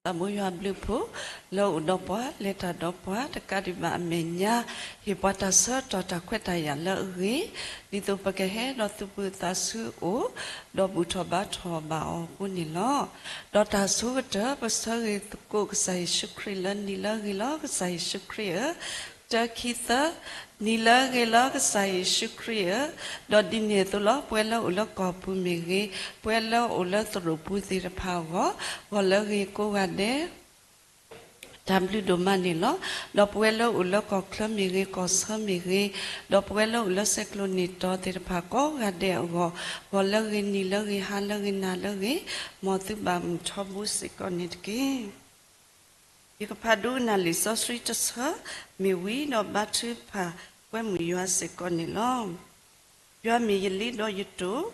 သးဘိယွၤအဘျုးအဖှိၣ် လၢအအိၣ်ဒီးပှၤ လဲၤတၢ်ဒီးပှၤ တကးဒံးဘၣ်အမဲာ်ညါ ဟ့ၣ်ပှၤတၢ်ဆၢကတီၢ်တၢ်ခွဲးတၢ်ယာ်လၢအဂ့ၤ ဒ်သိးပကဟဲဒီးသုးပၢၤသးဆူအအိၣ် ဒီးဘူၣ်ထီၣ်ဘါထီၣ်ဘၣ်အီၤအဃိန့ၣ်လီၤ. ဒီးတၢ်ဆိကတၢၢ် ပဆၢဂ့ၤသကိးကစၢ်ယ့ၣ်ၡူးခရံာ်လၢနံၤလၢအဂ့ၤလီၤ. ကစၢ်ယ့ၣ်ၡူးခရံာ်ဧၢ, တၢ ခံ သၢ, နံၤလၢအဂ့ၤလီၤ ကစၢ်ယ့ၣ်ၡူးခရံာ်ဧၢ, ဒီးဒ်န့ၣ်အသိးလီၤ. ပဝဲလၢအိၣ်လၢကီၢ်ပူၤမ့ၢ်ဂ့ၤ, ပဝဲလၢအိၣ်လၢသရိာ်ပူၤသ့ၣ်တဖၣ်အဂီၢ်, ဂီၤလၢအဂ့ၤကိးဂၤဒဲး တၢ်ဘျုးဒိၣ်မးန့ၣ်လီၤ. ဒီးပဝဲလၢအိၣ်လၢကီၢ်ချၢမ့ၢ်ဂ့ၤ, ကီၢ်ဆၢမ့ၢ်ဂ့ၤ, ဒီးပဝဲလၢအိၣ်လၢဆဲးကျိးနံၣ်တီၤသ့ၣ်တဖၣ်ကိးဂၤဒဲးအဂီၢ်, ဂီၤလၢအဂ့ၤ, နံၤလၢအဂ့ၤ, ဟါလၢအဂ့ၤ, နၤလၢအဂ့ၤ, မ်သုဘၣ်မုာ်ထီဘိစ့ၢ်ကီးန့ၣ်တက့ၢ်. ယကဖးဒိကနၣ်လံာ်စီဆှံတဆၢ မ့ၢ်ဝံၤဒီးဘါထုကဖၣ် ကွဲမုာ်ယွၤစ့ၢ်ကီးန့ၣ်လီၤ. ယွၤမ့ၢ်ယလ့ဒီးယတိာ်,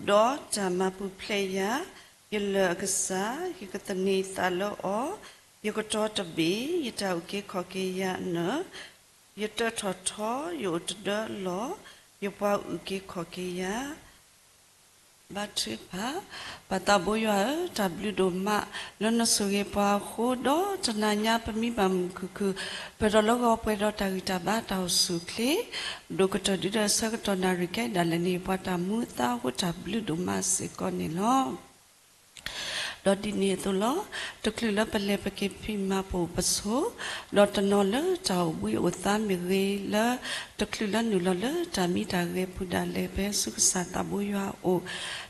ဒီးတၢ်မၤပူၤဖျဲးယၤ, ယလၢၢ်အကစၢ်, ယကသန့ၤယသးလၢအီၤ, ယကတီၤတဘ့ၣ်, ယတၢ်အုၣ်က့ၤခီၣ်က့ၤယၤနၢၤ, ယတၢထီၣ်ထီ, ယအိၣ်တဒၢလီၤ, ယပှၤအုၣ်က့ၤခီၣ်က့ၤယၤ ဘါထုကဖၣ်. ပၢ်သးဘိယွၤဧၢ, တၢ်ဘျုးဒိၣ်မး လၢနဆိၣ်ဂ့ၤပှၤအဃိ ဒီးတနၤညါပမံဘၣ်မုာ်ခုၣ်ခုၣ် ပၢၢ်ထီၣ်လၢဂီၤပှဲၤဒီးတၢ်ဂံၢ်တၢ်ဘါတၢ်အိၣ်ဆူၣ်အိၣ်ချ့ ဒိၣ်ကတၢၢ်ဒုးဒီးဆၢကတီၢ်နၣ်ရံၣ်ခဲအံၤဒၣ်လဲာ်န့ၣ် ပှၤတၢ်မူအသါအဃိ တၢ်ဘျုးဒိၣ်မးစ့ၢ်ကီးန့ၣ်လီၤ. ဒီးဒ်န့ၣ်အသိးလီၤ. တချုးလၢပလဲၤပက့ၤဖံးမၤပအိၣ်ပဆိး, ဒီးတနီၤလၢတၢ်အိၣ်ဘှံးအိၣ်သါမ့ၢ်ဂ့ၤ, လၢတချုးလၢနုာ်လီၤလၢတၢ်မံတၢ်ဂဲၤပူၤဒၣ်လဲာ် ပဟဲဆူကစၢ်သးဘိယွၤအအိၣ်,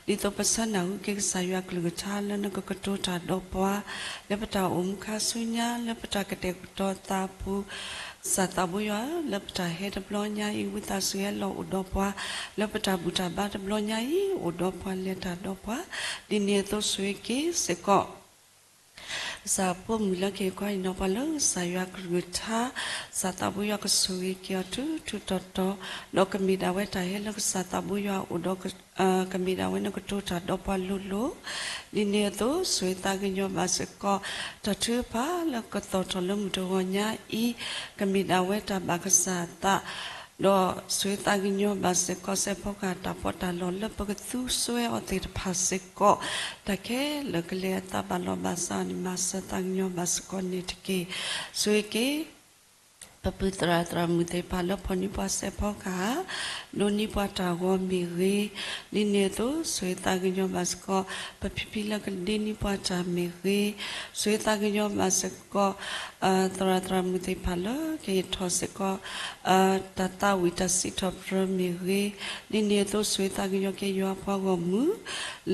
ဒ်သိးပဆၢနၢ်ဟူက့ၤကစၢ်ယွၤအကလုၢ်ကထါလၢနကကတိၤတၢ်ဒီးပှၤ, လၢပတၢ်အိၣ်မူခါဆူညါ လၢပတၢ်ကတဲာ်ကတီၤသးအပူၤ ကစၢ်သးဘိယွၤဧၢ, လၢပတၢ်ဟဲတဘျီညါအံၤ ဝံသးစူၤဟဲလီၤအိၣ်ဒီးပှၤ, လၢပတၢ်ဘူၣ်တၢ်ဘါတဘျီညါအံၤ အိၣ်ဒီးပှၤလဲၤတၢ်ဒီးပှၤ, ဒ်န့ၣ်အသိးဆိၣ်ဂ့ၤက့ၤစ့ၢ်ကီး ကစၢ်အဖိမုၣ်လၢကဟ့ၣ်ခီဟ့ၣ်နီၤပှၤလၢကစၢ်ယွၤကလုၢ်ကထါ, ကစၢ်သးဘိယွၤကဆိၣ်ဂ့ၤက့ၤအီၤထူထူတီတီ, ဒီးကမ့ၢ်ဒၣ်ဝဲတၢ်ဟဲလၢကစၢ်သးဘိယွၤအအိၣ်ဒီး ကမ့ၢ်ဒၣ်ဝဲနကတိၤတၢ်ဒီးပှၤလိၤလိၤ, ဒ်န့ၣ်အသိး ဆိၣ်ဂ့ၤသးကညီၤဘၣ်စ့ၢ်ကီး တၢ်ထုကဖၣ်လၢကသီၣ်ထီၣ်လၢမုၢ်တဂီၤညါအံၤ, ကမ့ၢ်ဒၣ်ဝဲတၢ်ဘၣ်ကစၢ်အသး, ဒီးဆိၣ်ဂ့ၤသးကညီၤဘၣ်စ့ၢ်ကီး စဲးဖီကဟၣ်တၢ်ပီးတၢ်လီလၢပကသူစွဲအီၤသ့ၣ်တဖၣ်စ့ၢ်ကီး, တၢ်ခဲလၢာ်ကလဲၤအသးဘၣ်လီၤဘၣ်စးန့ၣ် မၤစၢၤသးကညီၤဘၣ်စ့ၢ်ကီးန့ၣ်တက့ၢ်. ဆိၣ်ဂ့ၤက့ၤ ပပုၢ်သရၣ်သရၣ်မုၣ်သ့ၣ်တဖၣ်လၢဖီၣ်န့ၢ်ပှၤစဲးဖီကဟၣ်, ဒိးန့ၢ်ပှၤတၢ်ဂီၤမ့ၢ်ဂ့ၤ, ဒ်န့ၣ်အသိး ဆိၣ်ဂ့ၤသးကညီၤဘၣ်စ့ၢ်ကီး ပဖံဖံလၢကဒ့န့ၢ်ပှၤတၢ်မ့ၢ်ဂ့ၤ, ဆိၣ်ဂ့ၤသးကညီၤဘၣ်စ့ၢ်ကီး သရၣ်သရၣ်မုၣ်သ့ၣ်တဖၣ်လၢကဟ့ၣ်ထီၣ်စ့ၢ်ကီး တၢ်သးဝံၣ်တၢ်စံးထီၣ်ပတြၢၤမ့ၢ်ဂ့ၤ, ဒ်န့ၣ်အသိး ဆိၣ်ဂ့ၤသးကညီၤက့ၤယွၤအပှၤဂီၢ်မုၢ်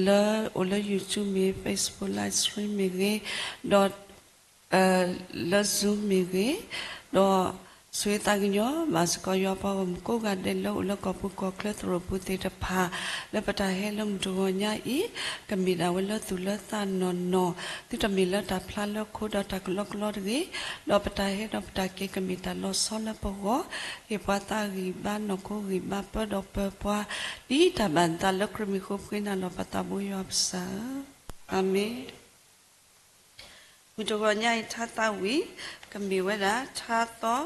လၢအိၣ်လၢ YouTube မ့ၢ် Facebook Live Stream မ့ၢ်ဂ့ၤ, ဒီး လၢ Zoom မ့ၢ်ဂ့ၤ, ဒီးဆိၣ်ဂ့ၤသးကညီၤဘၣ်စ့ၢ်ကီး ယွၤပှၤဂီၢ်မုၢ်ကိးဂၤဒဲးလၢအိၣ်လၢကီၢ်ပူၤကီၢ်ချၢသရိာ်ပူၤသ့ၣ်တဖၣ်, လၢပတၢ်ဟဲလၢမုၢ်တဂီၤညါအံၤ, ကမ့ၢ်ဒၣ်ဝဲလၢသူၣ်လၢသးနီၢ်နီၢ်, သုတမ့ၢ်လၢတၢ်ဖျါလၢခိဒီးတၢ်ကလီကလီတဂ့ၤ, ဒီးပတၢ်ဟဲဒီးပတၢ်က့ၤကမ့ၢ်တၢ်လီၤဆီလၢပဂီၢ်, ဟ့ၣ်ပှၤသးဂံၢ်ဘါနီၢ်ခိဂံၢ်ဘါပၢဒီးပၢပှၤ, ဒ်တၢ်ဘၣ်သးလၢခရံာ်မံၤဃိပဃ့နၤလီၤ ပၢ်သးဘိယွၤပကစၢ်ဧၢ, အၤမ့ၣ်. မုၢ်တဂီၤညါအံၤထါသးဝံၣ် ကမ့ၢ်ဝဲဒၣ် ထါသီ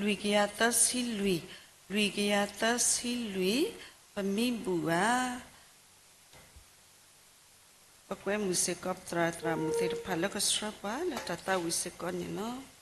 လွံၢ်ကယၤသၢဆံလွံၢ်, လွံၢ်ကယၤသၢဆံလွံၢ်, ပမံဘူၣ်ဘၣ်. ပကွဲမုာ်စ့ၢ်ကီး ပသရၣ်သရၣ်မုၣ်သ့ၣ်တဖၣ်လၢကဆှၢပှၤလၢတၢ်သးဝံၣ်စ့ၢ်ကီးန့ၣ်လီၤ.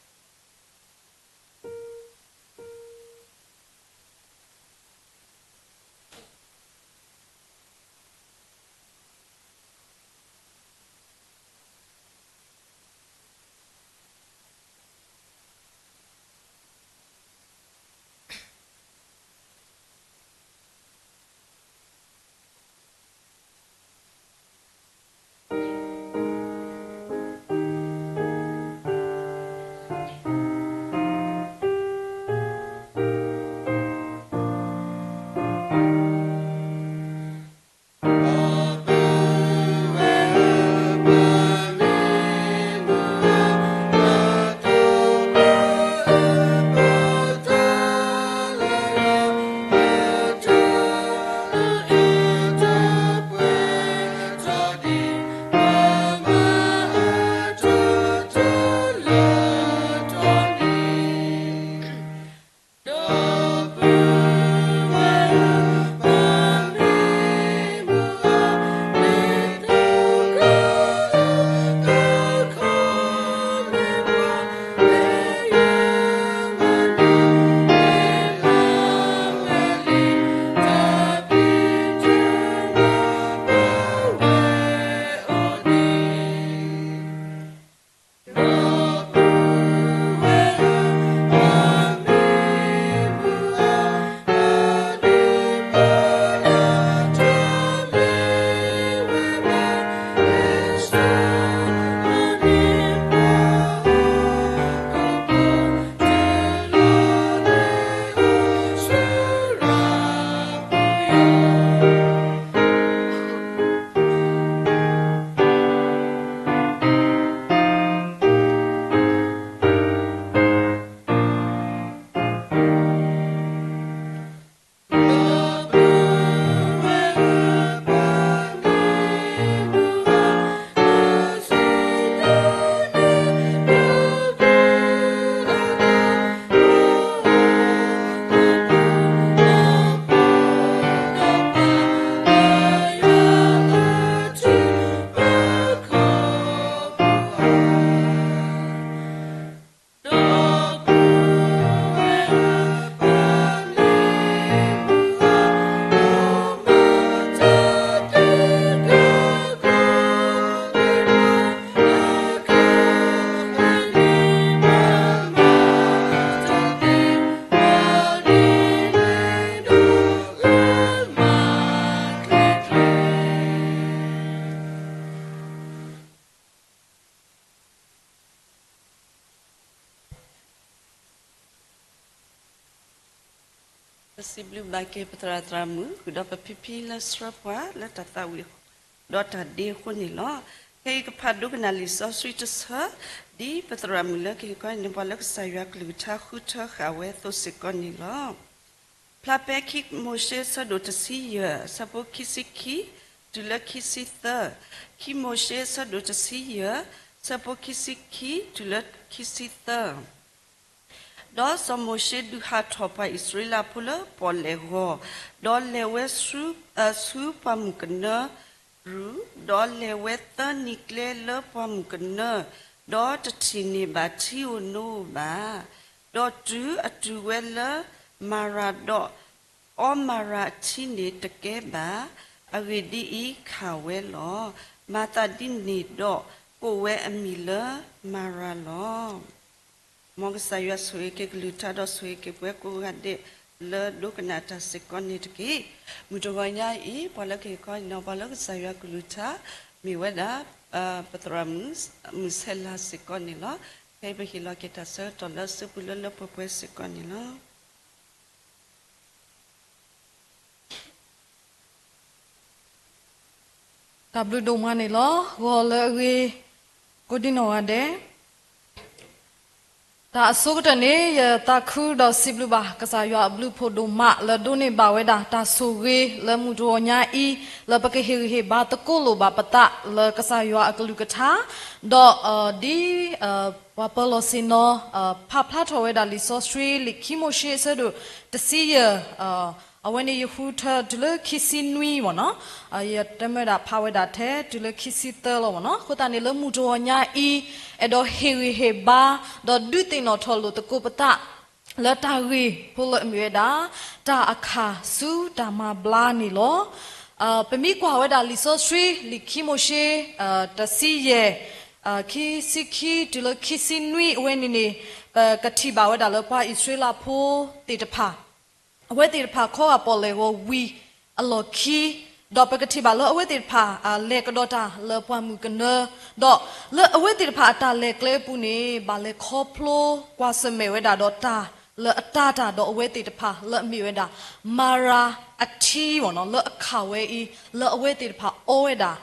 စံးဘျုးဘၣ်က့ၤပသရၣ်သရၣ်မုၣ် ဃုာ်ဒီးပဖံဖံလၢဆှၢပှၤလၢတၢ်သးဝံၣ် ဒီးတၢ်ဒ့အဃိန့ၣ်လီၤ. ခဲအံၤကဖးဒိကနၣ်လံာ်စီဆှံတဆၢ ဒ်ပသရၣ်မုၣ်လၢကဟ့ၣ်ခီန့ၢ်ပှၤလၢကစၢ်ယွၤကလုၢ်ကထါဃုထၢဃာ်ဝဲအသိးစ့ၢ်ကီးန့ၣ်လီၤ. ဖျါပဲခံမိၤၡ့ဆၢဒိၣ်တဆံယဲၢ် ဆၢဖိခံဆံခံ တုၤလၢခံဆံသၢ, ခံမိၤၡ့ဆၢဒိၣ်တဆံယဲၢ် ဆၢဖိခံဆံခံ တုၤလၢခံဆံသၢ. ဒီးစီၤမိၤၡ့ဒုးဟးထီၣ်ပှၤအံၣ်စရ့လးဖိလၢပီၣ်လဲၣ်ဂီၤ, ဒီးလဲၤဝဲဆူ, ဆူပှၢ်မုၢ်ကနၢရူၢ်, ဒီးလဲၤဝဲသၢနံၤကျဲလၢပှၢ်မုၢ်ကနၢ, ဒီးတထံၣ်န့ၢ်ဘၣ်ထံဧိၤနိဧိၤဘၣ်. ဒီးတုၤအတုၤဝဲလၢမၤရၤဒီး အီမၤရၤအထံန့ၣ်တကဲဘၣ်. အဂ့ၢ်ဒ်အံၤ, ခၣ်ဝဲလီၤ. မၤသးဒ်န့ၣ်ဒီးကိးဝဲအမံၤလၢမၤရၤလီၤ. မ်ကစၢ်ယွၤဆိၣ်ဂ့ၤက့ၤကလုၢ်ကထါဒီးဆိၣ်ဂ့ၤက့ၤပှၤကိးဂၤဒဲး လၢဒိကနၣ်တၢ်စ့ၢ်ကီးန့ၣ်တက့ၢ်. မုၢ်တဂီၤညါအံၤ ပှၤလၢကဟ့ၣ်ခီနီၤ ပှၤလၢကစၢ်ယွၤကလုၢ်ကထါ မ့ၢ်ဝဲဒၣ် ပသရၣ်မုၣ် မုၢ်ဆဲးလၤစ့ၢ်ကီးန့ၣ်လီၤ. ခဲအံၤပဟ့ၣ်လီၤက့ၤတၢ်ဆၢကတီၢ်လၢအစုပူၤလၢလၢပှဲၤပှဲၤစ့ၢ်ကီးန့ၣ်လီၤ. တၢ်ဘျုးဒိၣ်မးန့ၣ်လီၤ. ဂီၤလၢအဂ့ၤ ကိးဒံနီၢ်ဂၤဒဲး, တၢ်အဆိကတၢၢ်န့ၣ် ယသးခုဒီးစံးဘျုးဘၣ် ကစၢ်ယွၤအဘျုးဖှိၣ်ဒိၣ်မး လၢဒိးန့ၢ်ဘၣ်ဝဲဒၣ် တၢ်ဆိၣ်ဂ့ၤလၢမုၢ်တဂီၤညါအံၤ လၢပကဟ့ၣ်ဂံၢ်ဟ့ၣ်ဘါသကိးလိာ်ဘၣ်ပသး လၢကစၢ်ယွၤအကလုၢ်ကထါ, ဒီး ဒ် ပှၤပၢၤလီၢ်ဆ့ၣ်နီၤ ဖးဖျါထီၣ်ဝဲဒၣ်လံာ်စီဆှံ လံာ်ခံမိၤၡ့အဆၢဒိၣ်တဆံယဲၢ်, အဝဲန့ၣ်ယဃုထၢတုၤလၢခံဆံနွံမ့ၢ်နီၤ, ယတမၢဒၣ်ဖးဝဲဒၣ်ထဲတုၤလၢခံဆံသၢလီၤမ့ၢ်နီၤ. အဃိသတးန့ၣ် လၢမုၢ်တဂီၤညါအံၤ အဲၣ်ဒိးဟ့ၣ်ဂံၢ်ဟ့ၣ်ဘါ ဒီးဒုးသ့ၣ်နီၣ်ထီၣ်လိာ်သကိးပသး လၢတၢ်ဂ့ၢ်ဖိလၢအမ့ၢ်ဝဲဒၣ် တၢ်အခၣ်ဆူတၢ်မၤဘျါန့ၣ်လီၤ. ပမ့ၢ်ကွၢ်ဝဲဒၣ်လံာ်စီဆှံ လံာ်ခံမိၤၡ့ တဆံယဲၢ် ခံဆံခံတုၤလၢခံဆံနွံအဝဲန့ၣ်န့ၣ် ပကထံၣ်ဘၣ်ဝဲဒၣ်လၢပှၤအံၣ်စရ့လးဖိသ့ၣ်တဖၣ် အဝဲသ့ၣ်တဖၣ်ခီဂာ်ပီၣ်လဲၣ်ဂီၤဝံၤအလီၢ်ခံ, ဒီးပကထံၣ်ဘၣ်လၢအဝဲသ့ၣ်တဖၣ် လဲၤကဒီးတၢ်လၢပှၢ်မုၢ်ကနၢ, ဒီးလၢအဝဲသ့ၣ်တဖၣ်အတၢ်လဲၤကျဲအပူၤန့ၣ် ဘၣ်လဲၤခီဖျိကွၢ်ဆၢၣ်မဲာ်ဝဲဒၣ်ဒီးတၢ်လၢအတၤတၢ် ဒီးအဝဲသ့ၣ်တဖၣ်လၢအမ့ၢ်ဝဲဒၣ် မၤရၤအထံမ့ၢ်နီၤ လၢအခၣ်ဝဲအံၤ လၢအဝဲသ့ၣ်တဖၣ်အီဝဲဒၣ်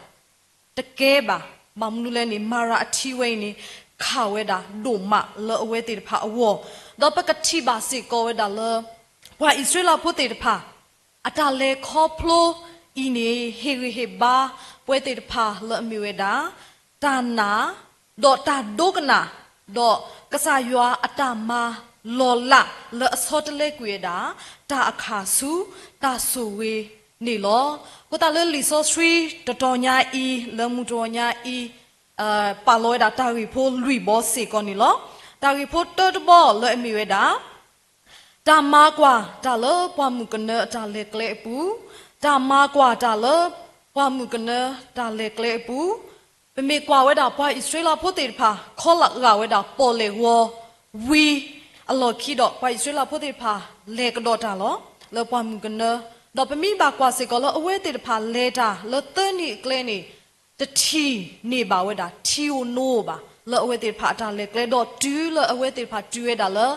တကဲဘၣ်. ဘၣ်မနုၤလဲၣ်န့ၣ် မၤရၤအထံဝဲအံၤန့ၣ် ခၣ်ဝဲဒၣ်ဒိၣ်မးလၢအဝဲသ့ၣ်တဖၣ်အဂီၢ်, ဒီးပကထံၣ်ဘၣ်စ့ၢ်ကီးဝဲဒၣ်လၢ ပှၤအံၣ်စရ့လးဖိသ့ၣ်တဖၣ် အတၢ်လဲၤခီဖျိအံၤန့ၣ် ဟ့ၣ်ဂံၢ်ဟ့ၣ်ဘါပဝဲသ့ၣ်တဖၣ်လၢအမ့ၢ်ဝဲဒၣ် တၢ်နာ် ဒီးတၢ်ဒိကနၣ်, ဒီးကစၢ်ယွၤအတၢ်မၤလီၤလးလၢအဆီတလဲကွံာ်ဝဲဒၣ် တၢ်အခၣ်ဆူတၢ်ဆိၣ်ဂ့ၤန့ၣ်လီၤ. အဃိသတးလၢလံာ်စီဆှံတတီၤညါအံၤ လၢမုၢ်တဂီၤညါအံၤ ပာ်လီၤဝဲဒၣ်တၢ်ဂ့ၢ်ဖိလွံၢ်ဘီစ့ၢ်ကီးန့ၣ်လီၤ. တၢ်ဂ့ၢ်ဖိတၢတဘီလၢအမ့ၢ်ဝဲဒၣ် တၢ်မၤကွၢ်တၢ်လၢပှၢ်မုၢ်ကနၢအတၢ်လဲၤကျဲအပူၤ, တၢ်မၤကွၢ်တၢ်လၢပှၢ်မုၢ်ကနၢတၢ်လဲၤကျဲအပူၤ, ပမ့ၢ်ကွၢ်ဝဲဒၣ်ပှၤအံၣ်စရ့လးဖိသ့ၣ်တဖၣ် ခီဂာ်ဝဲဒၣ်ပီၣ်လဲၣ်ဂီၤဝံၤအလီၢ်ခံဒီး ပှၤအံၣ်စရ့လးဖိသ့ၣ်တဖၣ်လဲၤကဒီးတၢ်လီၤ လၢပှၢ်မုၢ်ကနၢ, ဒီးပမ့ၢ်ဘၣ်ကွၢ်စ့ၢ်ကီးလၢအဝဲသ့ၣ်တဖၣ်လဲၤတၢ်လၢသၢနံၤအကျဲန့ၣ် တထံၣ်န့ၢ်ဘၣ်ဝဲဒၣ်ထံဧိၤနိဧိၤဘၣ် လၢအဝဲသ့ၣ်တဖၣ်အတၢ်လဲၤကျဲ ဒီးတုၤလၢအဝဲသ့ၣ်တဖၣ်တုၤဝဲဒၣ်လၢ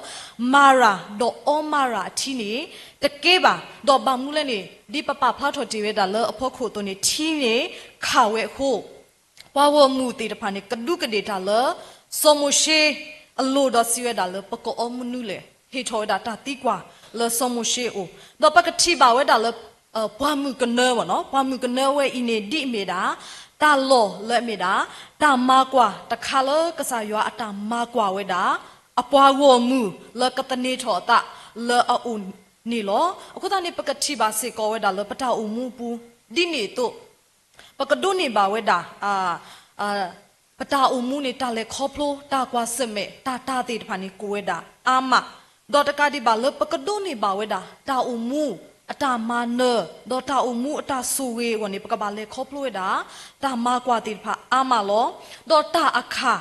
မၤရၤဒီးအီမၤရၤအထံန့ၣ် တကဲဘၣ်. ဒီးဘၣ်မနုၤလဲၣ်န့ၣ် ဒ်ပပာ်ဖျါထီၣ်တ့ၢ်ဝဲဒၣ်လၢအဖီခိၣ်အသိးန့ၣ် ထံန့ၣ်ခၣ်ဝဲအဃိ ပှၤဂီၢ်မုၢ်သ့ၣ်တဖၣ်န့ၣ် ကဒူးကဒ့ၣ်တၢ်လၢ စီၤမိၤၡ့အလိၤဒီးစံးဝဲဒၣ်လၢ ပကအီမနုၤလဲၣ်, ဟ့ၣ်ထီၣ်ဝဲဒၣ်တၢ်သံကွၢ်လၢစီၤမိၤၡ့အအိၣ်, ဒီးပကထံၣ်ဘၣ်ဝဲဒၣ်လၢ ပှၢ်မုၢ်ကနၢမ့ၢ်နီၤ, ပှၢ်မုၢ်ကနၢဝဲအံၤန့ၣ် ဒ်အမ့ၢ်ဒၣ် တၢ်လီၢ်လၢအမ့ၢ်ဒၣ် တၢ်မၤကွၢ်တခါလၢကစၢ်ယွၤအတၢ်မၤကွၢ်ဝဲဒၣ် အပှၤဂီၢ်မုၢ်လၢကသန့ၤထီၣ်အသးလၢအအိၣ်န့ၣ်လီၤ. အဃိသတးန့ၣ် ပကထံၣ်ဘၣ်စ့ၢ်ကီးဝဲဒၣ်လၢပတၢ်အိၣ်မူအပူၤ ဒ်န့ၣ်အသိး ပကဒိးန့ၢ်ဘၣ်ဝဲဒၣ် ပတၢ်အိၣ်မူန့ၣ် တၢ်လဲၤခီဖျိ တၢ်ကွၢ်ဆၢၣ်မဲာ် တၢ်တၤသ့ၣ်တဖၣ်န့ၣ် ကအိၣ်ဝဲဒၣ်အါမး, ဒီးတကးဒံးဘၣ်လၢပကဒိးန့ၢ်ဘၣ်ဝဲဒၣ် တၢ်အိၣ်မူအတၢ်မၤနၢၤ ဒီးတၢ်အိၣ်မူအတၢ်ဆိၣ်ဂ့ၤအဂီၢ်န့ၣ် ပကဘၣ်လဲၤခီဖျိဝဲဒၣ် တၢ်မၤကွၢ်သ့ၣ်တဖၣ်အါမးလီၤ. ဒီးတၢ်အခၣ်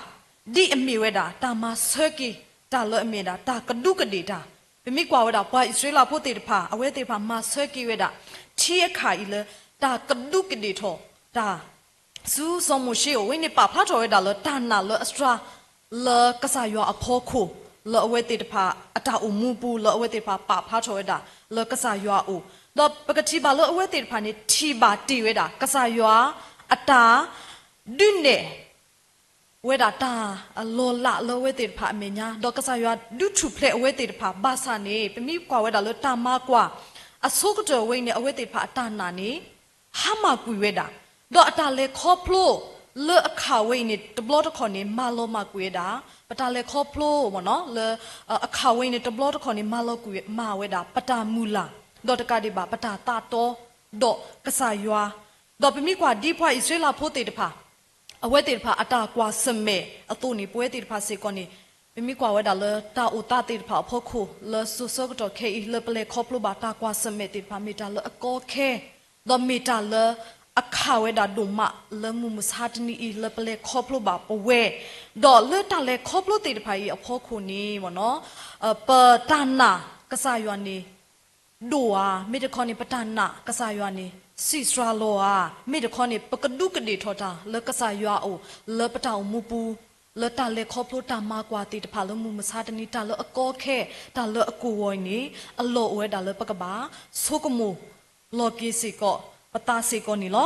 ဒ်အမ့ၢ်ဝဲဒၣ် တၢ်မၤဆၢက့ၤတၢ်လၢအမ့ၢ်ဒၣ် တၢ်ကဒူးကဒ့ၣ်တၢ်, ပမ့ၢ်ကွၢ်ဝဲဒၣ် ပှၤအံၣ်စရ့လးဖိသ့ၣ်တဖၣ် အဝဲသ့ၣ်တဖၣ်မၤဆၢက့ၤဝဲဒၣ် ထံအခၣ်အံၤလၢ တၢ်ကဒူးကဒ့ၣ်ထီၣ်တၢ် ဆူစီၤမိၤၡ့အအိၣ်ဝဲန့ၣ် ပာ်ဖျါထီၣ်ဝဲဒၣ်လၢတၢ်နာ်လၢအစှၤ လၢကစၢ်ယွၤအဖီခိၣ် လၢအဝဲသ့ၣ်တဖၣ်အတၢ်အိၣ်မူပူၤ လၢအဝဲသ့ၣ်တဖၣ်ပာ်ဖျါထီၣ်ဝဲဒၣ် လၢကစၢ်ယွၤအအိၣ်, ဒီးပကထံၣ်ဘၣ်လၢအဝဲသ့ၣ်တဖၣ်န့ၣ် ထံၣ်ဘၣ်တ့ၢ်ဝဲဒၣ် ကစၢ်ယွၤအတၢ်ဒုးနဲၣ် ဝဲဒၣ်တၢ်လီၤလးလၢအဝဲသ့ၣ်တဖၣ်အမဲာ်ညါ, ဒီးကစၢ်ယွၤဒုးထူၣ်ဖျဲးအဝဲသ့ၣ်တဖၣ်ဘၣ်ဆၣ်န့ၣ် ပမ့ၢ်ကွၢ်ဝဲဒၣ်လၢတၢ်မၤကွၢ်အဆိကတၢၢ်ဝဲအံၤန့ၣ် အဝဲသ့ၣ်တဖၣ်အတၢ်နာ်န့ၣ် ဟါမၢ်ကွံာ်ဝဲဒၣ်, ဒီးအတၢ်လဲၤခီဖျိလၢအခါဝဲအံၤန့ၣ် တဘျီတခီၣ်န့ၣ် မၤလီၤမၢ်ကွံာ်ဝဲဒၣ်, ပတၢ်လဲၤခီဖျိ လၢ အခါဝဲအံၤန့ၣ် တဘျီတခီၣ်န့ၣ် မၤလီၤကွံာ်မၢ်ဝဲဒၣ် ပတၢ်မုၢ်လၢ်, ဒီးတကးဒံးဘၣ် ပတၢ်သးတီ ဒီးကစၢ်ယွၤ, ဒီးပမ့ၢ်ကွၢ်ဒ်ပှၤအံၣ်စရ့လးဖိသ့ၣ်တဖၣ် အဝဲသ့ၣ်တဖၣ်အတၢ်ကွၢ်ဆၢၣ်မဲာ်အသိးန့ၣ် ပဝဲသ့ၣ်တဖၣ်စ့ၢ်ကီးန့ၣ် ပမ့ၢ်ကွၢ်ဝဲဒၣ်လၢတၢ်အိၣ်သးသ့ၣ်တဖၣ်အဖီခိၣ် လၢစိၤဆၢကတီၢ်ခဲအံၤ လၢပလဲၤခီဖျိဘၣ်တၢ်ကွၢ်ဆၢၣ်မဲာ်သ့ၣ်တဖၣ် မ့ၢ်တၢ်လၢအကီခဲ, ဒီးမ့ၢ်တၢ်လၢအခါဝဲဒၣ်ဒိၣ်မးလၢမုၢ်မဆါတနံၤအံၤ လၢပလဲၤခီဖျိဘၣ်ပဝဲ, ဒီးလၢတၢ်လဲၤခီဖျိသ့ၣ်တဖၣ်အံၤအဖီခိၣ်န့ၣ် ပတၢ်နာ်ကစၢ်ယွၤန့ၣ် ဒိၣ်ဧါ, မ့ၢ်တခီန့ၣ် ပတၢ်နာ်ကစၢ်ယွၤန့ၣ် စံးစှၤလီၤဧါ, မ့ၢ်တခီန့ၣ် ပကဒူးကဒ့ၣ်ထီၣ်တၢ်လၢကစၢ်ယွၤအအိၣ် လၢပတၢ်အိၣ်မူပူၤ, လၢတၢ်လဲၤခီဖျိတၢ်မၤကွၢ်သ့ၣ်တဖၣ်လၢမုၢ်မဆါတနံၤ တၢ်လၢအကီခဲ တၢ်လၢအကိၢ်ဂီၤအံၤန့ၣ် အလီၢ်အိၣ်ဝဲဒၣ်လၢပကဘၣ်ဆိကမိၣ်လီၤက့ၤစ့ၢ်ကီး ပသးစ့ၢ်ကီးန့ၣ်လီၤ.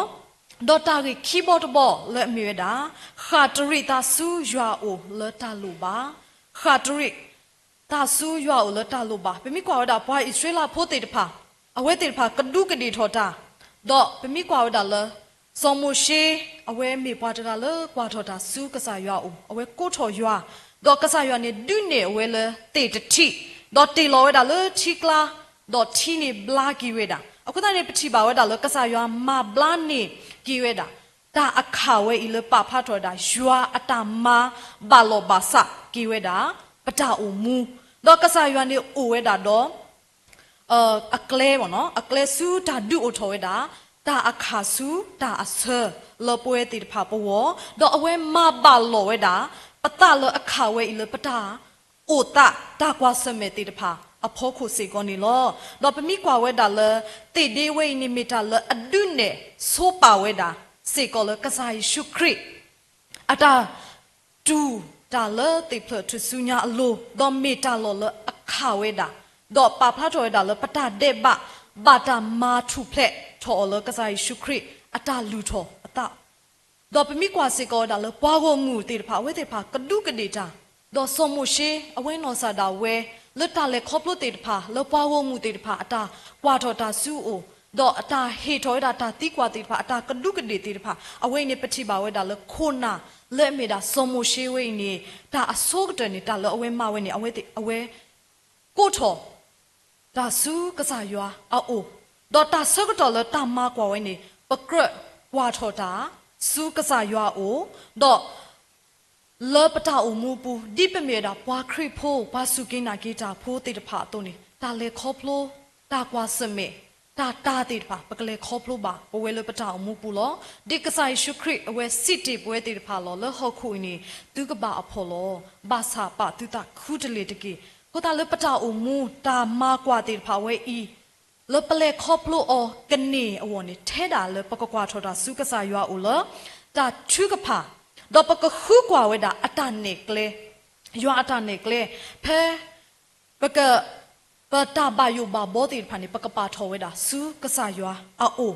ဒီးတၢ်ဂ့ၢ်ခံဘီတဘီလၢအမ့ၢ်ဝဲဒၣ် ဃၣ်တရံးသးဆူယွၤအအိၣ်လၢတၢ်လိၣ်ဘၣ်, ဃၣ်တရံး သးဆူယွၤအအိၣ်လၢတၢ်လိၣ်ဘၣ်. ပမ့ၢ်ကွၢ်ဝဲဒၣ်ပှၤအံၣ်စရ့လးဖိသ့ၣ်တဖၣ် အဝဲသ့ၣ်တဖၣ်ကဒူးကဒ့ၣ်ထီၣ်တၢ်, ဒီးပမ့ၢ်ကွၢ်ဝဲဒၣ်လၢ စီၤမိၤၡ့ အဝဲမ့ၢ်ပှၤတဂၤလၢကွၢ်ထီၣ်တၢ်ဆူကစၢ်ယွၤအအိၣ်, အဝဲကိးထီၣ်ယွၤ, ဒီးကစၢ်ယွၤန့ၣ်ဒုးနဲၣ်အဝဲလၢသ့ၣ်တထံး, ဒီးတ့ၢ်လီၤဝဲဒၣ်လၢထံကျါ, ဒီးထံန့ၣ်ဘျါက့ၤဝဲဒၣ်. အဃိသတးန့ၣ် ပထံၣ်ဘၣ်ဝဲဒၣ်လၢကစၢ်ယွၤမၤဘျါန့ၢ်က့ၤဝဲဒၣ် တၢ်အခၣ်ဝဲအံၤလၢပာ်ဖျါထီၣ်ဝဲဒၣ် ယွၤအတၢ်မၤဘၣ်လီၢ်ဘၣ်စးက့ၤဝဲဒၣ် ပတၢ်အိၣ်မူ, ဒီးကစၢ်ယွၤန့ၣ်အိၣ်ဝဲဒၣ်ဒီး အကျဲ, အကျဲဆူတၢ်ဒုးအိၣ်ထီၣ်ဝဲဒၣ် တၢ်အခၣ်ဆူတၢ်အဆၢလၢပဝဲသ့ၣ်တဖၣ်ပဂီၢ်, ဒီးအဝဲမၤဘၣ်လီၢ်ဝဲဒၣ် ပသးလၢအခၣ်ဝဲအံၤလၢပတၢ်အိၣ်သးတၢ်ကွၢ်ဆၢၣ်မဲာ်သ့ၣ်တဖၣ်အဖီခိၣ်စ့ၢ်ကီးန့ၣ်လီၤ. ဒီးပမ့ၢ်ကွၢ်ဝဲဒၣ်လၢ သ့ၣ်ဒ့ဝဲအံၤန့ၣ် မ့ၢ်တၢ်လၢအဒုးနဲၣ်ဆိပာ်ဝဲဒၣ်စ့ၢ်ကီးလၢကစၢ်ယ့ၣ်ၡူးခရံာ် အတၢ်တူၢ်တၢ်လၢသ့ၣ်ဖျၢၣ်ထူၣ်စုညါအလိၤ, ဒီးမ့ၢ်တၢ်လီၢ်လၢအခၣ်ဝဲဒၣ်, ဒီးပာ်ဖျါထီၣ်ဝဲဒၣ်လၢပတၢ်ဒဲးဘး ဘၣ်တၢ်မၤထူၣ်ဖျဲးထီၣ်အီၤလၢကစၢ်ယ့ၣ်ၡူးခရံာ်အတၢ်လုၢ်ထီၣ်အသး, ဒီးပမ့ၢ်ကွၢ်စ့ၢ်ကီးဝဲဒၣ်လၢပှၤဂီၢ်မုၢ်သ့ၣ်တဖၣ် အဝဲသ့ၣ်တဖၣ်ကဒူးကဒ့ၣ်တၢ်, ဒီးစီၤမိၤၡ့ အဝဲနီၢ်ကစၢ်ဒၣ်ဝဲ လၢတၢ်လဲၤခီဖျိသ့ၣ်တဖၣ် လၢပှၤဂီၢ်မုၢ်သ့ၣ်တဖၣ်အတၢ်ကွၢ်ထီၣ်တၢ်ဆူအအိၣ်, ဒီးအတၢ်ဟ့ၣ်ထီၣ်ဝဲဒၣ်တၢ်သံကွၢ်သ့ၣ်တဖၣ် အတၢ်ကဒူးကဒ့ၣ်သ့ၣ်တဖၣ် အဝဲအံၤန့ၣ် ပထံၣ်ဘၣ်ဝဲဒၣ်လၢခိၣ်နၢ်လၢအမ့ၢ်ဒၣ်စီၤမိၤၡ့ဝဲအံၤန့ၣ် တၢ်အဆိကတၢၢ်န့ၣ် တၢ်လၢအဝဲမၤဝဲန့ၣ် အဝဲသ့ၣ် အဝဲ ကိးထီၣ် တၢ်ဆူကစၢ်ယွၤအအိၣ်, ဒီးတၢ်ဆၢကတီၢ်လၢတၢ်မၤကွၢ်ဝဲန့ၣ် ပကြၢးကွၢ်ထီၣ်တၢ် ဆူကစၢ်ယွၤအအိၣ်, ဒီး လၢပတၢ်အိၣ်မူအပူၤ ဒ်ပမ့ၢ်ဝဲဒၣ်ပှၤခရံာ်ဖိ ပှၤစူၢ်က့ၤနာ်က့ၤတၢ်ဖိသ့ၣ်တဖၣ်အသိးန့ၣ် တၢ်လဲၤခီဖျိ တၢ်ကွၢ်ဆၢၣ်မဲာ် တၢ်တၢ်သ့ၣ်တဖၣ် ပကလဲၤခီဖျိဘၣ် ပဝဲလၢပတၢ်အိၣ်မူပူၤလီၤ. ဒ်ကစၢ်ယ့ၣ်ၡူးခရံာ် အဝဲစံးတ့ၢ်ပဝဲသ့ၣ်တဖၣ်လီၤ လၢဟီၣ်ခိၣ်အံၤန့ၣ် သုကဘၣ်အဖှီၣ်လီၤ. ဘၣ်ဆၣ်ပာ်သုသးခူတလ့ၢ်တက့ၢ်. အဃိသတးလၢပတၢ်အိၣ်မူ တၢ်မၤကွၢ်သ့ၣ်တဖၣ်ဝဲအံၤ လၢပလဲၤခီဖျိအီၤကန့ၢ်အဂီၢ်န့ၣ် ထဲဒၣ်လၢပကကွၢ်ထီၣ်တၢ်ဆူကစၢ်ယွၤအအိၣ်လၢ တၢ်ထုကဖၣ်, ဒီးပကဃုကွၢ်ဝဲဒၣ်အတၢ်နဲၣ်ကျဲ, ယွၤအတၢ်နဲၣ်ကျဲ, ဖဲ ပက ပတၢ်ဘၣ်ယိၣ်ဘၣ်ဘီသ့ၣ်တဖၣ်န့ၣ် ပကပာ်ထီၣ်ဝဲဒၣ်ဆူကစၢ်ယွၤအအိၣ်,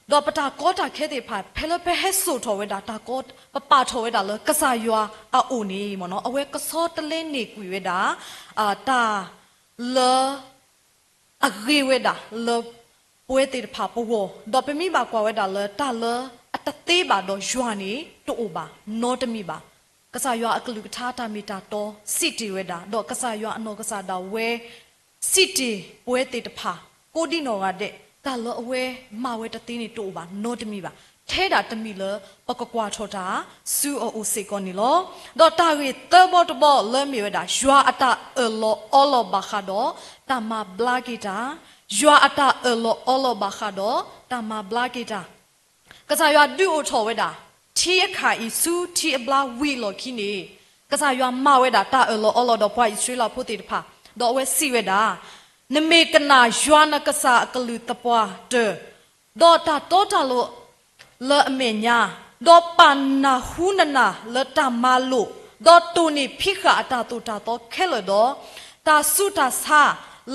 ဒီးပတၢ်ကီတၢ်ခဲသ့ၣ်တဖၣ် ဖဲလၢပဟဲစိာ်ထီၣ်ဝဲဒၣ်တၢ်ကီ ပပာ်ထီၣ်ဝဲဒၣ်လၢကစၢ်ယွၤအအိၣ်န့ၣ် အဝဲကဆီတလဲန့ၢ်ကွံာ်ဝဲဒၣ် တၢ်လၢ အဂ့ၤဝဲဒၣ်လၢ ပဝဲသ့ၣ်တဖၣ်ပဂီၢ်, ဒီးပမ့ၢ်ဘၣ်ကွၢ်ဝဲဒၣ်လၢတၢ်လၢအတသ့ဘၣ်ဒီးယွၤန့ၣ် တအိၣ်ဘၣ်နီတမံၤဘၣ်. ကစၢ်ယွၤအကလုၢ်ကထါတၢ်မ့ၢ်တၢ်တီစံးတ့ၢ်ဝဲဒၣ်, ဒီးကစၢ်ယွၤအနီၢ်ကစၢ်ဒၣ်ဝဲ စံးတ့ၢ်ပဝဲသ့ၣ်တဖၣ် ကိးဒံနီၢ်ဂၤဒဲး, တၢ်လၢအဝဲမၤဝဲတသ့န့ၣ်တအိၣ်ဘၣ်နီတမံၤဘၣ်. ထဲဒၣ်တမံၤလၢပကကွၢ်ထီၣ်တၢ် ဆူအအိၣ်စ့ၢ်ကီးန့ၣ်လီၤ. ဒီးတၢ်ဂ့ၢ်သၢဘီတဘီလၢမ့ၢ်ဝဲဒၣ် ယွၤအတၢ်အၢၣ်လီၤအီလီၤဘၣ်ဃးဒီး တၢ်မၤဘျါက့ၤတၢ်, ယွၤအတၢ်အၢၣ်လီၤအီလီၤဘၣ်ဃးဒီး တၢ်မၤဘျါက့ၤတၢ် ကစၢ်ယွၤဒုးအိၣ်ထီၣ်ဝဲဒၣ် ထံအခၣ်အံၤဆူထံအဘျါဝံၤအလီၢ်ခံန့ၣ်, ကစၢ်ယွၤမၤဝဲဒၣ်တၢ်အၢၣ်လီၤအီလီၤဒီးပှၤအံၣ်စရ့လးဖိသ့ၣ်တဖၣ်, ဒီးအဝဲစံးဝဲဒၣ်, နမ့ၢ်ကနၣ်ယွၤနကစၢ်အကလုၢ်သပှၢ်တၢၢ်, ဒီးတၢ်တီတၢ်လိၤလၢအမဲာ်ညါ, ဒီးပာ်နၢ်ဟူနနၢ်လၢတၢ်မၤလိာ်, ဒီးတိၢ်န့ၢ်ဖံးဃာ်အတၢ်သိၣ်တၢ်သီခဲလၢာ်ဒီး, တၢ်ဆူးတၢ်ဆါ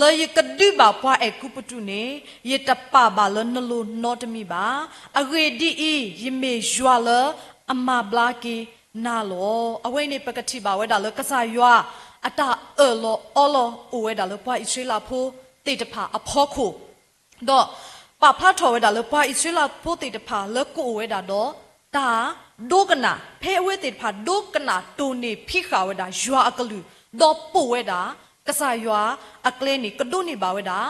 လၢယကဒုးဘၣ်ပှၤအဲၤကူပတူးန့ၣ် ယတပာ်ဘၣ်လၢနလိၤနီတမံၤဘၣ်. အဂ့ၢ်ဒ်အံၤ, ယမ့ၢ်ယွၤလၢအမၤဘျါက့ၤနၤလီၤ. အဝဲန့ၣ်ပကထံၣ်ဘၣ်ဝဲဒၣ်လၢကစၢ်ယွၤအတၢ်အၢၣ်လီၤအီလီၤအိၣ်ဝဲဒၣ်လၢပှၤအံၣ်စရ့လးဖိသ့ၣ်တဖၣ်အဖီခိၣ် ဒီးပာ်ဖျါထီၣ်ဝဲဒၣ်လၢပှၤအံၣ်စရ့လးဖိသ့ၣ်တဖၣ်လၢကအိၣ်ဝဲဒၣ်ဒီးတၢ်ဒိကနၣ်, ဖဲအဝဲသ့ၣ်တဖၣ်ဒိကနၣ်တိၢ်နီၣ်ဖံးဃာ်ဝဲဒၣ်ယွၤအကလုၢ်, ဒီးပိာ်ဝဲဒၣ်ကစၢ်ယွၤအကျဲန့ၣ် ကဒိးန့ၢ်ဘၣ်ဝဲဒၣ်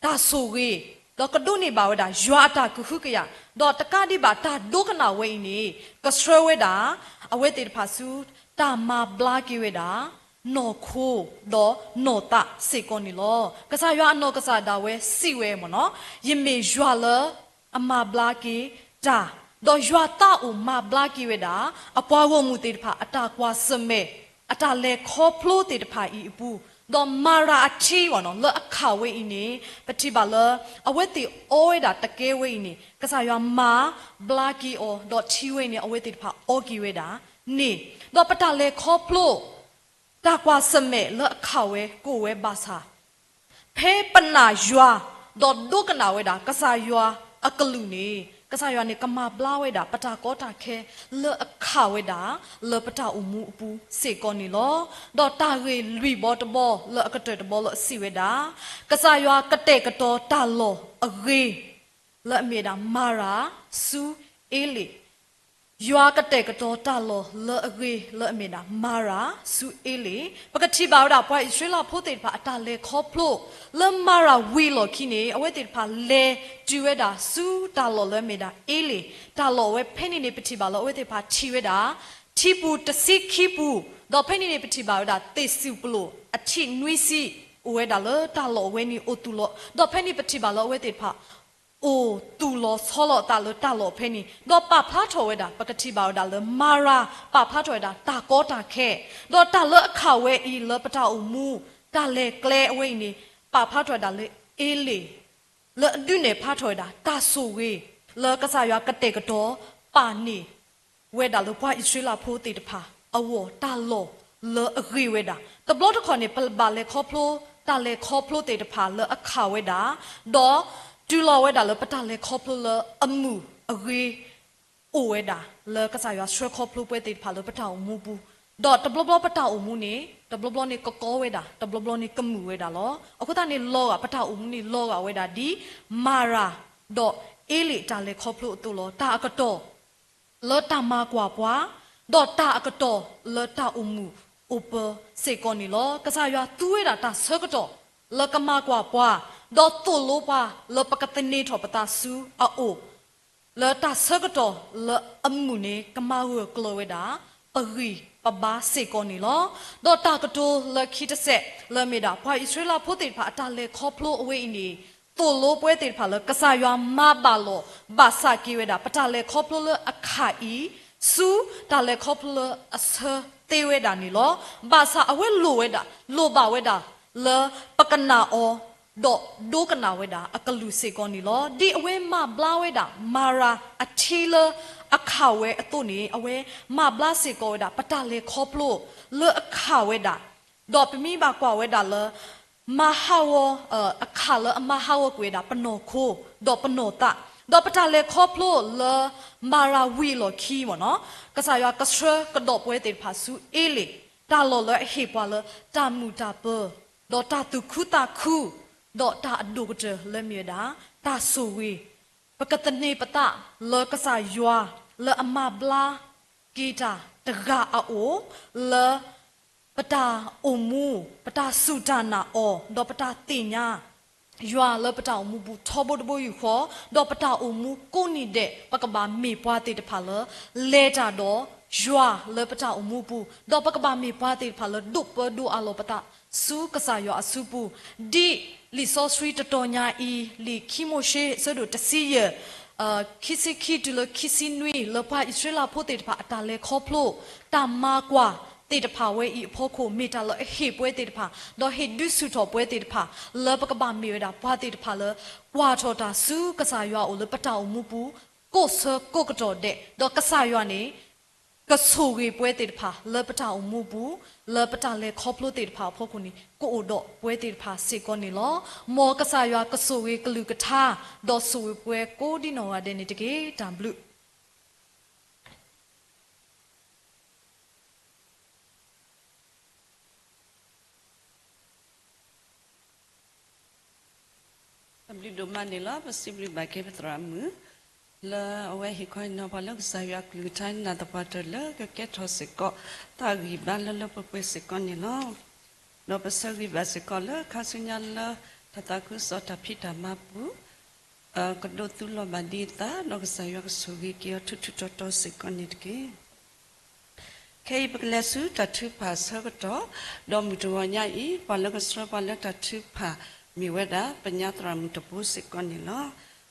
တၢ်ဆိၣ်ဂ့ၤ, ဒီးကဒိးန့ၢ်ဘၣ်ဝဲဒၣ်ယွၤအတၢ်ကဟုကယာ်, ဒီးတကးဒံးဘၣ်တၢ်ဒိကနၣ်ဝဲအံၤန့ၣ် ကဆှၢဝဲဒၣ် အဝဲသ့ၣ်တဖၣ်ဆူတၢ်မၤဘျါက့ၤဝဲဒၣ် နီၢ်ခိ ဒီးနီၢ်သးစ့ၢ်ကီးန့ၣ်လီၤ. ကစၢ်ယွၤအနီၢ်ကစၢ်ဒၣ်ဝဲစံးဝဲမ့ၢ်နီၤ, ယမ့ၢ်ယွၤလၢအမၤဘျါက့ၤတၢ်, ဒီးယွၤသးအိၣ်မၤဘျါက့ၤဝဲဒၣ် အပှၤဂီၢ်မုၢ်သ့ၣ်တဖၣ်အတၢ်ကွၢ်ဆၢၣ်မဲာ် အတၢ်လဲၤခီဖျိသ့ၣ်တဖၣ်အံၤအပူၤ, ဒီးမၤရၤအထံဝဲနီၤ လၢအခးဝဲအံၤန့ၣ် ပထံၣ်ဘၣ်လၢ အဝဲသ့ၣ်အီဝဲဒၣ်တကဲဝဲအံၤန့ၣ် ကစၢ်ယွၤမၤဘျါက့ၤအီၤ ဒီးထံဝဲန့ၣ် အဝဲသ့ၣ်တဖၣ်အီက့ၤဝဲဒၣ်န့ၣ်, ဒီးပတၢ်လဲၤခီဖျိ တၢ်ကွၢ်ဆၢၣ်မဲာ်လၢအခးဝဲကအိၣ်ဝဲဘၣ်ဆၣ် ဖဲပနာ်ယွၤ ဒီးဒိကနၣ်ဝဲဒၣ်ကစၢ်ယွၤအကလုၢ်န့ၣ် ကစၢ်ယွၤန့ၣ် ကမၤဘျါဝဲဒၣ် ပတၢ်ကီတၢ်ခဲလၢအခးဝဲဒၣ် လၢပတၢ်အိၣ်မူအပူၤစ့ၢ်ကီးန့ၣ်လီၤ. ဒီးတၢ်ဂ့ၢ်လွံၢ်ဘီတဘီလၢအကတၢၢ်တဘီလၢအစံးဝဲဒၣ်, ကစၢ်ယွၤကတဲာ်ကတီၤတၢ်လီၢ်အဂ့ၤ လၢအမ့ၢ်ဒၣ်မၤရၤ ဆူအ့လ့ၣ်, ယွၤကတဲာ်ကတီၤတၢ်လီၢ်လၢအဂ့ၤလၢအမ့ၢ်ဒၣ်မၤရၤ ဆူအ့လ့ၣ်. ပကထံၣ်ဘၣ်ဝဲဒၣ်ပှၤအံၣ်စရ့လးဖိသ့ၣ်တဖၣ်အတၢ်လဲၤခီဖျိ လၢမၤရၤဝံၤအလီၢ်ခံန့ၣ် အဝဲသ့ၣ်တဖၣ်လဲၤတုၤဝဲဒၣ်ဆူတၢ်လီၢ်လၢအမ့ၢ်ဒၣ်အ့လ့ၣ်, တၢ်လီၢ်ဝဲဖဲန့ၣ်န့ၣ် ပထံၣ်ဘၣ်လၢအဝဲသ့ၣ်တဖၣ်ထံၣ်ဝဲဒၣ် ထံပူၤတဆံခံပူၤ, ဒီးဖဲန့ၣ်န့ၣ် ပထံၣ်ဘၣ်ဝဲဒၣ်သ့ၣ်စူၣ်ပလိၣ်အထံနွံဆံ အိၣ်ဝဲဒၣ်လၢတၢ်လီၢ်ဝဲန့ၣ်အိၣ်သူၣ်လီၤ, ဒီးဖဲန့ၣ်ပထံၣ်ဘၣ်လၢအဝဲသ့ၣ်တဖၣ် အိၣ်သူၣ်လီၤဆီလီၤအသးလၢတၢ်လီၢ်ဖဲန့ၣ်, ဒီးပာ်ဖျါထီၣ်ဝဲဒၣ် ပကထံၣ်ဘၣ်ဝဲဒၣ်လၢမၤရၤ ပာ်ဖျါထီၣ်ဝဲဒၣ်တၢ်ကီတၢ်ခဲ, ဒီးတၢ်လၢအခးဝဲအံၤလၢပတၢ်အိၣ်မူ တၢ်လဲၤကျဲအဝဲအံၤန့ၣ် ပာ်ဖျါထီၣ်ဝဲဒၣ်လၢအ့လ့ၣ် လၢအဒုးနဲၣ်ဖျါထီၣ်ဝဲဒၣ်တၢ်ဆိၣ်ဂ့ၤ လၢကစၢ်ယွၤကတဲာ်ကတီၤပာ်န့ၢ် ဝဲဒၣ်လၢပှၤအံၣ်စရ့လးဖိသ့ၣ်တဖၣ်အဂီၢ် တၢ်လီၢ်လၢအဂ့ၤဝဲဒၣ်. တဘျီတခီၣ်န့ၣ် ပဘၣ်လဲၤခီဖျိ တၢ်လဲၤခီဖျိသ့ၣ်တဖၣ်လၢအခးဝဲဒၣ်, ဒီးတုၤလီၤဝဲဒၣ်လၢပတၢ်လဲၤခီဖျိလၢအမုာ်အဂ့ၤ အိၣ်ဝဲဒၣ် လၢကစၢ်ယွၤဆှၢခီဖျိပဝဲသ့ၣ်တဖၣ်လၢပတၢ်အိၣ်မူပူၤ, ဒီးတဘျီဘျီပတၢ်အိၣ်မူန့ၣ် တဘျီဘျီန့ၣ်ကကီဝဲဒၣ်, တဘျီဘျီန့ၣ်ကမုာ်ဝဲဒၣ်လီၤ. အဃိသတးန့ၣ် လီၤဂာ် ပတၢ်အိၣ်မူန့ၣ်လီၤဂာ်ဝဲဒၣ်ဒ် မၤရၤ ဒီးအ့လ့ၣ်တၢ်လဲၤခီဖျိအသိးလီၤ. တၢ်အကတီၢ် လၢတၢ်မၤကွၢ်ပှၤ, ဒီးတၢ်အကတီၢ်လၢတၢ်အိၣ်မုာ်အိၣ်ပၢၤစ့ၢ်ကီးန့ၣ်လီၤ. ကစၢ်ယွၤသူဝဲဒၣ်တၢ်ဆၢကတီၢ် လၢကမၤကွၢ်ပှၤ, ဒီးသိၣ်လိပှၤလၢပကသန့ၤထီၣ်ပသးဆူအအိၣ်, လၢတၢ်ဆၢကတီၢ်လၢအမုာ်န့ၣ် ကမၤဂၢၢ်ကျၢၤဝဲဒၣ် ပဂံၢ်ပဘါစ့ၢ်ကီးန့ၣ်လီၤ. ဒီးတၢ်ကတိၤလၢခံတစဲး လၢအမ့ၢ်ဒၣ် ပှၤအံၣ်စရ့လးဖိသ့ၣ်တဖၣ်အတၢ်လဲၤခီဖျိအဝဲအံၤန့ၣ် သိၣ်လိပဝဲသ့ၣ်တဖၣ်လၢ ကစၢ်ယွၤမၤဘၣ်လီၤဘၣ်ဆၣ်က့ၤဝဲဒၣ် ပတၢ်လဲၤခီဖျိလၢအခးအံၤ ဆူတၢ်လဲၤခီဖျိလၢအဆၢသ့ဝဲဒၣ်န့ၣ်လီၤ. ဘၣ်ဆၣ်အဝဲလိၣ်ဝဲဒၣ် လိၣ်ဘၣ်ဝဲဒၣ်လၢပကနာ်အီၤ ဒီးဒိကနၣ်ဝဲဒၣ်အကလုၢ်စ့ၢ်ကီးန့ၣ်လီၤ. ဒ်အဝဲမၤဘျါဝဲဒၣ် မၤရၤအထံလၢအခးဝဲအသိးန့ၣ် အဝဲမၤဘျါစ့ၢ်ကီးဝဲဒၣ် ပတၢ်လဲၤခီဖျိလၢအခးဝဲဒၣ်, ဒီးပမ့ၢ်ဘၣ်ကွၢ်ဝဲဒၣ်လၢ မၤဟးဂီၤ အခးလၢအမၤဟးဂီၤကွံာ်ဝဲဒၣ် ပနီၢ်ခိ ဒီးပနီၢ်သး, ဒီးပတၢ်လဲၤခီဖျိလၢ မၤရၤဝံၤအလီၢ်ခံမ့ၢ်နီၤ, ကစၢ်ယွၤကဆှၢကဒီးပဝဲသ့ၣ်တဖၣ်ဆူအ့လ့ၣ် တၢ်လီၢ်လၢအဟ့ၣ်ပှၤလၢတၢ်မုာ်တၢ်ပၢၤ ဒီးတၢ်သူၣ်ခုသးခု ဒီးတၢ်အဒိၣ်ကတၢၢ်လၢမ့ၢ်ဝဲဒၣ် တၢ်ဆိၣ်ဂ့ၤ, ပကသန့ၤပသးလၢကစၢ်ယွၤ လၢအမၤဘျါက့ၤတၢ်တဂၤအအိၣ်, လၢ ပတၢ်အိၣ်မူ, ပတၢ်စူၢ်တၢ်နာ်အီၤ, ဒီးပတၢ်သ့ၣ်ညါ ယွၤလၢပတၢ်အိၣ်မူပူၤထီဘိတဘိယူၢ်ဃီ, ဒီးပတၢ်အိၣ်မူကိးနံၤဒဲး ပကဘၣ်မ့ၢ်ပှၤသ့ၣ်တဖၣ်လၢ လဲၤတၢ်ဒီးယွၤလၢပတၢ်အိၣ်မူပူၤ, ဒီးပကဘၣ်မ့ၢ်ပှၤသ့ၣ်တဖၣ်လၢ ဒိးပၢဒိးအးလီၤပသး ဆူကစၢ်ယွၤအစုပူၤ, ဒ်လံာ်စီဆှံတတီၤညါအံၤ လံာ်ခံမိၤၡ့ အဆၢဒိၣ်တဆံယဲၢ် ခံဆံခံတုၤလၢခံဆံနွံ လၢပှၤအံၣ်စရ့လးဖိသ့ၣ်တဖၣ်အတၢ်လဲၤခီဖျိ တၢ်မၤကွၢ်သ့ၣ်တဖၣ်ဝဲအံၤအဖီခိၣ် မ့ၢ်တၢ်လၢအဟ့ၣ်ပဝဲသ့ၣ်တဖၣ် ဒီးဟ့ၣ်ဒုးဆူၣ်ထီၣ်ပဝဲသ့ၣ်တဖၣ် လၢပကဘၣ်မ့ၢ်ဝဲဒၣ်ပှၤသ့ၣ်တဖၣ်လၢ ကွၢ်ထီၣ်တၢ်ဆူကစၢ်ယွၤအအိၣ်လၢပတၢ်အိၣ်မူပူၤ ကိးဆၢကိးကတီၢ်ဒဲး ဒီးကစၢ်ယွၤန့ၣ် ကဆိၣ်ဂ့ၤပှၤသ့ၣ်တဖၣ်လၢပတၢ်အိၣ်မူအပူၤ, လၢပတၢ်လဲၤခီဖျိသ့ၣ်တဖၣ်အဖီခိၣ်န့ၣ် ကအိၣ်ဒီးပှၤသ့ၣ်တဖၣ်စ့ၢ်ကီးန့ၣ်လီၤ. မ်ကစၢ်ယွၤကဆိၣ်ဂ့ၤကလုၢ်ကထါ, ဒီးဆိၣ်ဂ့ၤပှၤကိးဒ်နီၢ်ဂၤဒဲးန့ၣ်တက့ၢ်. တၢ်ဘျုး တၢ်ဘျုးဒိၣ်မးန့ၣ်လီၤ. ပစံးဘျုးဘၣ်က့ၤပသရၣ်မုၣ် လၢအဝဲဟ့ၣ်ခီဟ့ၣ်နီၤပှၤလၢကစၢ်ယွၤကလုၢ်ကထါ နာ်သပှၢ်တၢၢ်လၢကကဲထီၣ်စ့ၢ်ကီး တၢ်ဂံၢ်ဘါလၢလၢပှဲၤပှဲၤစ့ၢ်ကီးန့ၣ်လီၤ. ဒီးပဆၢဂ့ၤဘၣ်စ့ၢ်ကီးလၢခါဆူညါလၢ တၢ်သးခုကစီၣ်တၢ်ဖံးတၢ်မၤပူၤ ကဒိးသူလီၤဘၣ်ဒံးအသး ဒီးကစၢ်ယွၤကဆိၣ်ဂ့ၤက့ၤအီၤထူးထူးတီၤတီၤစ့ၢ်ကီးန့ၣ်တက့ၢ်. ခဲအံၤပကလဲၤဆူတၢ်ထုကဖၣ်အဆၢကတီၢ်, ဒီးမုၢ်တဂီၤညါအံၤ ပှၤလၢကဆှၢပှၤလၢတၢ်ထုကဖၣ်မ့ၢ်ဝဲဒၣ် ပညါသရၣ်မုၣ်တဘိစ့ၢ်ကီးန့ၣ်လီၤ.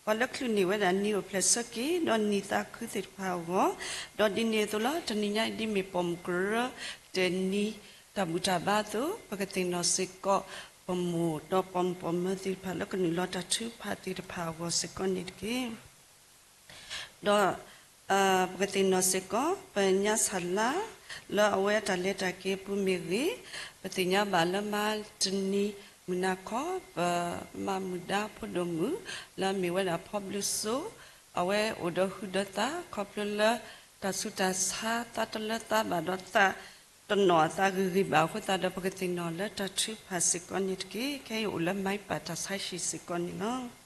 ပှၤလၢချုးန့ၢ်ဝဲဒၣ်နံၤအိၣ်ဖျဲၣ်ဆၢက့ၤ ဒီးနံၤသးခုသ့ၣ်တဖၣ်အဂီၢ်, ဒီးဒ်န့ၣ်အသိးလီၤ တနံၤညါအံၤဒ်မ့ၢ်ပိာ်မုၣ်ကရၢတနံၤ တၢ်ဘူၣ်တၢ်ဘါအသိး ပကသ့ၣ်နီၣ်စ့ၢ်ကီး ပမိၢ်ဒီးပိာ်မုၣ်ပိာ်မၢၤသ့ၣ်တဖၣ် လၢကနုာ်လီၤတၢ်ထုကဖၣ်သ့ၣ်တဖၣ်အဂီၢ်စ့ၢ်ကီးန့ၣ်တက့ၢ်. ဒီး ပကသ့ၣ်နီၣ်စ့ၢ်ကီး ပညါဆၣ်လါ လၢအဝဲအတၢ်လဲၤတၢ်က့ၤအပူၤမ့ၢ်ဂ့ၤ, ပသ့ၣ်ညါဘၣ်လၢမါတနံၤမုၢ်နၤခီ ပမၤမုၢ်ဒါဖိဒိၣ်မုၣ် လၢအမ့ၢ်ဝဲဒၣ်ဖီဘျုးစိ အဝဲအိၣ်ဒီးဟုဒီးသး ခီဖျိလၢ တၢ်ဆူးတၢ်ဆါ သးတလၢသးဘၣ်ဒီးသး တနီၣ်အသးဂ့ၤဂ့ၤဘၣ်အဃိသတးဒီး ပကသ့ၣ်နီၣ်လၢတၢ်ထုကဖၣ်စ့ၢ်ကီးန့ၣ်တက့ၢ်. ခဲအံၤအိၣ်လၢမါပၢ်တၢ်ဆါဟံၣ်စ့ၢ်ကီးန့ၣ်လီၤ.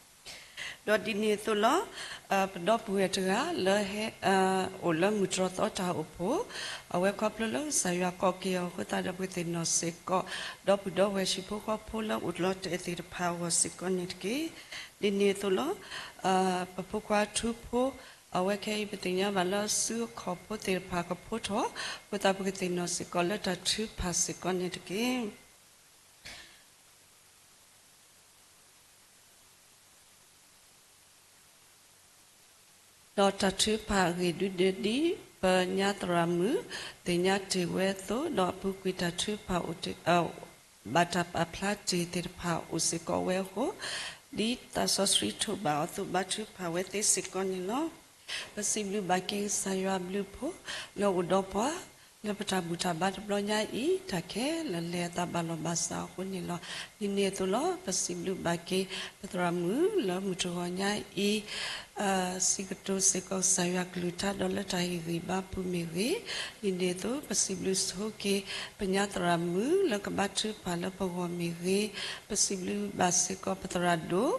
ဒီးဒ်န့ၣ်အသိးလီၤ ပဒီပုၢ်ဝဲၢ်တဂၤလၢဟဲ အိၣ်လၢမုၢ်တြီၢ်သီတၢ်အိၣ်ဖှိၣ်, အဝဲခီဖျိလၢကစၢ်ယွၤကိးက့ၤအီၤအဃိသတးဒီး ပကသ့ၣ်နီၣ်စ့ၢ်ကီး ဒီပုၢ်ဒီဝဲၢ်ဟံၣ်ဖိဃီဖိလၢအိၣ်လီၤတဲာ်သ့ၣ်တဖၣ်အဂီၢ်စ့ၢ်ကီးန့ၣ်တက့ၢ်. ဒ်န့ၣ်အသိးလီၤ ပဖိခွါထူဖိ အဝဲခဲအံၤပသ့ၣ်ညါဘၣ်လၢအစုအခီၣ်ဖိသ့ၣ်တဖၣ်ကဖိထီၣ်အဃိသတး ပကသ့ၣ်နီၣ်စ့ၢ်ကီးလၢတၢ်ထုကဖၣ်စ့ၢ်ကီးန့ၣ်တက့ၢ်. ဒီးတၢ်ထုကဖၣ်အဂ့ၢ်ဒုးဒဲးဒ် ပညါသရၣ်မုၣ် သ့ၣ်ညါတ့ၢ်ဝဲအသိး ဒီးအပူၤကွံာ်တၢ်ထုကဖၣ်အိၣ်တ့ၢ် ဘၣ်တၢ်ပာ်ဖျါတ့ၢ်သ့ၣ်တဖၣ်အိၣ်စ့ၢ်ကီးဝဲအဃိ, ဒ်သးစီဆှံထိးဘၣ်အီၤအသိး ဘါထုကဖၣ်ဝဲသ့စ့ၢ်ကီးန့ၣ်လီၤ. ပစံးဘျုးဘၣ်က့ၤကစၢ်ယွၤအဘျုးအဖှိၣ် လၢအိၣ်ဒီးပှၤ လၢပတၢ်ဘူၣ်တၢ်ဘါတဘျီညါအံၤ တၢ်ခဲလၢာ်လဲၤအသးဘၣ်လီၢ်ဘၣ်စးအဃိန့ၣ်လီၤ. ဒ်န့ၣ်အသိးလီၤ ပစံးဘျုးဘၣ်က့ၤ ပသရၣ်မုၣ်လၢမုၢ်တဂီၤညါအံၤ စံးကတိၤစ့ၢ်ကီးကစၢ်ယွၤကလုၢ်ကထါဒီးလၢတၢ်ဟ့ၣ်ဂံၢ်ဘါပူၤမ့ၢ်ဂ့ၤ, ဒ်န့ၣ်အသိး ပစံးဘျုးဆိက့ၤ ပညါသရၣ်မုၣ်လၢကဘါထုကဖၣ်လၢပဂီၢ်မ့ၢ်ဂ့ၤ, ပစံးဘျုးဘၣ်စ့ၢ်ကီးပသရၣ်ဒိၣ်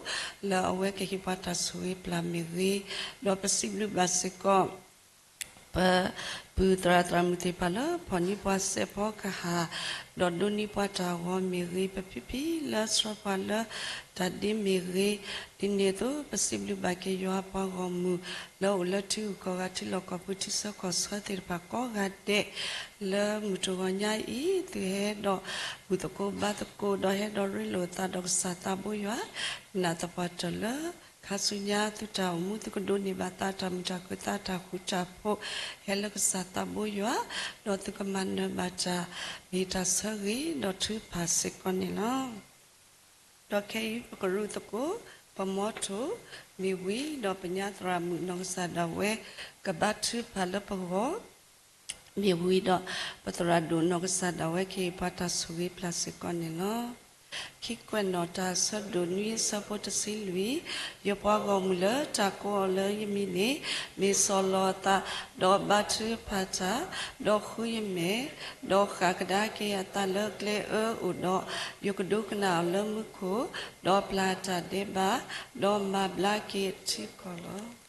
လၢအဝဲကဟ့ၣ်ပှၤတၢ်ဆိၣ်ဂ့ၤပျၢ်မ့ၢ်ဂ့ၤ, ဒီးပစံးဘျုးဘၣ်စ့ၢ်ကီး ပပုၢ်သရၣ်သရၣ်မုၣ်သ့ၣ်တဖၣ်လၢ ဖီၣ်န့ၢ်ပှၤစဲးဖီကဟၣ် ဒီးဒိးန့ၢ်ပှၤတၢ်ဂီၤမ့ၢ်ဂ့ၤ, ပဖံဖံလၢဆှၢပှၤလၢတၢ်ဒ့မ့ၢ်ဂ့ၤ, ဒ်န့ၣ်အသိး ပစံးဘျုးဘၣ်က့ၤယွၤပှၤဂီၢ်မုၢ် လၢအိၣ်လၢထံဂုၤကီၢ်ဂၤ ထံလီၢ်ကီၢ်ပူၤ ထံဆၢကီၢ်ဆၢသ့ၣ်တဖၣ်ကိးဂၤဒဲး လၢမုၢ်တဂီၤညါအံၤ သုဟဲဒီးဘူၣ်သကိးဘါသကိး ဒီးဟဲဒီးရ့လိာ်အသးဒီးကစၢ်သးဘိယွၤ နာ်သပှၢ်တၢၢ်လၢ ခါဆူညါသုတၢ်အိၣ်မူ သုကဒိးန့ၢ်ဘၣ်သးတၢ်မုာ်တၢ်ခုၣ်သးတၢ်ဃူတၢ်ဖိး ဟဲလၢကစၢ်သးဘိယွၤ, ဒီးသုကမၤနၢၤဘၣ်တၢ်ဂ့ၤတၢ်ဆၢဂ့ၤ ဒီးထုကဖၣ်စ့ၢ်ကီးန့ၣ်လီၤ. ဒီးခဲအံၤပကရူၢ်သကိး ပမီထိၣ်မ့ၢ်ဝံၤဒီး ပညါသရၣ်မုၣ်နီၢ်ကစၢ်ဒၣ်ဝဲ ကဘါထုကဖၣ်လၢပဂီၢ် မ့ၢ်ဝံၤဒီး ပသရၣ်ဒိၣ်နီၢ်ကစၢ်ဒၣ်ဝဲ ကဟ့ၣ်ပှၤတၢ်ဆိၣ်ဂ့ၤပျၢ်စ့ၢ်ကီးန့ၣ်လီၤ. ခံကွဲးနီၣ်တၢ်ဆၢဒိၣ်နွံအဆၢဖိတဆံလွံၢ်, ယပှၤဂီၢ်မုၢ်လၢတၢ်ကိးအီၤလၢယမံၤန့ၣ် မ့ၢ်ဆီၣ်လီၤအသး ဒီးဘါထုကဖၣ်တၢ်, ဒီးဃုယမဲာ်, ဒီးဃၣ်ကဒါက့ၤအသးလၢကျဲအၢအိၣ်ဒီး, ယကဒိကနၣ်အီၤလၢမူခိၣ်, ဒီးပျၢ်တၢ်ဒဲးဘး, ဒီးမၤဘျါက့ၤအထံကီၢ်လီၤ.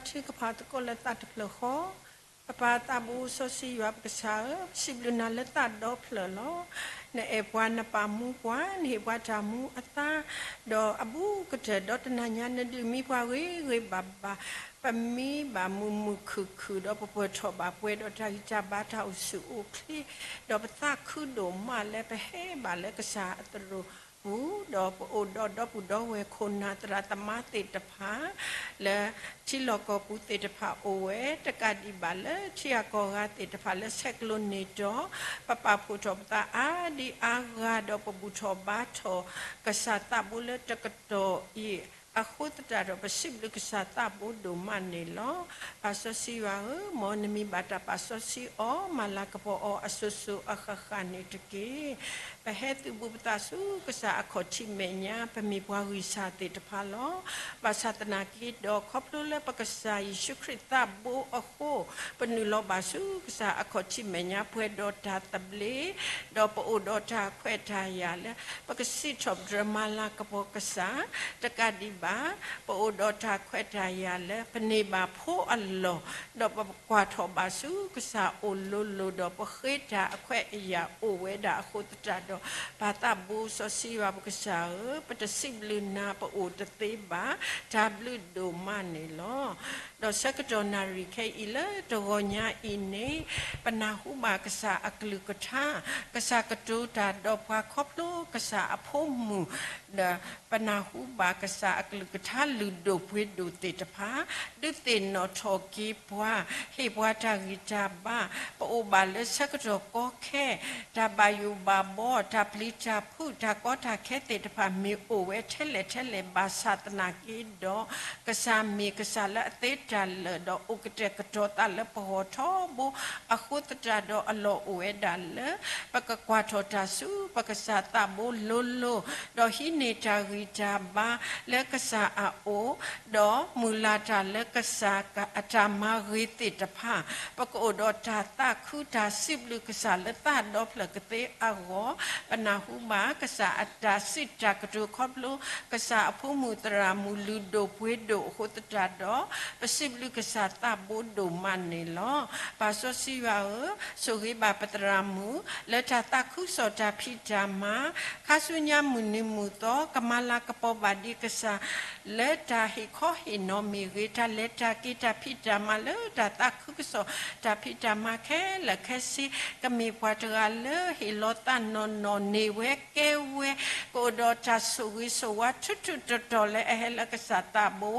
ထုကဖၣ်သကိးလၢသးတဖျၢၣ်ဃီ, ပပၢ်သးဘိစီဆှံယွၤပကစၢ်ဧၢ, ပစံးဘျုးနၤလၢသးဒီဖျၢၣ်လီၤ. နအဲၣ်ပှၤ နပာ်မူပှၤ, နဟ့ၣ်ပှၤတၢ်မူအသါ, ဒီးအဘူးကတၢၢ် ဒီးတနၤညါနဒုးမံပှၤဂ့ၤဂ့ၤဘၣ်ဘၣ်, ပမံဘၣ်မုာ်မုာ်ခုၣ်ခုၣ် ဒီးပပှဲၤထီၣ်ဘၣ်ပှဲၤဒီး တၢ်ဂံၢ်တၢ်ဘါတၢ်အိၣ်ဆူၣ်အိၣ်ချ့, ဒီးပသးခုဒိၣ်မးလၢပဟဲဘၣ်လၢကစၢ်အသရိာ်ပူၤ, ဒီးပအိၣ်ဒီးဒီပုၢ်ဒီဝဲၢ်ခိၣ်နၢ်သရၣ်သမါသ့ၣ်တဖၣ် လၢထံလီၢ်ကီၢ်ပူၤသ့ၣ်တဖၣ်အိၣ်ဝဲ, တကးဒံးဘၣ်လၢထံဂၤကီၢ်ဂၤသ့ၣ်တဖၣ်လၢဆဲးကျိးန့ၢ်တီၢ်, ပပာ်ဖှိၣ်ထီၣ်ပသးအါဒံအါဂၤ ဒီးပဘူၣ်ထီၣ်ဘါထီၣ်ကစၢ်သးဘိလၢတကတီၢ်အံၤ, အဃိသတးဒီး ပစံးဘျုးကစၢ်သးဘိဒိၣ်မးန့ၣ်လီၤ. ပၢ်စီဆှံယွၤဧၢ, မ်နမံၤဘၣ်တၢ်ပာ်စီဆှံအီၤ, မၤလၤကပီၤအီၤအစိၤစိၤအဃၣ်ဃၣ်န့ၣ်တက့ၢ်. ပဟဲသုးဘူးပသးဆူကစၢ်အခီၣ်ထံးမဲာ်ညါ, ပမ့ၢ်ပှၤဂံၢ်စၢ်သ့ၣ်တဖၣ်လီၤ. ဘၣ်ဆၣ်သနာ်က့ဒီး ခီဖျိလၢပကစၢ်ယ့ၣ်ၡူးခရံာ်သးဘိအဃိ, ပနုာ်လီၤဘၣ်ဆူကစၢ်အခီၣ်ထံးမဲာ်ညါ ပှဲၤဒီးတၢ်သဘျ့, ဒီးပအိၣ်ဒီးတၢ်ခွဲးတၢ်ယာ်လၢ ပကစံးထီၣ်ပတြၢၤမၤလၤကပီၤကစၢ်, တကးဒံးဘၣ် ပအိၣ်ဒီးတၢ်ခွဲးတၢ်ယာ်လၢ ပန့ၢ်ဘၣ်ဖိအလီၢ်, ဒီးပကွၢ်ထီၣ်ဘၣ်ဆူကစၢ်အိၣ်လိၤလိၤ, ဒီးပဃ့တၢ်အခွဲးအယာ်အိၣ်ဝဲဒၣ်အဃိသတးဒီး, ပၢ်သးဘိစီဆှံယွၤပကစၢ်ဧၢ, ပတစံးဘျုးနၤပအိၣ်တသ့ဘၣ်, တၢ်ဘျုးဒိၣ်မးန့ၣ်လီၤ. ဒီးဆၢကတီၢ်နၣ်ရံၣ်ခဲအံၤလၢတဂီၤညါအံၤန့ၣ်, ပနၢ်ဟူဘၣ်ကစၢ်အကလုၢ်ကထါ, ကစၢ်ကတိၤတၢ်ဒီးပှၤခီဖျိကစၢ်အဖိမုၣ်, ဒီးပနၢ်ဟူဘၣ်ကစၢ်အကလုၢ်ကထါလုၢ်ဒိၣ်ပှ့ၤဒိၣ်သ့ၣ်တဖၣ်, ဒုးသ့ၣ်နီၣ်ထီၣ်က့ၤပှၤ, ဟ့ၣ်ပှၤတၢ်ဂံၢ်တၢ်ဘါ, ပအိၣ်ဘၣ်လၢဆၢကတီၢ်ကီခဲ, တၢ်ဘၣ်ယိၣ်ဘၣ်ဘီ, တၢ်ပျံၤတၢ်ဖုး, တၢ်ကီတၢ်ခဲသ့ၣ်တဖၣ် မ့ၢ်အိၣ်ဝဲထဲလဲၣ်ထဲလဲၣ်ဘၣ်ဆၣ်သနာ်က့ဒီး, ကစၢ်မ့ၢ်ကစၢ်လၢအသ့တၢ်လၢာ်, ဒီးအိၣ်ကတဲာ်ကတီၤသးလၢပဂီၢ်ထီဘိ, အဃိသတးဒီးအလီၢ်အိၣ်ဝဲဒၣ်လၢ ပကကွၢ်ထီၣ်တၢ်ဆူပကစၢ်သးဘိလိၤလိၤ, ဒီးဟံးန့ၢ်တၢ်ဂံၢ်တၢ်ဘါလၢကစၢ်အအိၣ်, ဒီးမုၢ်လၢ်တၢ်လၢကစၢ်အတၢ်မၤဂ့ၤသ့ၣ်တဖၣ်, ပကအိၣ်ဒီးတၢ်သးခုတၢ်စံးဘျုးကစၢ်လၢသးဒီဖျၢၣ်ကသ့အဂီၢ်, ပနၢ်ဟူဘၣ်ကစၢ်အတၢ်စံးတၢ်ကတိၤခီဖျိ ကစၢ်အဖိမုၣ်သရၣ်မုၣ်လုၢ်ဒိၣ်ပှ့ၤဒိၣ်အဃိသတးဒီး, ပစံးဘျုးကစၢ်သးဘိဒိၣ်မးန့ၣ်လီၤ. ပၢ်စီဆှံယွၤဧၢ, ဆိၣ်ဂ့ၤဘၣ်ပသရၣ်မုၣ် လၢတၢ်သးခုကစီၣ်တၢ်ဖံးတၢ်မၤ, ခါဆူညါမုၢ်နံၤမုၢ်သီ ကမၤလၤကပီၤဘၣ်ဒံးကစၢ် လၢတၢ်ဟ့ၣ်ခီဟ့ၣ်နီၤမ့ၢ်ဂ့ၤ, တၢ်လဲၤတၢ်က့ၤတၢ်ဖံးတၢ်မၤလၢတၢ်သးခုကစီၣ်တၢ်ဖံးတၢ်မၤခဲလၢာ်ခဲဆ့, ကမ့ၢ်ပှၤတဂၤလၢဟ့ၣ်လီၤသးနီၢ်နီၢ်န့ၢ်ဝဲကဲဝဲ, ကအိၣ်ဒီးတၢ်ဆိၣ်ဂ့ၤဆိၣ်ဝါထူးထူးတီၤတီၤလၢအဟဲလၢကစၢ်သးဘိ,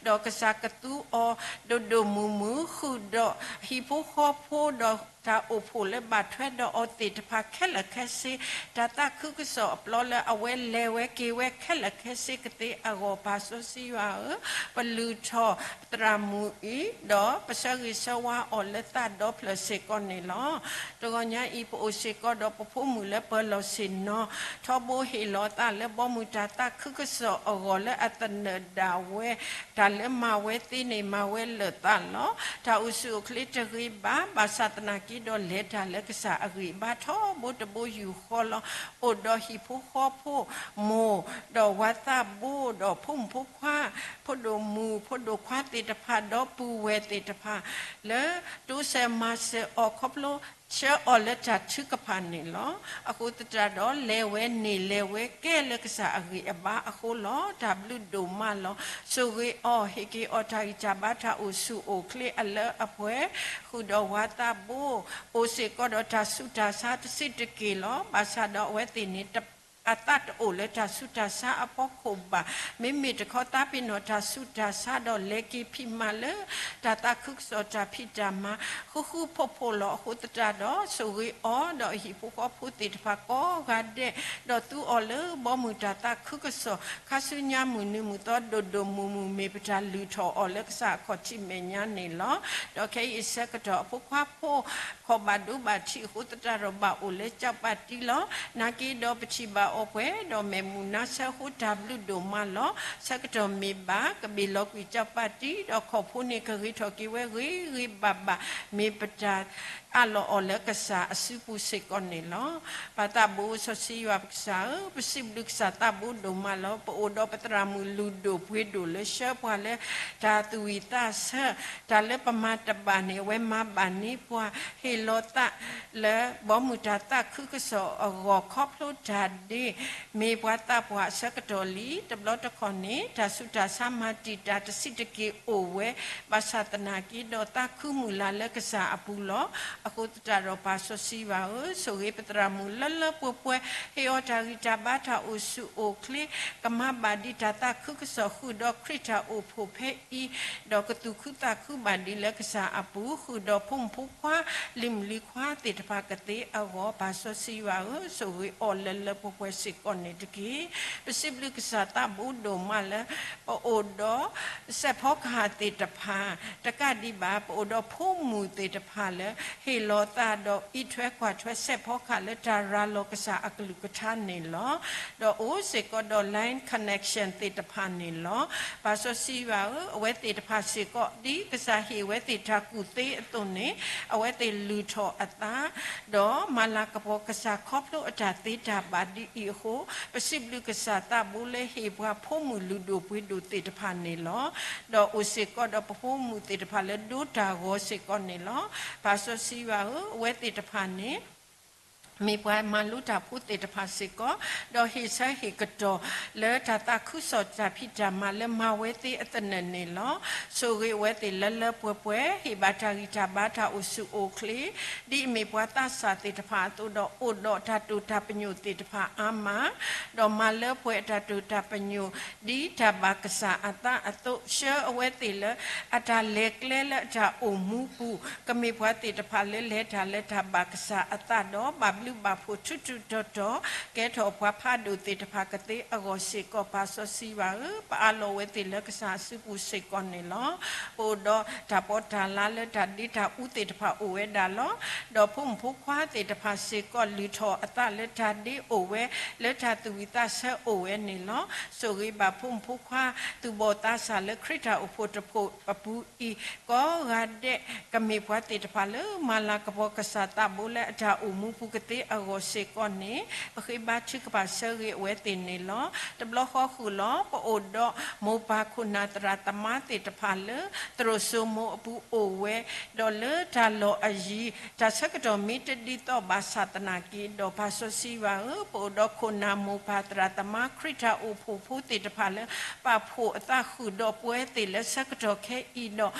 ဒီးကစၢ်ကသူအီၤဒိၣ်ဒိၣ်မုၢ်မုၢ်, ဃုာ်ဒီးဟံၣ်ဖိဃီဖိဒီး တၢ်အိၣ်ဖှိၣ်လၢဘၣ်ထွဲဒီးအီၤသ့ၣ်တဖၣ်ခဲလၢာ်ခဲဆ့, တၢ်သးခုကစီၣ်အပျီလၢအဝဲလဲၤဝဲက့ၤဝဲခဲလၢာ်ခဲဆ့ကသ့အဂီၢ်, ပၢ်စီဆှံယွၤဧၢ, ပလုၢ်ထီၣ်ပသရၣ်မုၣ်အံၤ, ဒီးပဆၢဂ့ၤဆၢဝါအီၤလၢသးဒီဖျၢၣ်စ့ၢ်ကီးန့ၣ်လီၤ. တဂီၤညါအံၤ ပအိၣ်စ့ၢ်ကီးဒီးပဖိမုၣ်လၢပၢၤလီၢ်ဆ့ၣ်နီၤထီဘိ, ဟ့ၣ်လီၤသးလၢဘီမုၢ်တၢ်သးခုကစီၣ်အဂီၢ်လၢအသနၢၣ်ဒၣ်ဝဲ, တၢ်လၢမၤဝဲသ့န့ၣ် မၤဝဲလၢာ်သးလီၤ. တၢ်အိၣ်ဆူၣ်အိၣ်ချ့တဂ့ၤဘၣ်, ဘၣ်ဆၣ်သနာ်က့ဒီး လဲၤတၢ်လၢကစၢ်အဂံၢ်အဘါထီဘိတဘိယူၢ်ဃီလီၤ. အိၣ်ဒီးဟံၣ်ဖိဃီဖိ, မိၢ်, ဒီးဝၤသးဘိ, ဒီးဖိမုၣ်ဖိခွါ, ဖိဒိၣ်မုၣ်ဖိဒိၣ်ခွါသ့ၣ်တဖၣ်, ဒီပုၢ်ဝဲၢ်သ့ၣ်တဖၣ်, လၢတိစၢၤမၤစၢၤအီၤခီဖျိ ဆှၢအီၤလၢတၢ်ထုကဖၣ်န့ၣ်လီၤ. အဃိသတးဒီး လဲၤဝဲန့ၢ်လဲၤဝဲကဲလၢကစၢ်အဂံၢ်အဘါအဃိလီၤ. တၢ်ဘျုးဒိၣ်မးလီၤ. ဆိၣ်ဂ့ၤအီၤ, ဟ့ၣ်က့ၤအီၤတၢ်ဂံၢ်တၢ်ဘါတၢ်အိၣ်ဆူၣ်အိၣ်ချ့အလၢအပှဲၤ, ဃုာ်ဒီးဝၤသးဘိ, အိၣ်စ့ၢ်ကီးဒီးတၢ်ဆူးတၢ်ဆါတစဲးတက့ၢ်လီၤ. ဘၣ်ဆၣ်ဒီးအဝဲသ့ၣ်န့ၣ် အသးတအိၣ်လၢတၢ်ဆူးတၢ်ဆါအဖီခိၣ်ဘၣ်. မ့မ့ၢ်တခီသးပ့ၤနီၣ်တၢ်ဆူးတၢ်ဆါဒီး လဲၤက့ၤဖံးမၤလၢတၢ်သးခုကစီၣ်တၢ်ဖံးတၢ်မၤ ဃူဃူဖိးဖိးလီၤ. အဃိသတးဒီး ဆိၣ်ဂ့ၤအီၤဒီးအဟံၣ်ဖိဃီဖိသ့ၣ်တဖၣ်ကိးဂၤဒဲး, ဒီးသူအီၤလၢဘီမုၢ်တၢ်သးခုကစီၣ် ခါဆူညါမုၢ်နံၤမုၢ်သီဒိၣ်ဒိၣ်မုၢ်မုၢ် မ့ၢ်ပတၢ်လုၢ်ထီၣ်အီၤလၢကစၢ်အခီၣ်ထံးမဲာ်ညါန့ၣ်လီၤ. ဒီးခဲအံၤအဆၢကတီၢ် အဖိခွါဖိ ခီၣ်ဘၣ်ဒိဘၣ်ထံးအဃိသတးဒီး ဘၣ်အိၣ်လၢကၠီၣ်ပၣ်တံလီၤ. နာ်က့ဒီးပထံၣ်ဘၣ် ပှၤလၢအအိၣ်မူဒီးအီပှဲၤဒီးမဲာ်မုာ်နါဆၢအဃိ တၢ်ဘျုးဒိၣ်မးလီၤ. ဆၢကတီၢ်မ့ၢ်ဘၣ် ကဘ့ၣ်လီၤကွံာ်ကၠီပၣ်တံ ဒီးခီၣ်ဖိန့ၣ်ကဂ့ၤထီၣ်က့ၤဝဲဂ့ၤဂ့ၤဘၣ်ဘၣ် မ့ၢ်ပတၢ်အးလီၤအီၤလၢကစၢ်အစုပူၤစ့ၢ်ကီးန့ၣ်လီၤ. ပၢ်သးဘိစီဆှံယွၤပကစၢ်ဧၢ, ပစံးဘျုးကစၢ်သးဘိဒိၣ်မးလီၤ. ပအိၣ်ဒီးပသရၣ်မုၣ်လုၢ်ဒိၣ်ပှ့ၤဒိၣ်လၢဆှၢပှၤလၢ တၢ်သူၣ်ဝံၣ်သးဆၢ, တၢ်လၢပမၤတဘၣ်န့ၣ် အဝဲမၤဘၣ်န့ၢ်ပှၤ, ဟ့ၣ်လီၤသးလၢ ဘီမုၢ်တၢ်သးခုကစီၣ်အဂီၢ် ခီဖျိတၢ်ဒ့ မ့ၢ်ပှၤသးပှၢ်အဆၢကတီၢ်လံ. တဘျီတခီၣ်န့ၣ် တၢ်ဆူးတၢ်ဆါမၤတံာ်တာ်တဆံးတက့ၢ်အိၣ်ဝဲ, ဘၣ်ဆၣ်သနာ်က့ဒီး သးခုမုၢ်လၢ်လၢကစၢ်အပူၤလီၤ. အဃိသတးဒီးပၢ်စီဆှံယွၤဧၢ, ဆိၣ်ဂ့ၤပသရၣ်မုၣ်လၢလၢပှဲၤပှဲၤ, ဟ့ၣ်အီၤတၢ်ဂံၢ်တၢ်ဘါတၢ်အိၣ်ဆူၣ်အိၣ်ချ့, ကမၤဘၣ်ဒ်တၢ်သးခုကစီၣ် ဃုာ်ဒီးခရံာ်တၢ်အိၣ်ဖှိၣ်ဖဲအံၤ, ဒီးကသူၣ်ခုသးခုဘၣ်ဒ်လၢကစၢ်အပူၤ, ဃုာ်ဒီးဖိမုၣ်ဖိခွါ လံၤမုၣ်လံၤခွါသ့ၣ်တဖၣ်ကသ့အဂီၢ်, ပၢ်စီဆှံယွၤဧၢ, ဆိၣ်ဂ့ၤအီၤလၢလၢပှဲၤပှဲၤစ့ၢ်ကီးန့ၣ်တက့ၢ်. ပစံးဘျုးကစၢ်သးဘိဒိၣ်မးလၢ ပအိၣ်ဒီး စဲးဖီကဟၣ်သ့ၣ်တဖၣ်, တကးဒံးဘၣ် ပအိၣ်ဒီးဖိမုၣ်သ့ၣ်တဖၣ်လၢ ဟ့ၣ်လီၤသးဒီးအံးထွဲကွၢ်ထွဲစဲးဖီကဟၣ်လၢတၢ်ရၤလီၤကစၢ်အကလုၢ်ကထါန့ၣ်လီၤ. ဒီးအိၣ်စ့ၢ်ကီးဒီး line connection သ့ၣ်တဖၣ်န့ၣ်လီၤ. ပၢ်စီဆှံယွၤဧၢ, အဝဲသ့ၣ်တဖၣ်စ့ၢ်ကီး ဒ်ကစၢ်ဟ့ၣ်အဝဲသ့ၣ်တၢ်ကူၣ်သ့အသိးန့ၣ် အဝဲသ့ၣ်လုၢ်ထီၣ်အသး ဒီးမၤလၤကပီၤကစၢ်ခီဖျိအတၢ်သ့တၢ်ဘၣ်ဒ်အံၤအဃိ, ပစံးဘျုးကစၢ်သးဘိလၢဟ့ၣ်ပှၤဖိမုၣ်လုၢ်ဒိၣ်ပှ့ၤဒိၣ်သ့ၣ်တဖၣ်န့ၣ်လီၤ. ဒီးအိၣ်စ့ၢ်ကီးဒီးပဖိမုၣ်သ့ၣ်တဖၣ်လၢဒိတၢ်ဂီၤစ့ၢ်ကီးန့ၣ်လီၤ. ပၢ်စီဆှံယွၤဧၢ, အဝဲသ့ၣ်တဖၣ်န့ၣ် မ့ၢ်ပှၤမၤလိတၢ်ဖိသ့ၣ်တဖၣ်စ့ၢ်ကီး, ဒီးဟ့ၣ်ဆၢဟ့ၣ်ကတီၢ်လၢတၢ်သးခုကစီၣ်တၢ်ဖံးတၢ်မၤလၢမၤဝဲသ့အသနၢၣ်န့ၣ်လီၤ. ဆိၣ်ဂ့ၤအဝဲသ့ၣ်လၢလၢပှဲၤပှဲၤ, ဟ့ၣ်ဘၣ်တၢ်ဂံၢ်တၢ်ဘါတၢ်အိၣ်ဆူၣ်အိၣ်ချ့ ဒ်အမ့ၢ်ပှၤသးစၢ်သ့ၣ်တဖၣ်အသိးဒီး အိၣ်ဒီးတၢ်တိာ်တၢ်ပညိၣ်သ့ၣ်တဖၣ်အါမး, ဒီးမၤလၢပှဲၤအတၢ်တိာ်တၢ်ပညိၣ် ဒ်တၢ်ဘၣ်ကစၢ်အသးအသိး, ဆှၢအဝဲသ့ၣ်လၢအတၢ်လဲၤကျဲလၢအတၢ်အိၣ်မူပူၤ, ကမ့ၢ်ပှၤသ့ၣ်တဖၣ်လၢလဲၤတၢ်လၢတၢ်ဘၣ်ကစၢ်အသးဒီး ဘၣ်ဘျုးဘၣ်ဖှိၣ်ထူးထူးတီၤတီၤ, ကဲထီၣ်ပှၤဖးဒိၣ်သ့ၣ်တဖၣ်ကသ့အဂီၢ်စ့ၢ်ကီး ပၢ်စီဆှံယွၤဧၢ, ပအးလီၤဝဲသ့ၣ်လၢကစၢ်အစုပူၤစ့ၢ်ကီးန့ၣ်လီၤ. ပအိၣ်ဒီးတၢ်ပီးတၢ်လါလၢတၢ်ဒ့တၢ်အူသ့ၣ်တဖၣ်အိၣ်ဝဲဒၣ်လီၤ. ဒီးဖိမုၣ်ဖိခွါသ့ၣ်တဖၣ်စ့ၢ်ကီး လုၢ်ထီၣ်အသးလၢတၢ်ဒ့အိၣ်ဝဲ, လၢတၢ်သူၣ်ဝံၣ်သးဆၢအိၣ်ဝဲန့ၣ်လီၤ. ဆိၣ်ဂ့ၤဘၣ်ဖိမုၣ်ဖိခွါ သူၣ်ဘီၣ်သးစၢ်လၢခရံာ်တၢ်အိၣ်ဖှိၣ်တဖှိၣ်အပူၤအံၤ ကိးဂၤဒဲး, ကမ့ၢ်ပှၤသ့ၣ်တဖၣ်လၢမၤလၤကပီၤကစၢ်သးဘိလၢအတၢ်အိၣ်မူပူၤကသ့အဂီၢ်စ့ၢ်ကီးန့ၣ် ပဃ့ဘါထုကဖၣ်ဆၢဂ့ၤအဝဲသ့ၣ်န့ၣ်လီၤ. တဘျီဃီဃုာ်လီၤ, ပအိၣ်ဒီးမိၢ်ပၢ်ခိၣ်နၢ်သရၣ်သမါသ့ၣ်တဖၣ်လၢ သရိာ်စိမိၤအပူၤအိၣ်ဝဲ, ဒီးလၢတၢ်လီၢ်အယံၤ တၢ်ဆၢကတီၢ်မ့ၢ်တဒ်သိးဘၣ်ဆၣ်သနာ်က့ဒီး ပၢ်စီဆှံယွၤဧၢ, ပအိၣ်ဒီးခိၣ်နၢ်မိၢ်ပၢ်သရၣ်သမါ ခရံာ်တၢ်အိၣ်ဖှိၣ်ဖိသ့ၣ်တဖၣ်လၢ ပာ်ဖှိၣ်အသးဃုာ်ဒီးပဝဲသ့ၣ်လၢဆၢကတီၢ်ခဲအံၤဒီး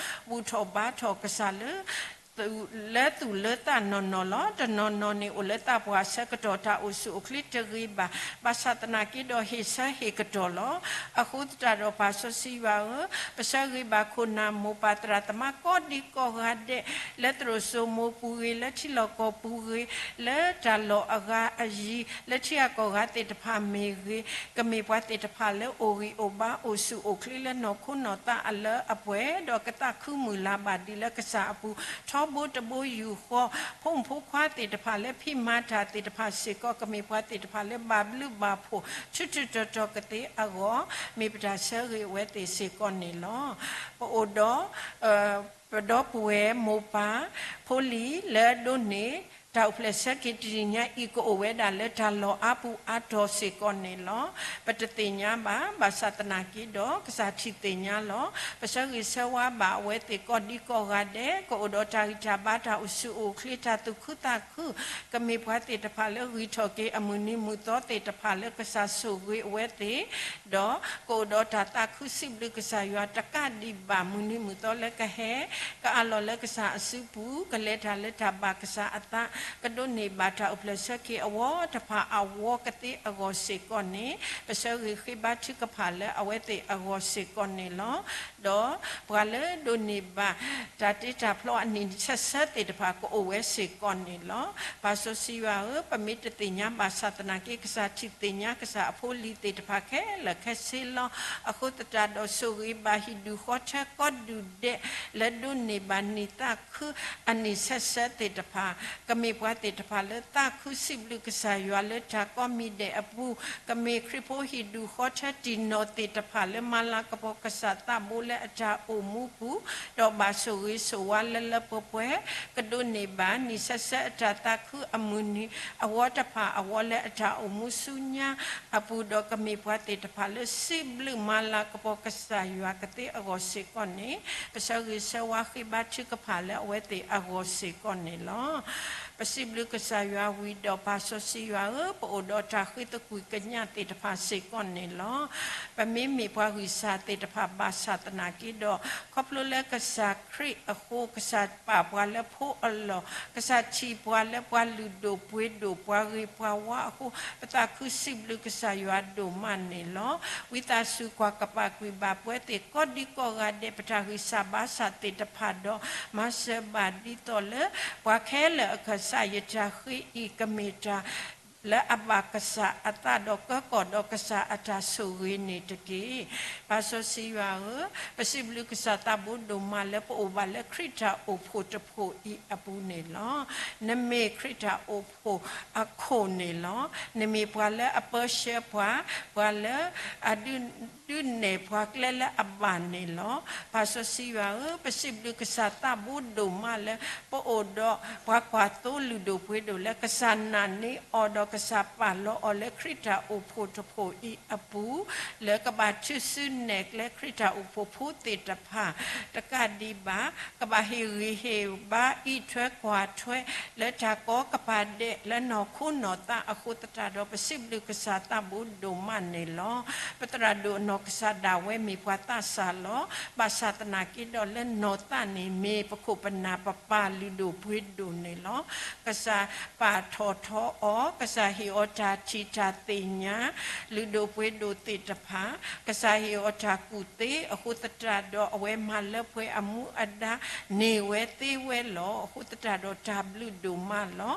ဘူၣ်ထီၣ်ဘါထီၣ်ကစၢ်လၢ လၢသူၣ်လၢသးနီၢ်နီၢ်လီၤ. တနီၤနီၤန့ၣ်အိၣ်လၢသးပှၢ်အဆၢကတီၢ် တၢ်အိၣ်ဆူၣ်အိၣ်ချ့တဂ့ၤဘၣ်, ဘၣ်ဆၣ်သနာ်က့ဒီးဟ့ၣ်ဆၢဟ့ၣ်ကတီၢ်လီၤ. အဃိသတးဒီးပၢ်စီဆှံယွၤဧၢ, ပဆၢဂ့ၤဘၣ်ခိၣ်နၢ်မိၢ်ပၢ်သရၣ်သမါကိးဒံကိးဂၤဒဲး လၢသရိာ်စိမိၤပူၤဂ့ၤ, လၢထံလီၢ်ကီၢ်ပူၤဂ့ၤ, လၢတၢ်လီၢ်အဂၤအယံၤ, လၢထံဂၤကီၢ်ဂၤသ့ၣ်တဖၣ်မ့ၢ်ဂ့ၤ, ကမ့ၢ်ပှၤသ့ၣ်တဖၣ်လၢအိၣ်ဂံၢ်အိၣ်ဘါအိၣ်ဆူၣ်အိၣ်ချ့လၢနီၢ်ခိနီၢ်သးအလၢအပှဲၤ, ဒီးကသးခုမုၢ်လၢ်ဘၣ်ဒ်လၢကစၢ်အပူၤ ထီဘိတဘိယူၢ်ဃီ, ဖိမုၣ်ဖိခွါသ့ၣ်တဖၣ်လၢဖံးမၤတၢ်သ့ၣ်တဖၣ်စ့ၢ်ကီး ကမ့ၢ်ပှၤသ့ၣ်တဖၣ်လၢဘၣ်ဘျုးဘၣ်ဖှိၣ် ထူးထူးတီၤတီၤကသ့အဂီၢ်, မ့ၢ်ပတၢ်ဆၢဂ့ၤအဝဲသ့ၣ်စ့ၢ်ကီးန့ၣ်လီၤ. ပအိၣ်ဒီး ပဒီပုၢ်ဝဲၢ်မိၢ်ပၢ်ဖိလံၤလၢအဒိးန့ၢ် တၢ်အိၣ်ဖျဲၣ်ဆၢက့ၤတနံၤညါအံၤ ကအိၣ်ဝဲဒၣ်လၢတၢ်လီၢ်အါပူၤအါတီၤစ့ၢ်ကီးန့ၣ်လီၤ. ပတသ့ၣ်ညါဘၣ်, ဘၣ်ဆၣ်သနာ်က့ဒီး ကစၢ်ထံၣ်သ့ၣ်ညါလီၤ. ပဆၢဂ့ၤဆၢဝါဘၣ်အဝဲသ့ၣ်ကိးဒံကိးဂၤဒဲး, ကအိၣ်ဒီးတၢ်ဂံၢ်တၢ်ဘါတၢ်အိၣ်ဆူၣ်အိၣ်ချ့ တၢ်သူၣ်ခုသးခု, ကမ့ၢ်ပှၤသ့ၣ်တဖၣ်လၢဂံၢ်ထီၣ်က့ၤအမုၢ်နံၤမုၢ်သီသ့ၣ်တဖၣ်လၢကစၢ်ဆိၣ်ဂ့ၤအဝဲသ့ၣ်, ဒီးကအိၣ်ဒီးတၢ်သးခုစံးဘျုးကစၢ်ယွၤတကးဒံးဘၣ် မုၢ်နံၤမုၢ်သီလၢကဟဲ ကအးလီၤလၢကစၢ်အစုပူၤ, ကလဲၤတၢ်လၢတၢ်ဘၣ်ကစၢ်အသး, ကဒိးန့ၢ်ဘၣ်တၢ်အိၣ်ဖျဲၣ်ဆၢက့ၤအဝီတဖၣ်အဝီကသ့အဂီၢ်စ့ၢ်ကီးန့ၣ်, ပဆၢဂ့ၤဃ့ဘါထုကဖၣ်လၢအဝဲသ့ၣ်အဂီၢ်စ့ၢ်ကီးန့ၣ်လီၤ. ဒီးပှၤလၢဒိးန့ၢ်ဘၣ် တၢ်တ့တၢ်ဖျီအနံၣ်ဆဲးဆၢသ့ၣ်တဖၣ် ကအိၣ်ဝဲစ့ၢ်ကီးန့ၣ်လီၤ. ပၢ်စီဆှံယွၤဧၢ, ပမ့ၢ်တသ့ၣ်ညါဘၣ်ဆၣ်သနာ်က့ ကစၢ်ထံၣ်သ့ၣ်ညါကစၢ်အဖိလံၤသ့ၣ်တဖၣ်ခဲလၢာ်ခဲဆ့လီၤ. အဃိသတးဒီးဆိၣ်ဂ့ၤဘၣ်ဟံၣ်ဒူၣ်ဃီထၢကိးဒူၣ်ဒဲး လၢဒိးန့ၢ်ဘၣ်နံၣ်သးခုအနံၣ်ဆဲးဆၢသ့ၣ်တဖၣ်, က မ့ၢ်ပှၤသ့ၣ်တဖၣ်လၢသးခုစံးဘျုးကစၢ်ယွၤလၢတၢ်ကိးမံၤဒဲးအပူၤ, ကမ့ၢ်ခရံာ်ဖိဟံၣ်ဒူၣ်ဃီထၢတံၢ်နီၣ်သ့ၣ်တဖၣ်လၢမၤလၤကပီၤကစၢ်သးဘိလၢအတၢ်အိၣ်မူပူၤ, ဒီးဘၣ်ဆိၣ်ဂ့ၤဆိၣ်ဝါလၢလၢပှဲၤပှဲၤ, ကဒိးန့ၢ်ဘၣ်နံၣ်ဆၢဆၢအတၢ်သးခုအမုၢ်နံၤ အဝီတဖၣ်အဝီလၢအတၢ်အိၣ်မူဆူညါအပူၤ, ဒီးကမ့ၢ်ပှၤသ့ၣ်တဖၣ်လၢစံးဘျုးမၤလၤကပီၤကစၢ်ယွၤကသ့အဂီၢ်စ့ၢ်ကီးန့ၣ်, ပဆၢဂ့ၤဆၢဝါဃ့ဘါထုကဖၣ်လၢအဝဲသ့ၣ်အဂီၢ်စ့ၢ်ကီးန့ၣ်လီၤ. ပစံးဘျုးကစၢ်ယွၤဝံၤဒီး ပၢ်စီဆှံယွၤဧၢ, ပအိၣ်ဒီးတၢ်ဃ့သကွံၢ်ကညးသ့ၣ်တဖၣ်စ့ၢ်ကီးန့ၣ်လီၤ. ပမ့မ့ၢ်ပှၤဂံၢ်စၢ်သ့ၣ်တဖၣ်ဘၣ်ဆၣ်သနာ်က့ဒီး, ခီဖျိလၢကစၢ်ခရံာ်အဃိ, ကစၢ်ပာ်ပှၤလၢဖိအလီၢ်, ကစၢ်ထံၣ်ပှၤလၢပှၤလုၢ်ဒိၣ်ပှ့ၤဒိၣ်ပှၤဂ့ၤပှၤဝါအဃိ, ပသးခုစံးဘျုးကစၢ်ယွၤဒိၣ်မးန့ၣ်လီၤ. ဝံသးစူၤကွၢ်ကပာ်ကွံာ်ဘၣ်ပဝဲသ့ၣ်ကိးဒံကိးဂၤဒဲး ပတၢ်ဂံၢ်စၢ်ဘါစၢ်သ့ၣ်တဖၣ်ဒီး, မၤစၢၤဘၣ်ဒ်သိးလၢ ပှၤခဲလၢာ်အကစၢ်ယတၢ်ဃ့အံၤ ကမ့ၢ်တၢ်လၢအဘၣ်ကစၢ်အသးဒီးကၢကီၣ်ဒီးကစၢ်အတၢ်ဆိၣ်ဂ့ၤန့ၣ်တက့ၢ်. ပၢ်စီဆှံယွၤဧၢ, ပစံးဘျုးကစၢ်သးဘိဒိၣ်မးလၢပအိၣ်ဘၣ်လၢခရံာ်တၢ်အိၣ်ဖှိၣ်တဖှိၣ်အံၤအပူၤန့ၣ်လီၤ. နမ့ၢ်ခရံာ်တၢ်အိၣ်ဖှိၣ်အခိၣ်န့ၣ်လီၤ. နမ့ၢ်ပှၤလၢအပၢဆှၢပှၤ, ပှၤလၢအဒုး ဒုးနဲၣ်ပှၤကျဲလၢအဘၣ်န့ၣ်လီၤ. ပၢ်စီဆှံယွၤဧၢ, ပစံးဘျုးကစၢ်သးဘိဒိၣ်မးလၢ ပအိၣ်ဒီးပှၤကွၢ်သိလုၢ်ဒိၣ်ပှ့ၤဒိၣ်လၢကစၢ်နာ်န့ၢ်အီၤဒီးကစၢ်ပာ်လီၤအီၤလၢခရံာ်တၢ်အိၣ်ဖှိၣ်တဖှိၣ်အံၤအပူၤ, လၢကဘၣ်ထုးစုနဲၣ်ကျဲခရံာ်တၢ်အိၣ်ဖှိၣ်ဖိသ့ၣ်တဖၣ် တကးဒံးဘၣ် ကဘၣ်ဟ့ၣ်ဂံၢ်ဟ့ၣ်ဘါအံးထွဲကွၢ်ထွဲ လၢတၢ်ကီကပၤဒဲးလၢနီၢ်ခိနီၢ်သးအဃိသတးဒီး ပစံးဘျုးကစၢ်သးဘိဒိၣ်မးန့ၣ်လီၤ. ပသရၣ်ဒိၣ်အနီၢ်ကစၢ်ဒၣ်ဝဲမ့ၢ်ပှၤသးစၢ်လီၤ. ဘၣ်ဆၣ်သနာ်က့ဒီးလၢနီၢ်သးန့ၣ် မ့ၢ်ပခိၣ်ပနၢ်ပပၢ်လုၢ်ဒိၣ်ပှ့ၤဒိၣ်န့ၣ်လီၤ. ကစၢ်ပာ်ထီၣ်ထီအီၤ, ကစၢ်ဟ့ၣ်အီၤတၢ်ထံၣ်တၢ်သ့ၣ်ညါ, လုၢ်ဒိၣ်ပှ့ၤဒိၣ်သ့ၣ်တဖၣ် ကစၢ်ဟ့ၣ်အီၤတၢ်ကူၣ်သ့အဃိသတးဒီး အဝဲမၤလၢပှဲၤအမူအဒါန့ၢ်ဝဲသ့ဝဲလီၤ. အဃိသတးဒီးတၢ်ဘျုးဒိၣ်မးလီၤ.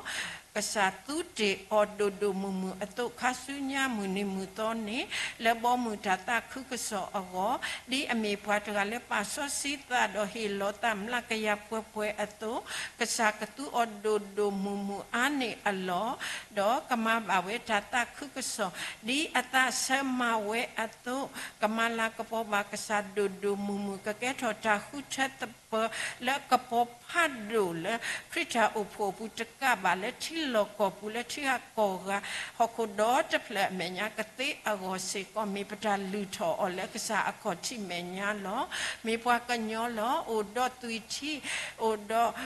ကစၢ်သူတ့ၢ်အီၤဒိၣ်ဒိၣ်မုၢ်မုၢ်အသိး ခါဆူညါမုၢ်နံၤမုၢ်သီန့ၣ် လၢဘီမုၢ်တၢ်သးခုကစီၣ်အဂီၢ်, ဒ်အမ့ၢ်ပှၤတဂၤလၢပာ်စီဆှံသးဒီးဟ့ၣ်လီၤသးမျးကယၤပှဲၤပှဲၤအသိး, ကစၢ်ကသူအီၤဒိၣ်ဒိၣ်မုၢ်မုၢ်အါန့ၢ်အလီၢ်, ဒီးကမၤဘၣ်ဝဲတၢ်သးခုကစီၣ် ဒ်အသးဆၢမၤဝဲအသိး, ကမၤလၤကပီၤဘၣ်ကစၢ်ဒိၣ်ဒိၣ်မုၢ်မုၢ်, ကကဲထီၣ်တၢ်ဃုထၢသပၢၤလၢကပီၤဖးဒိၣ်လၢခရံာ်တၢ်အိၣ်ဖှိၣ်အပူၤ တကးဘၣ်လၢထံလီၢ်ကီၢ်ပူၤ လၢထံဂၤကီၢ်ဂၤ ဟီၣ်ခိၣ်ဒီတဖျၢၣ်အမဲာ်ညါကသ့အဂီၢ်စ့ၢ်ကီး မ့ၢ်ပတၢ်လုၢ်ထီၣ်အီၤလၢကစၢ်အခီၣ်ထံးမဲာ်ညါလီၤ. မ့ၢ်ပှၤကညီလီၤ. အိၣ်ဒီးသွံၣ်ထံ, အိၣ်ဒီး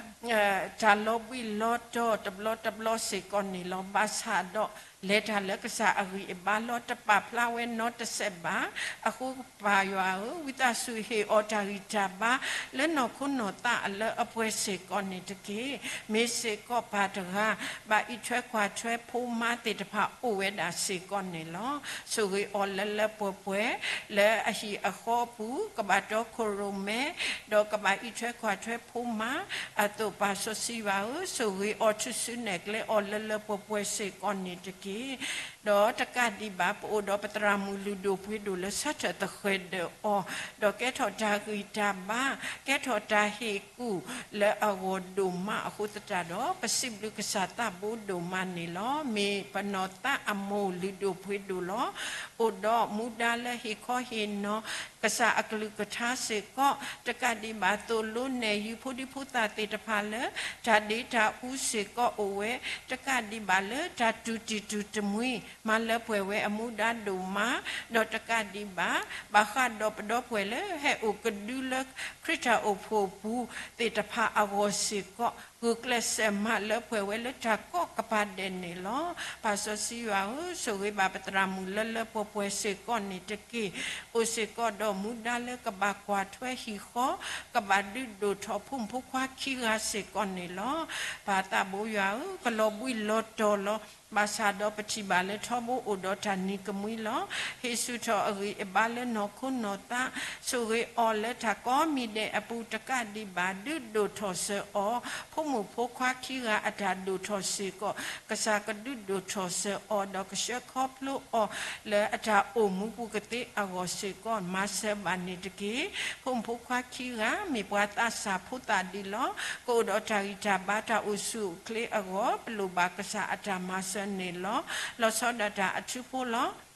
တၢ်လီၤဘှံးလီၤတီၤတဘျီတဘျီစ့ၢ်ကီးန့ၣ်လီၤ. ဘၣ်ဆၣ်ဒီး လဲၤတၢ်လၢကစၢ်အဂံၢ်အဘါလီၤ. တပာ်ဖျါဝဲနီတစဲးဘၣ်. အဃိပၢ်ယွၤဧၢ, ဝံသးစူၤဟ့ၣ်အီၤတၢ်ဂံၢ်တၢ်ဘါ လၢနီၢ်ခိနီၢ်သးအလၢအပှဲၤစ့ၢ်ကီးန့ၣ်တက့ၢ်. မ့ၢ်စ့ၢ်ကီးပၢ်တဂၤ ဘၣ်အံးထွဲကွၢ်ထွဲဖိမါသ့ၣ်တဖၣ်အိၣ်ဝဲဒၣ်စ့ၢ်ကီးန့ၣ်လီၤ. ဆိၣ်ဂ့ၤအီၤလၢလၢပှဲၤပှဲၤ လၢအဟံၣ်အဃီအပူၤ ကဘၣ်တီခိၣ်ရိၣ်မဲ ဒီးကဘၣ်အံးထွဲကွၢ်ထွဲဖိမါအသိး ပၢ်စီဆှံယွၤဧၢ, ဆိၣ်ဂ့ၤအီၤထုးစုနဲၣ်ကျဲအီၤလၢလၢပှဲၤပှဲၤစ့ၢ်ကီးန့ၣ်တက့ၢ်. ဒီးတကးဒံးဘၣ် ပအိၣ်ဒီးပသရၣ်မုၣ်လုၢ်ဒိၣ်ပှ့ၤဒိၣ်လၢဆၢထၢၣ်သဃဲၤဒၢးအီၤ, ဒီးကဲထီၣ်တၢ်ဂံၢ်တၢ်ဘါ, ကဲထီၣ်တၢ်ဟ့ၣ်ကူၣ်လၢအဂီၢ်ဒိၣ်မးအဃိသတးဒီး ပစံးဘျုးကစၢ်သးဘိဒိၣ်မးန့ၣ်လီၤ. မ့ၢ်ပနီၢ်သးအမိၢ်လုၢ်ဒိၣ်ပှ့ၤဒိၣ်လီၤ. အိၣ်ဒီးမူဒါလၢဟ့ၣ်ခီဟ့ၣ်နီၤ ကစၢ်အကလုၢ်ကထါစ့ၢ်ကီး, တကးဒံးဘၣ် သိၣ်လိနဲၣ်ယုၤဖိဒံဖိသၣ်သ့ၣ်တဖၣ်လၢ တၢ်ဒ့တၢ်အူစ့ၢ်ကီးအိၣ်ဝဲ, တကးဒံးဘၣ်လၢတၢ်တူၢ်တံၢ်တူၢ်တမှံၤ မၤလၢပှဲၤဝဲအမူဒါဒိၣ်မး, ဒီးတကးဒံးဘၣ် ဘၣ်ဃးဒီးပဒီပုၢ်ဝဲၢ်လၢဟဲအိၣ်ကဒုလၢခရံာ်တၢ်အိၣ်ဖှိၣ်ပူၤသ့ၣ်တဖၣ်အဂီၢ်စ့ၢ်ကီး ဂုာ်ကျဲးစၢးမၤလၢပှဲၤဝဲလၢတၢ်ကိးကပၤဒဲးန့ၣ်လီၤ. ပၢ်စီဆှံယွၤဧၢ, ဆိၣ်ဂ့ၤဘၣ်ပသရၣ်မုၣ်လၢလၢပှဲၤပှဲၤစ့ၢ်ကီးန့ၣ်တက့ၢ်. အိၣ်စ့ၢ်ကီးဒီးမူဒါလၢကဘၣ်ကွၢ်ထွဲဟံၣ်ဃီ, ကဘၣ်ဒုးဒိၣ်ထီၣ်ဖိမုၣ်ဖိခွါခံဂၤစ့ၢ်ကီးန့ၣ်လီၤ. ပၢ်သးဘိယွၤဧၢ, ကလီၤဘှံးလီၤတီၤလီၤ. ဘၣ်ဆၣ်ဒီးပထံၣ်ဘၣ်လၢထီဘိအိၣ်ဒီးတၢ်နံၤကမှံလီၤ. ဟ့ၣ်ဆူၣ်ထီၣ်အဂံၢ်အဘါလၢနီၢ်ခိနီၢ်သး, ဆိၣ်ဂ့ၤအီၤလၢတၢ်ကိးမံၤဒဲးအပူၤတကးဒံးဘၣ်, ဒုးဒိၣ်ထီၣ်စၢၤအီၤ, ဖိမုၣ်ဖိခွါခံဂၤအတၢ်ဒိၣ်ထီၣ်စ့ၢ်ကီး, ကစၢ်ကဒုးဒိၣ်ထီၣ်စၢၤအီၤ, ဒီးကဆှၢခီဖျိအီၤလၢအတၢ်အိၣ်မူပူၤကသ့အဂီၢ်စ့ၢ်ကီး, မၤစၢၤဘၣ်န့ၣ်တက့ၢ်. ဖိမုၣ်ဖိခွါခံဂၤ မ့ၢ်ပှၤသးစၢ်ဖိသၣ်ဒံးလီၤ. ကအိၣ်ဒီးတၢ်ဂံၢ်တၢ်ဘါတၢ်အိၣ်ဆူၣ်အိၣ်ချ့အဂီၢ် ပလိၣ်ဘၣ်ကစၢ်အတၢ်မၤစၢၤန့ၣ်လီၤ. လီၤဆီဒၣ်တၢ်အထူဖိလီၤ.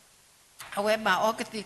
အဝဲဘၣ်အီကသံၣ်ကသီ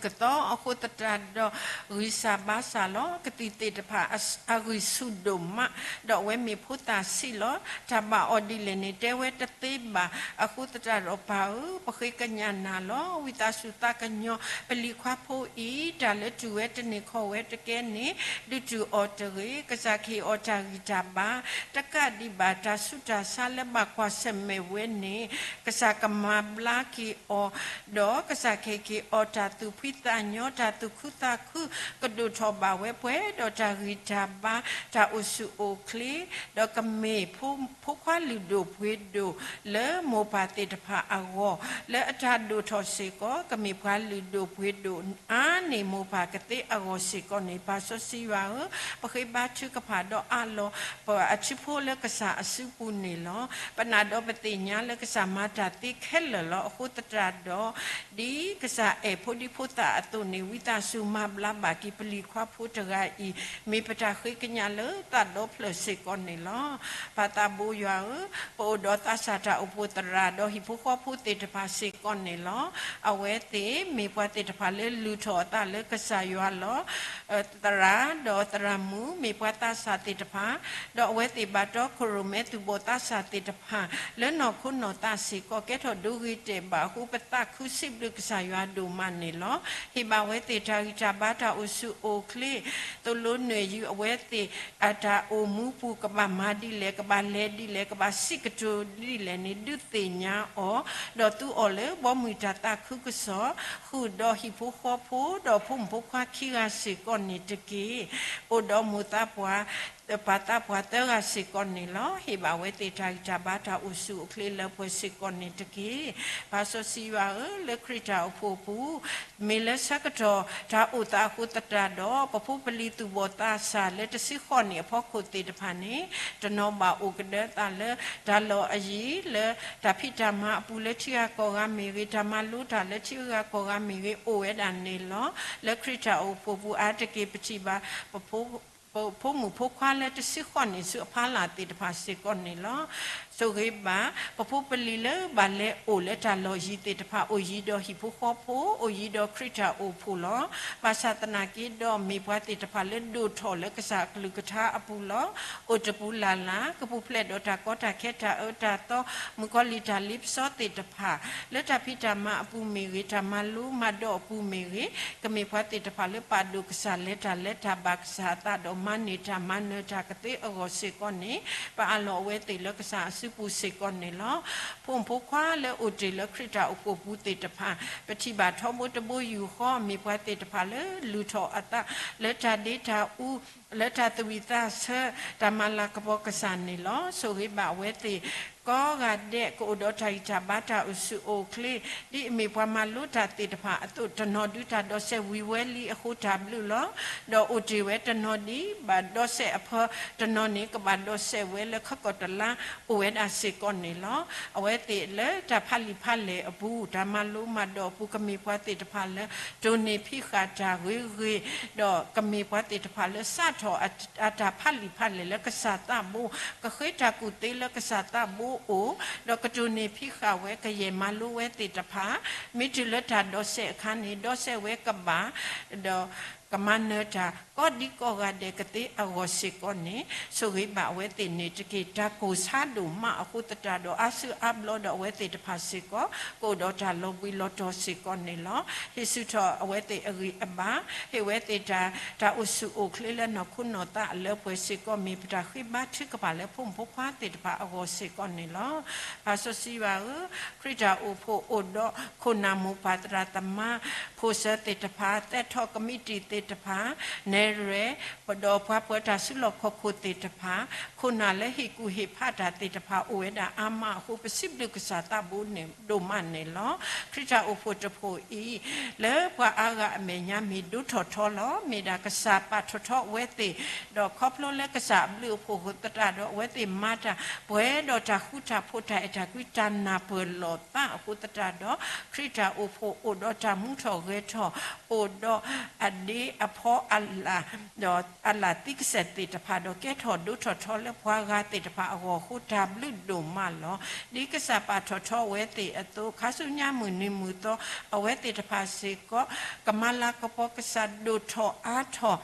အဃိသတးဒီး ဂံၢ်စၢ်ဘါစၢ်လီၤ. ကသံၣ်သ့ၣ်တဖၣ်အဂံၢ်ဆူၣ်ဒိၣ်မး, ဒီးအဝဲမ့ၢ်ဖိသၣ်ဆံးလီၤ. တၢ်ဘၣ်အီၤဒ်လဲၣ်န့ၣ် တဲဝဲတသ့ဘၣ်. အဃိသတးဒီးပၢ်ဧၢ, ပဃ့ကညးနၤလီၤ. ဝံသးစူၤသးကညီၤ ပလံၤခွါဖိအံၤ, တၢ်လၢတူၢ်ဝဲတန့ၢ်ခီၣ်ဝဲတကဲန့ၣ် ဒုးတူၢ်အီၤတဂ့ၤ. ကစၢ်ကဟ့ၣ်အီၤတၢ်ဂံၢ်တၢ်ဘါ တကးဒံးဘၣ် တၢ်ဆူးတၢ်ဆါလၢဘၣ်ကွၢ်ဆၢၣ်မဲာ်ဝဲန့ၣ် ကစၢ်ကမၤဘျါက့ၤအီၤ, ဒီးကစၢ်ကဟ့ၣ်က့ၤအီၤတၢ်သူၣ်ဖှံသးညီ, တၢ်သူၣ်ခုသးခု ကဒိၣ်ထီၣ်ဘၣ်ဝဲပှဲၤဒီးတၢ်ဂံၢ်တၢ်ဘါ တၢ်အိၣ်ဆူၣ်အိၣ်ချ့, ဒီးကမ့ၢ် ဖိခွါလုၢ်ဒိၣ်ပှ့ၤဒိၣ်လၢမိၢ်ပၢ်သ့ၣ်တဖၣ်အဂီၢ်, လၢအတၢ်ဒိၣ်ထီၣ်စ့ၢ်ကီး ကမ့ၢ်ပှၤလုၢ်ဒိၣ်ပှ့ၤဒိၣ်အါန့ၢ်မိၢ်ပၢ်ကသ့အဂီၢ်စ့ၢ်ကီးန့ၣ်, ပၢ်စီဆှံယွၤဧၢ, ပဃ့ဘါထုကဖၣ်ဒီးအးလီၤ ပှၤအထူဖိလၢကစၢ်အစုပူၤန့ၣ်လီၤ. ပနာ်ဒီးပသ့ၣ်ညါလၢကစၢ်မၤတၢ်သ့ခဲလၢာ်လီၤ. အဃိသတးဒီး ဒ်ကစၢ်အဲၣ်ဖိဒံဖိသၣ်အသိးန့ၣ် ဝံသးစူၤမၤဘျါဘၣ်က့ၤပလံၤခွါဖိတဂၤအံၤ, မ့ၢ်ပတၢ်ဃ့ကညးလၢသးဒီဖျၢၣ်စ့ၢ်ကီးန့ၣ်လီၤ. ပၢ်သးဘိယွၤဧၢ, ပအိၣ်ဒီးသးစၢ်တၢ်အိၣ်ဖှိၣ်သရၣ်ဒီးဟံၣ်ဖိဃီဖိသ့ၣ်တဖၣ်စ့ၢ်ကီးန့ၣ်လီၤ. အဝဲသ့ၣ်မ့ၢ်ပှၤသ့ၣ်တဖၣ်လၢလုၢ်ထီၣ်အသးလၢကစၢ်ယွၤလီၤ. သရၣ်ဒီးသရၣ်မုၣ် မ့ၢ်ပှၤသးစၢ်သ့ၣ်တဖၣ်, ဒီးအဝဲသ့ၣ်ဘၣ်တီခိၣ်ရိၣ်မဲသူၣ်ဘီၣ်သးစၢ်သ့ၣ်တဖၣ် လၢနီၢ်ခိနီၢ်သးစ့ၢ်ကီး ကဲထီၣ်ဒိဂ့ၤတဲာ်ဘၣ်အဃိ ပသးခုစံးဘျုးကစၢ်ယွၤဒိၣ်မးန့ၣ်လီၤ. ဟ့ၣ်ဘၣ်အဝဲသ့ၣ်တၢ်ဂံၢ်တၢ်ဘါတၢ်အိၣ်ဆူၣ်အိၣ်ချ့, သိၣ်လိနုာ်ယုာ်အဝဲသ့ၣ် အတၢ်အိၣ်မူပူၤ ကဘၣ်မၤဒ်လဲၣ်, ကဘၣ်လဲၤဒ်လဲၣ်, ကဘၣ်စံးကတိၤဒ်လဲၣ်န့ၣ် ဒုးသ့ၣ်ညါအီၤ, ဒီးသူအီၤလၢဘီမုၢ်တၢ်သးခုကစီၣ်, ဃုာ်ဒီးဟံၣ်ဖိဃီဖိ ဒီးဖိမုၣ်ဖိခွါခံဂၤစ့ၢ်ကီးန့ၣ်တက့ၢ်. အိၣ်ဒီးမိၢ်သးပှၢ် ပၢ်သးပှၢ်သၢဂၤစ့ၢ်ကီးန့ၣ်လီၤ. ဟ့ၣ်ဘၣ်ဝဲသ့ၣ်တၢ်ဂံၢ်တၢ်ဘါတၢ်အိၣ်ဆူၣ်အိၣ်ချ့လၢပှဲၤစ့ၢ်ကီးန့ၣ်တက့ၢ်. ပၢ်စီဆှံယွၤဧၢ, လၢခရံာ်တၢ်အိၣ်ဖှိၣ်အပူၤ မ့ၢ်လၢဆၢကတီၢ်တၢ်အိၣ်သးအဃိသတးဒီး ပဖိပလံၤသူၣ်ဘီၣ်သးစၢ်လၢတဆံဃိးနံၣ်အဖီခိၣ်သ့ၣ်တဖၣ်န့ၣ် တနီၤဘၣ်အိၣ်ကဒၢသးလၢ တၢ်လီၢ်အယံၤ လၢတၢ်ဖံးတၢ်မၤအပူၤလၢထံဂၤကီၢ်ဂၤမ့ၢ်ဂ့ၤ, တၢ်မၤလိတၢ်လၢထံဂၤကီၢ်ဂၤမ့ၢ်ဂ့ၤ အိၣ်ဝဲဒၣ်န့ၣ်လီၤ. လၢခရံာ်တၢ်အိၣ်ဖှိၣ်ပူၤအါတက့ၢ် ပထံၣ်ဘၣ် ပဖိမုၣ်ဖိခွါလၢတဆံဃိးနံၣ်ဆူအဖီလာ်သ့ၣ်တဖၣ်စ့ၢ်ကီးန့ၣ်လီၤ. ဆိၣ်ဂ့ၤဘၣ် ပဖိပလံၤလၢဘၣ်လဲၤအိၣ်လၢတၢ်လီၢ်ယံၤသ့ၣ်တဖၣ် အိၣ်ယံၤဒီးဟံၣ်ဖိဃီဖိ, အိၣ်ယံၤဒီးခရံာ်တၢ်အိၣ်ဖှိၣ်လီၤ. ဘၣ်ဆၣ်သနာ်က့ဒီးမ့ၢ်ပှၤသ့ၣ်တဖၣ်လၢဒိၣ်ထီၣ်လၢကစၢ်အကလုၢ်ကထါအပူၤလီၤ. အိၣ်တပူၤလၢ်လၢ် ကပူၤဖျဲးဒီးတၢ်ကီတၢ်ခဲတၢ်အၢတၢ်သီ မုၣ်ကီၤလံၢ်တၢ်လ့ပစီသ့ၣ်တဖၣ် လၢတၢ်ဖံးတၢ်မၤအပူၤမ့ၢ်ဂ့ၤ, တၢ်မၤလိမၤဒိးအပူၤမ့ၢ်ဂ့ၤ, ကမ့ၢ်ပှၤသ့ၣ်တဖၣ်လၢပာ်ဒိၣ်ကစၢ်လဲၤတၢ်လၢတၢ်ဘၣ်ကစၢ်အသးဒီးမၤန့ၢ်တၢ်မၤနၢၤတၢ်ကသ့အဂီၢ်စ့ၢ်ကီးန့ၣ် ပအးလီၤအဝဲသ့ၣ်လၢကစၢ်အစုပူၤစ့ၢ်ကီးန့ၣ်လီၤ. ဖိမုၣ်ဖိခွါလၢအိၣ်တ့ၢ်လၢခရံာ်တၢ်အိၣ်ဖှိၣ်ပူၤသ့ၣ်တဖၣ် ပထံၣ်ဘၣ်ထီဘိတဘိယူၢ်ဃီ မ့ၢ်ပှၤသ့ၣ်တဖၣ်လၢလုၢ်ထီၣ်အသး လၢတၢ်ဒ့တၢ်အူ လၢတၢ်သးဝံၣ်သးဆၢ တၢ်မၤလၤကပီၤကစၢ်န့ၣ်လီၤ. ဆိၣ်ဂ့ၤဘၣ်အဝဲသ့ၣ် ကိးဂၤဒဲး ကအိၣ်ဒီးတၢ်ဂံၢ်တၢ်ဘါတၢ်အိၣ်ဆူၣ်အိၣ်ချ့ ဒ်အမ့ၢ်ပှၤမၤလိတၢ်သ့ၣ်တဖၣ်အသိး တနီၤဒုးတၢ်ဒီးစဲးဝံၤဝဲလံအဃိတၢ်ဘျုးလီၤ. ဒီးအိၣ်တ့ၢ်ဝဲတနီၤဒ်ဘၣ်ဒီးစဲးအဖၢ တနီၤန့ၣ် ကဘၣ်ဒီးစဲးဝဲလၢခီကီၢ်တလါ အိၣ်ဝဲဒၣ်စ့ၢ်ကီးန့ၣ်လီၤ. အဝဲသ့ၣ်လၢတၢ်ဖးလံာ်ဖးလဲၢ်အပူၤ တၢ်မၤလိမၤဒိးအပူၤ ကမ့ၢ်ပှၤသ့ၣ်တဖၣ်လၢ တိၢ်န့ၢ်ဖံးဃာ်တၢ်ဂ့ၤဂ့ၤ ဒီးကမ့ၢ်ပှၤသ့ၣ်တဖၣ်လၢစးထီၣ်အတၢ်ဖးလံာ်ဖးလဲၢ်လၢကစၢ်သးဘိ, ကဃ့တၢ်ကူၣ်သ့လၢကစၢ်သးဘိအအိၣ်, ဒီးကတိၢ်န့ၢ်ဖံးဃာ်ဝဲ ကယဲၢ်မၤလိဝဲသ့ၣ်တဖၣ်, မ့ၢ်တုၤလၢတၢ်ဒီးစဲးအခါန့ၣ် ဒီးစဲးဝဲကဘၣ် ဒီးကမၤနၢၤတၢ် ကိးဒံကိးဂၤဒဲးကသ့အဂီၢ်စ့ၢ်ကီးန့ၣ် ဆိၣ်ဂ့ၤဘၣ်အဝဲသ့ၣ်န့ၣ်တက့ၢ်. တၢ်ကိၢ်ဆါဒိၣ်မးအဃိသတးဒီး အါစုအါဘျီဒီးအဝဲသ့ၣ်တဖၣ်စ့ၢ်ကီး ကအိၣ်ဒီးတၢ်လီၤဘှံးလီၤတီၤစ့ၢ်ကီးန့ၣ်လီၤ. ဟ့ၣ်ဆူၣ်ထီၣ်အဝဲသ့ၣ်အဂံၢ်အဘါ, ဟ့ၣ်ဝဲသ့ၣ်တၢ် တၢ်အိၣ်ဆူၣ်အိၣ်ချ့လၢနီၢ်ခိနီၢ်သးအလၢပှဲၤစ့ၢ်ကီး မ့ၢ်ပတၢ်ဃ့ဘါထုကဖၣ်လၢဖိမုၣ်ဖိခွါသ့ၣ်တဖၣ်အဂီၢ်စ့ၢ်ကီးန့ၣ်လီၤ. ပၢ်စီဆှံယွၤဧၢ, ခရံာ်တၢ်အိၣ်ဖှိၣ်အိၣ်ဒီးခိၣ်နၢ်မိၢ်ပၢ်သရၣ်သမါ ဖိၣ်စၢၤသ့ၣ်တဖၣ်, သဲထီၣ်ကမံးတံာ်သ့ၣ် သ့ၣ်တဖၣ်, နဲၣ်ရွဲၣ်, ဒီးပှၤပၢၤတၢ်စုလီၢ်ခီၣ်ခိၣ်သ့ၣ်တဖၣ်, ခိၣ်နၢ်လၢဟ့ၣ်ကူၣ်ဟ့ၣ်ဖးတၢ်သ့ၣ်တဖၣ်အိၣ်ဝဲဒၣ်အါမးအဃိ ပစံးဘျုးကစၢ်သးဘိန့ၣ်ဒိၣ်မးန့ၣ်လီၤ. ခရံာ်တၢ်အိၣ်ဖှိၣ်တဖှိၣ်အံၤ လၢပှၤအါဂၤအမဲာ်ညါမ့ၢ်ဒိၣ်ထီၣ်ထီလီၤ. မ့ၢ်ဒၣ်ကစၢ်ပာ်ထီၣ်ထီအဝဲသ့ၣ်, ဒီးခီဖျိလၢကစၢ်အဘျုးအဖှိၣ်အဃိသတးဒီး အဝဲသ့ၣ်မၤတၢ်ပှဲၤဒီးတၢ်ဃူတၢ်ဖိး တၢ်အဲၣ်တၢ်ကွံ တၢ်နၢ်ပၢၢ်လိာ်သးအဃိသတးဒီး ခရံာ်တၢ်အိၣ်ဖှိၣ်အိၣ်ဒီးတၢ်မူထီၣ်ဂဲၤထီၣ်, အိၣ်ဒီးအဒ့အဖီအလၣ် ဒီးအလၣ်သံကစဲာ်သ့ၣ်တဖၣ် ဒီးကဲထီၣ်ဒိၣ်ထီၣ်ထီလၢပှၤဂၤသ့ၣ်တဖၣ်အဂီၢ်အဃိ တၢ်ဘျုးဒိၣ်မးလီၤ. ဒ်ကစၢ်ပာ်ထီၣ်ထီအဝဲသ့ၣ်အသိး ခါဆူညါမုၢ်နံၤမုၢ်သီ အဝဲသ့ၣ်တဖၣ်စ့ၢ်ကီး ကမၤလၤကပီၤကစၢ်ဒိၣ်ထီၣ်အါထီၣ်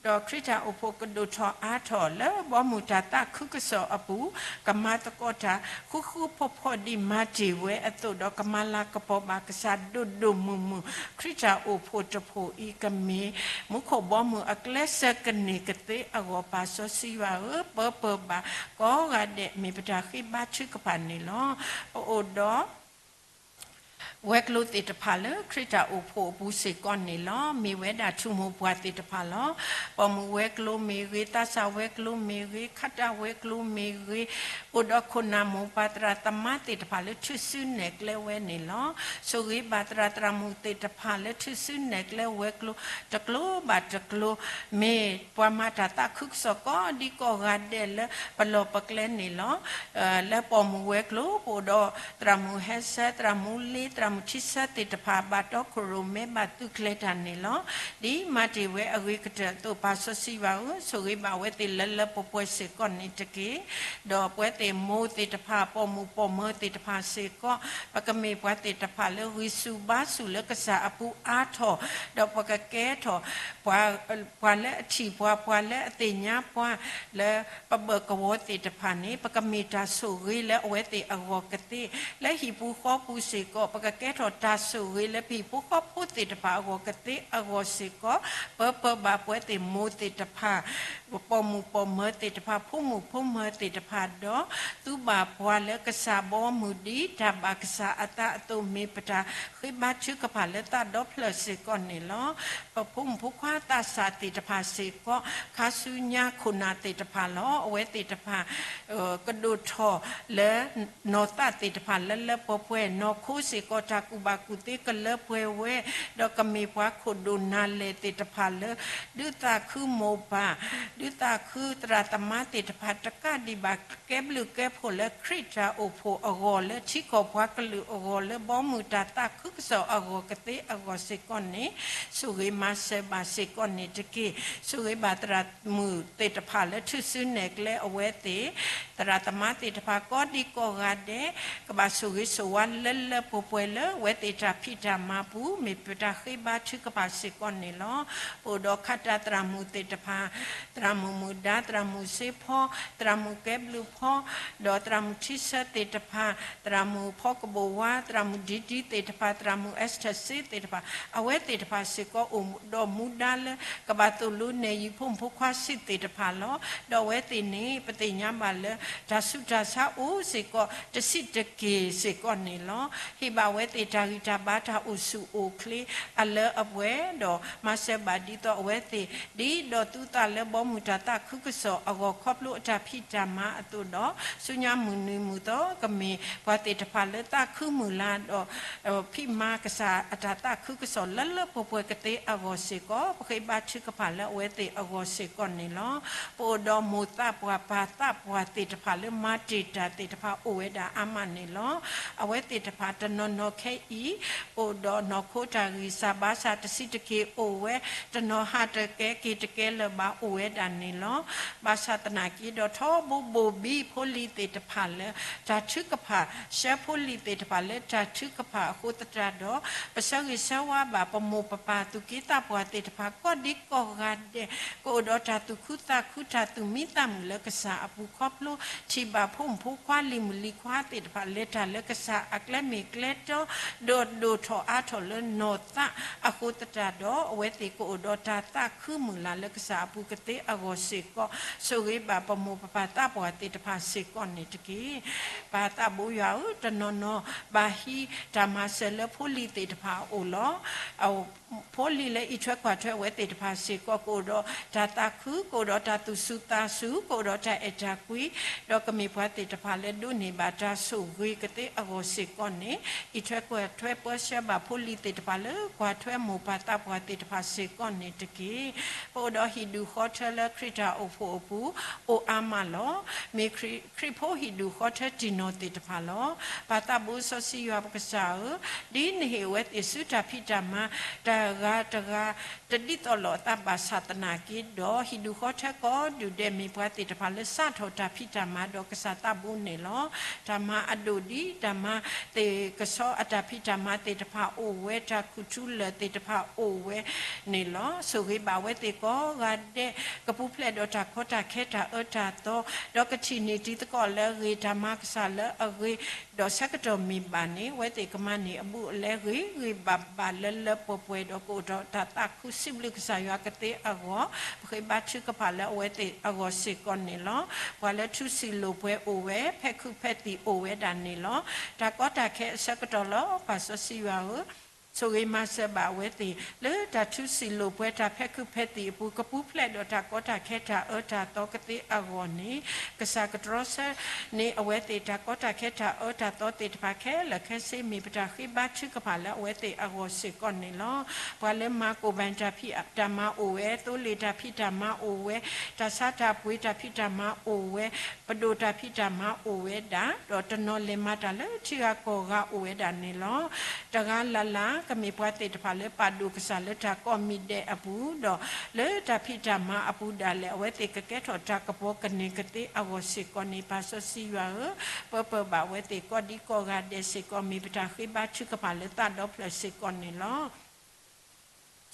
ဒီးခရံာ်တၢ်အိၣ်ဖှိၣ်ကဒိၣ်ထီၣ်အါထီၣ် လၢဘီမုၢ်တၢ်သးခုကစီၣ်အပူၤ ကမၤသကိးတၢ်ဃူဃူဖိးဖိးဒ်မၤတ့ၢ်ဝဲအသိး ဒီးကမၤလၤကပီၤဘၣ်ကစၢ်ဒိၣ်ဒိၣ်မုၢ်မုၢ် ခရံာ်တၢ်အိၣ်ဖှိၣ်တဖှိၣ်အံၤ ကမ့ၢ်မူခိၣ်ဘီမုၢ်အကျဲစၢၤကန့ၢ်ကသ့အဂီၢ် ပၢ်စီဆှံယွၤဧၢ, ပၢပၢဘၣ်ကိးဂၤဒဲး မ့ၢ်ပတၢ်ဃ့ဘါထုကဖၣ်န့ၣ်လီၤ. ပအိၣ်ဒီး ဝဲၤကျိၤသ့ၣ်တဖၣ်လၢခရံာ်တၢ်အိၣ်ဖှိၣ်အပူၤစ့ၢ်ကီးန့ၣ်လီၤ. မ့ၢ်ဝဲဒၣ်ထူၣ်မိၢ်ပှၢ်သ့ၣ်တဖၣ်လီၤ. ပိာ်မုၣ်ဝဲၤကျိၤမ့ၢ်ဂ့ၤ, သးစၢ်ဝဲၤကျိၤမ့ၢ်ဂ့ၤ, ခးတၢ်ဝဲၤကျိၤမ့ၢ်ဂ့ၤ, အိၣ်ဒီးခိၣ်နၢ်မိၢ်ပၢ်သရၣ်သမါသ့ၣ်တဖၣ်လၢထုးစုနဲၣ်ကျဲဝဲန့ၣ်လီၤ. ဆိၣ်ဂ့ၤဘၣ်သရၣ်သရၣ်မုၣ်သ့ၣ်တဖၣ်လၢထုးစုနဲၣ်ကျဲဝဲၤကျိၤ တကျိၤဘၣ်တကျိၤ မ့ၢ်ပှၤမၤတၢ်သးခုကစီၣ်ကိးဒံကိးဂၤဒဲးလၢပလီၢ်ပကျဲန့ၣ်လီၤ. လၢပိာ်မုၣ်ဝဲၤကျိၤ ပအိၣ်ဒီးသရၣ်မုၣ်ဟဲဆၢ, သရၣ်မုၣ်လ့, သရၣ်မုၣ်ထံဆၢသ့ၣ်တဖၣ် ဘၣ်တီခိၣ်ရိၣ်မဲဘၣ်သုးကျဲၤတၢ်န့ၣ်လီၤ. ဒ်မၤတ့ၢ်ဝဲအဂ့ၤကတၢၢ်အသိး ပၢ်စီဆှံယွၤဧၢ, ဆိၣ်ဂ့ၤဘၣ်အဝဲသ့ၣ်လၢလၢပှဲၤပှဲၤစ့ၢ်ကီးန့ၣ်တက့ၢ်. ဒီးပဝဲသ့ၣ်မိၢ်သ့ၣ်တဖၣ် ပိာ်မုၣ်ပိာ်မၢၤသ့ၣ်တဖၣ်စ့ၢ်ကီး ပကမ့ၢ်ပှၤသ့ၣ်တဖၣ်လၢဂံၢ်ဆူၣ်ဘါဆူၣ်လၢကစၢ်အပူၤအါထီၣ်, ဒီးပကကဲထီၣ် ပှၤလၢအထံၣ်ပှၤ, ပှၤလၢအသ့ၣ်ညါပှၤ, လၢပဘၢၣ်ကဝီၤသ့ၣ်တဖၣ်န့ၣ် ပကမ့ၢ်တၢ်ဆိၣ်ဂ့ၤလၢအဝဲသ့ၣ်အဂီၢ်ကသ့, လၢဟံၣ်ပူၤဃီပူၤစ့ၢ်ကီး ပကကဲထီၣ်တၢ်ဆိၣ်ဂ့ၤလၢပဟံၣ်ဖိဃီဖိသ့ၣ်တဖၣ်အဂီၢ်ကသ့အဂီၢ်စ့ၢ်ကီး, ပၢပၢဘၣ်ပဝဲသ့ၣ်မိၢ်သ့ၣ်တဖၣ် ပိာ်မုၣ်ပိာ်မၢၤသ့ၣ်တဖၣ် ဖိမုၣ်ဖိမၢၤသ့ၣ်တဖၣ်ဒီး သူဘၣ်ပှၤလၢကစၢ်ဘီမုၢ်ဒ်တၢ်ဘၣ်ကစၢ်အသးအသိး မ့ၢ်ပတၢ်ဃ့ဘါထုကဖၣ်လၢသးဒီဖျၢၣ်စ့ၢ်ကီးန့ၣ်လီၤ. ပဖိမုၣ်ဖိခွါသးစၢ်သ့ၣ်တဖၣ်စ့ၢ်ကီး ခါဆူညါခိၣ်နၢ်သ့ၣ်တဖၣ်လီၤ. အဝဲသ့ၣ်တဖၣ် ကဒိၣ်ထီၣ်လၢ နီၢ်သးသ့ၣ်တဖၣ်လၢလၢပှဲၤပှဲၤ နီၢ်ခိစ့ၢ်ကီး တၢ်ကူၣ်ဘၣ်ကူၣ်သ့ကလၢပှဲၤဝဲ, ဒီးကမ့ၢ်ပှၤခိၣ်ဒိၣ်နၢ်လဲၢ်သ့ၣ်တဖၣ်လၢ ဒုးသးခုမိၢ်ပၢ်, ဒုးသးခုသရၣ်သမါသ့ၣ်တဖၣ် တကးဒံးဘၣ် ကဲဘျုးကဲဖှိၣ်လၢခရံာ်တၢ်အိၣ်ဖှိၣ်အဂီၢ် လၢထံကီၢ်ပှၤကလုာ်အဂီၢ် လၢဘီမုၢ်တၢ်သးခုကစီၣ်အဂီၢ်ကသ့အဂီၢ်စ့ၢ်ကီးန့ၣ် ဆိၣ်ဂ့ၤမၤစၢၤဘၣ်စ့ၢ်ကီးန့ၣ်တက့ၢ်. ဆိၣ်ဂ့ၤဘၣ်သရၣ်မုၣ်သ့ၣ်တဖၣ်လၢထုးစုနဲၣ်ကျဲအဝဲသ့ၣ်, သရၣ်သမါသ့ၣ်တဖၣ်ကိးဒံကိးဂၤဒဲး ကဘၣ်ဆိၣ်ဂ့ၤဆိၣ်ဝါလၢလၢပှဲၤပှဲၤလၢ အဝဲသ့ၣ်တၢ်ဖံးတၢ်မၤပူၤ မ့ၢ်ပတၢ်ဃ့ဘါထုကဖၣ်စ့ၢ်ကီးန့ၣ်လီၤ. ပအိၣ်ဒီးခးတၢ်သရၣ်မုၣ်သ့ၣ်တဖၣ်, သရၣ်မုၣ်မုၢ်ဒါ, သရၣ်မုၣ်စ့ဖီ, သရၣ်မုၣ်ကဲဘျုးဖီ, ဒီးသရၣ်မုၣ်ထံဆၢသ့ၣ်တဖၣ်, သရၣ်မုၣ်ဖီကဘိၣ်ဝါ, သရၣ်မုၣ်ဒံဒံသ့ၣ်တဖၣ်, သရၣ်မုၣ်အ့စထၢၣ်စ့သ့ၣ်တဖၣ်, အဝဲသ့ၣ်တဖၣ်စ့ၢ်ကီးအိၣ်ဒီးမူဒါလၢ ကဘၣ်သိၣ်လိနဲၣ်ယုာ်ဖိမုၣ်ဖိခွါစုသ့ၣ်တဖၣ်လီၤ. ဒီးအဝဲသ့ၣ်န့ၣ် ပသ့ၣ်ညါဘၣ်လၢ တၢ်ဆူးတၢ်ဆါအိၣ်စ့ၢ်ကီး တဆံးတက့ၢ်စ့ၢ်ကီးန့ၣ်လီၤ. ဟ့ၣ်ဘၣ်အဝဲသ့ၣ်တၢ်ဂံၢ်တၢ်ဘါ တၢ်အိၣ်ဆူၣ်အိၣ်ချ့အလၢအပှဲၤ, ဒီးမၤစၢၤဘၣ်ဒ်သိးအဝဲသ့ၣ် ဒ်ဒီးသူသးလၢဘီမုၢ်တၢ်သးခုကစီၣ်အဂီၢ် ခီဖျိအတၢ်ဖံးတၢ်မၤအသိးဒီး ဆူညါမုၢ်နံၤမုၢ်သီ ကမ့ၢ်ပှၤသ့ၣ်တဖၣ်လၢသးခုမုၢ်လၢ်ဒီး ဖံးမၤကစၢ်အတၢ်သးခုကစီၣ်လၢလၢပှဲၤပှဲၤကသ့အဂီၢ်စ့ၢ်ကီး ပဃ့ဘါထုကဖၣ်လၢအဝဲသ့ၣ်အဂီၢ်စ့ၢ်ကီးန့ၣ်လီၤ. ပအိၣ်ဒီးမိၢ်သးပှၢ်ပၢ်သးပှၢ်သ့ၣ်တဖၣ်လၢမၤတ့ၢ်တၢ်သ့ၣ်တဖၣ်အိၣ်ဝဲဒၣ်အါမးန့ၣ်လီၤ. အဝဲသ့ၣ်တဖၣ်တနီၤနီၤခဲအံၤ အိၣ်ဒီးနီၢ်ခိတၢ်ဂံၢ်စၢ်ဘါစၢ် တဆံးတက့ၢ်အိၣ်ဝဲ, တနီၤဟးတကဲက့ၤတကဲလၢၤဘၣ်အိၣ်ဝဲဒၣ်န့ၣ်လီၤ. ဘၣ်ဆၣ်သနာ်က့ဒီးထီဘိဘိၣ်ဘံဖိလံၤသ့ၣ်တဖၣ်လၢတၢ်ထုကဖၣ်, ဆှၢဖိလံၤသ့ၣ်တဖၣ်လၢတၢ်ထုကဖၣ်အဃိသတးဒီး ပဆၢဂ့ၤဆၢဝါဘၣ်ပမိၢ်ပပၢ်သူၣ်က့သးပှၢ်သ့ၣ်တဖၣ် ကိးဒံကိးဂၤဒဲး ကအိၣ်ဒီးတၢ်သူၣ်ခုသးခု တၢ်သူၣ်မံသးမုာ်လၢကစၢ်အပူၤခီဖျိ ထံၣ်ဘၣ်ဖိမုၣ်ဖိခွါလံၤမုၣ်လံၤခွါသ့ၣ်တဖၣ် လဲၤတၢ်လၢကစၢ်အကျဲမ့ၢ်ကျဲတီ ဒီးဒိၣ်ထီၣ်အါထီၣ်လၢနီၢ်သးအဃိသတးဒီး အဝဲသ့ၣ်ကအိၣ်ဒီးတၢ်သးခုမုၢ်လၢ်လၢကစၢ်အပူၤကသ့အဂီၢ်စ့ၢ်ကီး, ဆိၣ်ဂ့ၤဘၣ်ပမိၢ်ပပၢ်သးပှၢ်သ့ၣ်တဖၣ်စ့ၢ်ကီးန့ၣ်တက့ၢ်. ပၢ်သးဘိယွၤဧၢ, တနီၤနီၤဘၣ်ဟံးတၢ်မၤစၢၤလၢဖိလံၤသ့ၣ်တဖၣ်အအိၣ်လီၤ. ဖိလံၤလၢအံးထွဲကွၢ်ထွဲအဝဲသ့ၣ်တဖၣ်စ့ၢ်ကီး ကအိၣ်ဒီးတၢ်သးခု, ကအိၣ်ဒီးတၢ်သူၣ်စူၤသးစူၤ, ကအိၣ်ဒီးတၢ်အဲၣ်တၢ်ကွံ, ဒီးကမ့ၢ်ပှၤသ့ၣ်တဖၣ်လၢဒိးန့ၢ်ဘၣ်တၢ်ဆိၣ်ဂ့ၤကသ့အဂီၢ်စ့ၢ်ကီးန့ၣ်, အံးထွဲကွၢ်ထွဲပၢဆှၢဘၣ်ဖိလံၤသ့ၣ်တဖၣ်လၢကွၢ်ထွဲမိၢ်ပၢ်သးပှၢ်သ့ၣ်တဖၣ်စ့ၢ်ကီးန့ၣ်တက့ၢ်. ပအိၣ်ဒီးဟံၣ်ဒူၣ်ဃီထၢလၢခရံာ်တၢ်အိၣ်ဖှိၣ်အပူၤ အိၣ်အါမးလီၤ. မ့ၢ်ခရံာ်ဖိဟံၣ်ဒူၣ်ဃီထၢတံၢ်နီၢ်သ့ၣ်တဖၣ်လီၤ. ပၢ်သးဘိစီဆှံယွၤပကစၢ်ဧၢ, ဒ်နဟ့ၣ်အဝဲသ့ၣ်ဆူတၢ်ဖံးတၢ်မၤ တဂၤတဂၤ တဒ်သိးလိာ်အသးဘၣ်ဆၣ်သနာ်က့ဒီး, ဟံၣ်ဒူၣ်ဃီထၢကိးဒူၣ်ဒဲးမ့ၢ်ပှၤသ့ၣ်တဖၣ်လၢစးထီၣ်တၢ်ဖံးတၢ်မၤဒီးကစၢ်သးဘိန့ၣ်လီၤ. တၢ်မၤအဒိၣ်ဒ် တၢ်မၤသ့ၣ်ကဆီအတၢ်ဖံးတၢ်မၤသ့ၣ်တဖၣ်အိၣ်ဝဲ, တၢ်ခူၣ်ထူလၢာ်သ့ၣ်တဖၣ်အိၣ်ဝဲန့ၣ်လီၤ. ဆိၣ်ဂ့ၤဘၣ်အဝဲသ့ၣ်ကိးဂၤဒဲး ကပူၤဖျဲးဒီးတၢ်ကီတၢ်ခဲတၢ်အၢတၢ်သီ, ဒီးကထံၣ်န့ၢ်တံၤသကိးလၢအဂ့ၤ, တၢ်မၤကစၢ်လၢအဂ့ၤ, ဒီးဆၢကတီၢ်မ့ၢ်ဘၣ်န့ၣ် အဝဲသ့ၣ်ကမၤန့ၢ်အဘူးအလဲဂ့ၤဂ့ၤဘၣ်ဘၣ်လၢလၢပှဲၤပှဲၤဒီး ကအိၣ်ဒီးတၢ်သးခုစံးဘျုးကစၢ်ယွၤကသ့အဂီၢ်, ပဃ့ဘါထုကဖၣ်လၢအဝဲသ့ၣ်အဂီၢ်စ့ၢ်ကီးန့ၣ်လီၤ. ပှၤလၢထူစံာ်လိာ်ပှဲၤအိၣ်ဝဲ, ဖဲခုးဖဲသံၣ်အိၣ်ဝဲဒၣ်န့ၣ်လီၤ. တၢ်ကီတၢ်ခဲအဆၢကတီၢ်လီၤ. ပၢ်စီဆှံယွၤဧၢ, ဆိၣ်ဂ့ၤမၤစၢၤဘၣ်အဝဲသ့ၣ် လၢတၢ်ထူစံာ်လိာ်ပှဲၤ တၢ်ဖဲခုးဖဲသံၣ်အပူၤ ကပူၤဖျဲးဒီးတၢ်ကီတၢ်ခဲတၢ်အၢတၢ်သီကသ့အဂီၢ်န့ၣ်, ကစၢ်ကတြီဆၢန့ၢ်အဝဲသ့ၣ် တၢ်ကီတၢ်ခဲတၢ်အၢတၢ်သီသ့ၣ်တဖၣ်ခဲလၢာ်ခဲဆ့ မ့ၢ်ပတၢ်ဃ့ဘါထုကဖၣ်လၢအဝဲသ့ၣ်အဂီၢ်စ့ၢ်ကီးန့ၣ်လီၤ. ပှၤလၢမၤကိၣ်ဘၣ်တၢ်ဖံးတၢ်မၤအိၣ်ဝဲ, သိလ့ၣ်တၢ်ဖံးတၢ်မၤအိၣ်ဝဲ, တၢ်ဆါတၢ်ပှ့ၤတၢ်ဖံးတၢ်မၤအိၣ်ဝဲ, ပဒိၣ်တၢ်ဖံးတၢ်မၤအိၣ်ဝဲဒၣ်, ဒီးတနီၤလဲၤမၤတၢ်လၢထံဂၤကီၢ်ဂၤအိၣ်ဝဲဒၣ်န့ၣ်လီၤ. တဂၤလၢ်လၢ် ကမ့ၢ်ပှၤသ့ၣ်တဖၣ်လၢပာ်ဒိၣ်ကစၢ်လၢတၢ်ကိးမံၤဒဲးအပူၤ, ဒီးလၢတၢ်ဖံးတၢ်မၤအပူၤဒၣ်လဲာ် အဝဲသ့ၣ်ကကဲထီၣ်တၢ်ကပီၤကန့ၢ်ကသ့အဂီၢ်စ့ၢ်ကီးန့ၣ်, ပၢ်စီဆှံယွၤဧၢ, ပၢပၢၢ်ဘၣ်အဝဲသ့ၣ်ကိးဒံကိးဂၤဒဲးစ့ၢ်ကီး မ့ၢ်ပတၢ်ဃ့ဘါထုကဖၣ်လၢသးဒီဖျၢၣ်စ့ၢ်ကီးန့ၣ်လီၤ.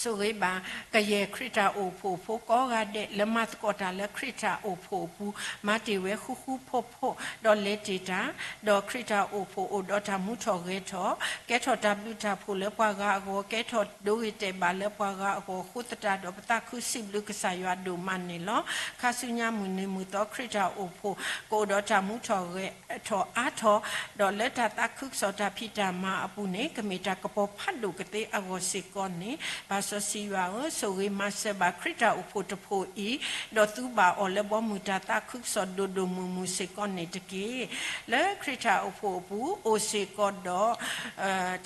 ဆိၣ်ဂ့ၤဘၣ်ကယဲၢ်ခရံာ်တၢ်အိၣ်ဖှိၣ်ဖိကိးဂၤဒဲး လၢမၤသကိးတၢ်လၢခရံာ်တၢ်အိၣ်ဖှိၣ်အပူၤ, မၤတ့ၢ်ဝဲဃူဃူဖိးဖိး, ဒီးလဲၤတ့ၢ်တၢ်, ဒီးခရံာ်တၢ်အိၣ်ဖှိၣ်အိၣ်ဒီးတၢ်မူထီၣ်ဂဲၤထီၣ်, ကဲထီၣ်တၢ်ဘျုးတၢ်ဖှိၣ်လၢပှၤဂၤအဂီၢ်, ကဲထီၣ်ဒိဂ့ၤတဲာ်ဘၣ်လၢပှၤဂၤအဂီၢ်အဃိသတးဒီး ပသးခုစံးဘျုးကစၢ်ယွၤဒိၣ်မးန့ၣ်လီၤ. ခါဆူညါမုၢ်နံၤမုၢ်သီခရံာ်တၢ်အိၣ်ဖှိၣ် ကအိၣ်ဒီးတၢ်မူထီၣ်ဂဲၤထီၣ်အါထီၣ်, ဒီးလၢတၢ်သးခုကစီၣ်တၢ်ဖံးတၢ်မၤအပူၤန့ၣ် ကမ့ၢ်တၢ်ကပီၤဖးဒိၣ်ကသ့အဂီၢ်စ့ၢ်ကီးန့ၣ်, ပၢ်စီဆှံယွၤဧၢ, ဆိၣ်ဂ့ၤမၤစၢၤဘၣ်ခရံာ်တၢ်အိၣ်ဖှိၣ်တဖှိၣ်အံၤ, ဒီးသူဘၣ်အီၤလၢဘီမုၢ်တၢ်သးခုကစီၣ်ဒိၣ်ဒိၣ်မုၢ်မုၢ်စ့ၢ်ကီးန့ၣ်တက့ၢ်. လၢခရံာ်တၢ်အိၣ်ဖှိၣ်အပူၤ အိၣ်စ့ၢ်ကီးဒီး တၢ်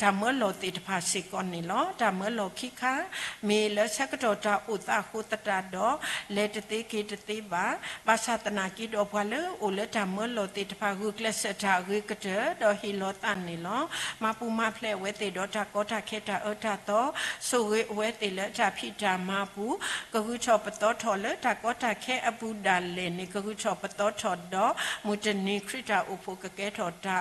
မၢလီၤသ့ၣ်တဖၣ်စ့ၢ်ကီးန့ၣ်လီၤ. တၢ်မၢလီၤခံခါ မ့ၢ်လၢဆၢကတီၢ်တၢ်အိၣ်သးအဃိသတးဒီး လဲၤတသ့က့ၤတသ့ဘၣ်. ဘၣ်ဆၣ်သနာ်က့ဒီး ပှၤလၢအအိၣ်လၢတၢ်မၢလီၤသ့ၣ်တဖၣ် ဂုာ်ကျဲးစၢးတၢ်အဂ့ၤကတၢၢ် ဒီးဟ့ၣ်လီၤသးန့ၣ်လီၤ. မၤပူၤမၤဖျဲးအဝဲသ့ၣ်ဒီးတၢ်ကီတၢ်ခဲတၢ်အၢတၢ်သီ, ဆိၣ်ဂ့ၤအဝဲသ့ၣ်လၢတၢ်ဖံးတၢ်မၤအပူၤ, ကဂုာ်ထီၣ်ပသီထီၣ်လၢတၢ်ကီတၢ်ခဲအပူၤဒၣ်လဲာ်န့ၣ် ကဂုာ်ထီၣ်ပသီထီၣ်ဒီး မုၢ်တနံၤခရံာ်တၢ်အိၣ်ဖှိၣ်ကကဲထီၣ်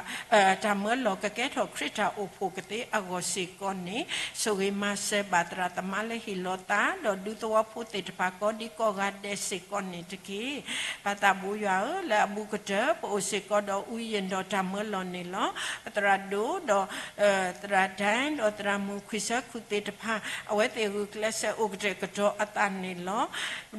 တၢ် တၢ်မၢလီၤကကဲထီၣ်ခရံာ်တၢ်အိၣ်ဖှိၣ်ကသ့အဂီၢ်စ့ၢ်ကီးန့ၣ်, ဆိၣ်ဂ့ၤမၤစၢၤဘၣ်သရၣ်သမါလၢဟ့ၣ်လီၤသး ဒီးဒူသဝီဖိသ့ၣ်တဖၣ်ကိးဒံကိးဂၤဒဲးစ့ၢ်ကီးန့ၣ်တက့ၢ်. ပၢ်သးဘိယွၤဧၢ, လၢအဘူးကတၢၢ် ပအိၣ်စ့ၢ်ကီးဒီး ဦးယဉ် ဒီးတၢ်မၢလီၤန့ၣ်လီၤ. ပသရၣ်ဒိၣ်ဒီး သရၣ်ဒဲ ဒီးသရၣ်မုၣ်ခွံဆၢခိၣ်သ့ၣ်တဖၣ် အဝဲသ့ၣ်ဂုာ်ကျဲးစၢးအိၣ်ကတဲာ်ကတီၤအသးန့ၣ်လီၤ.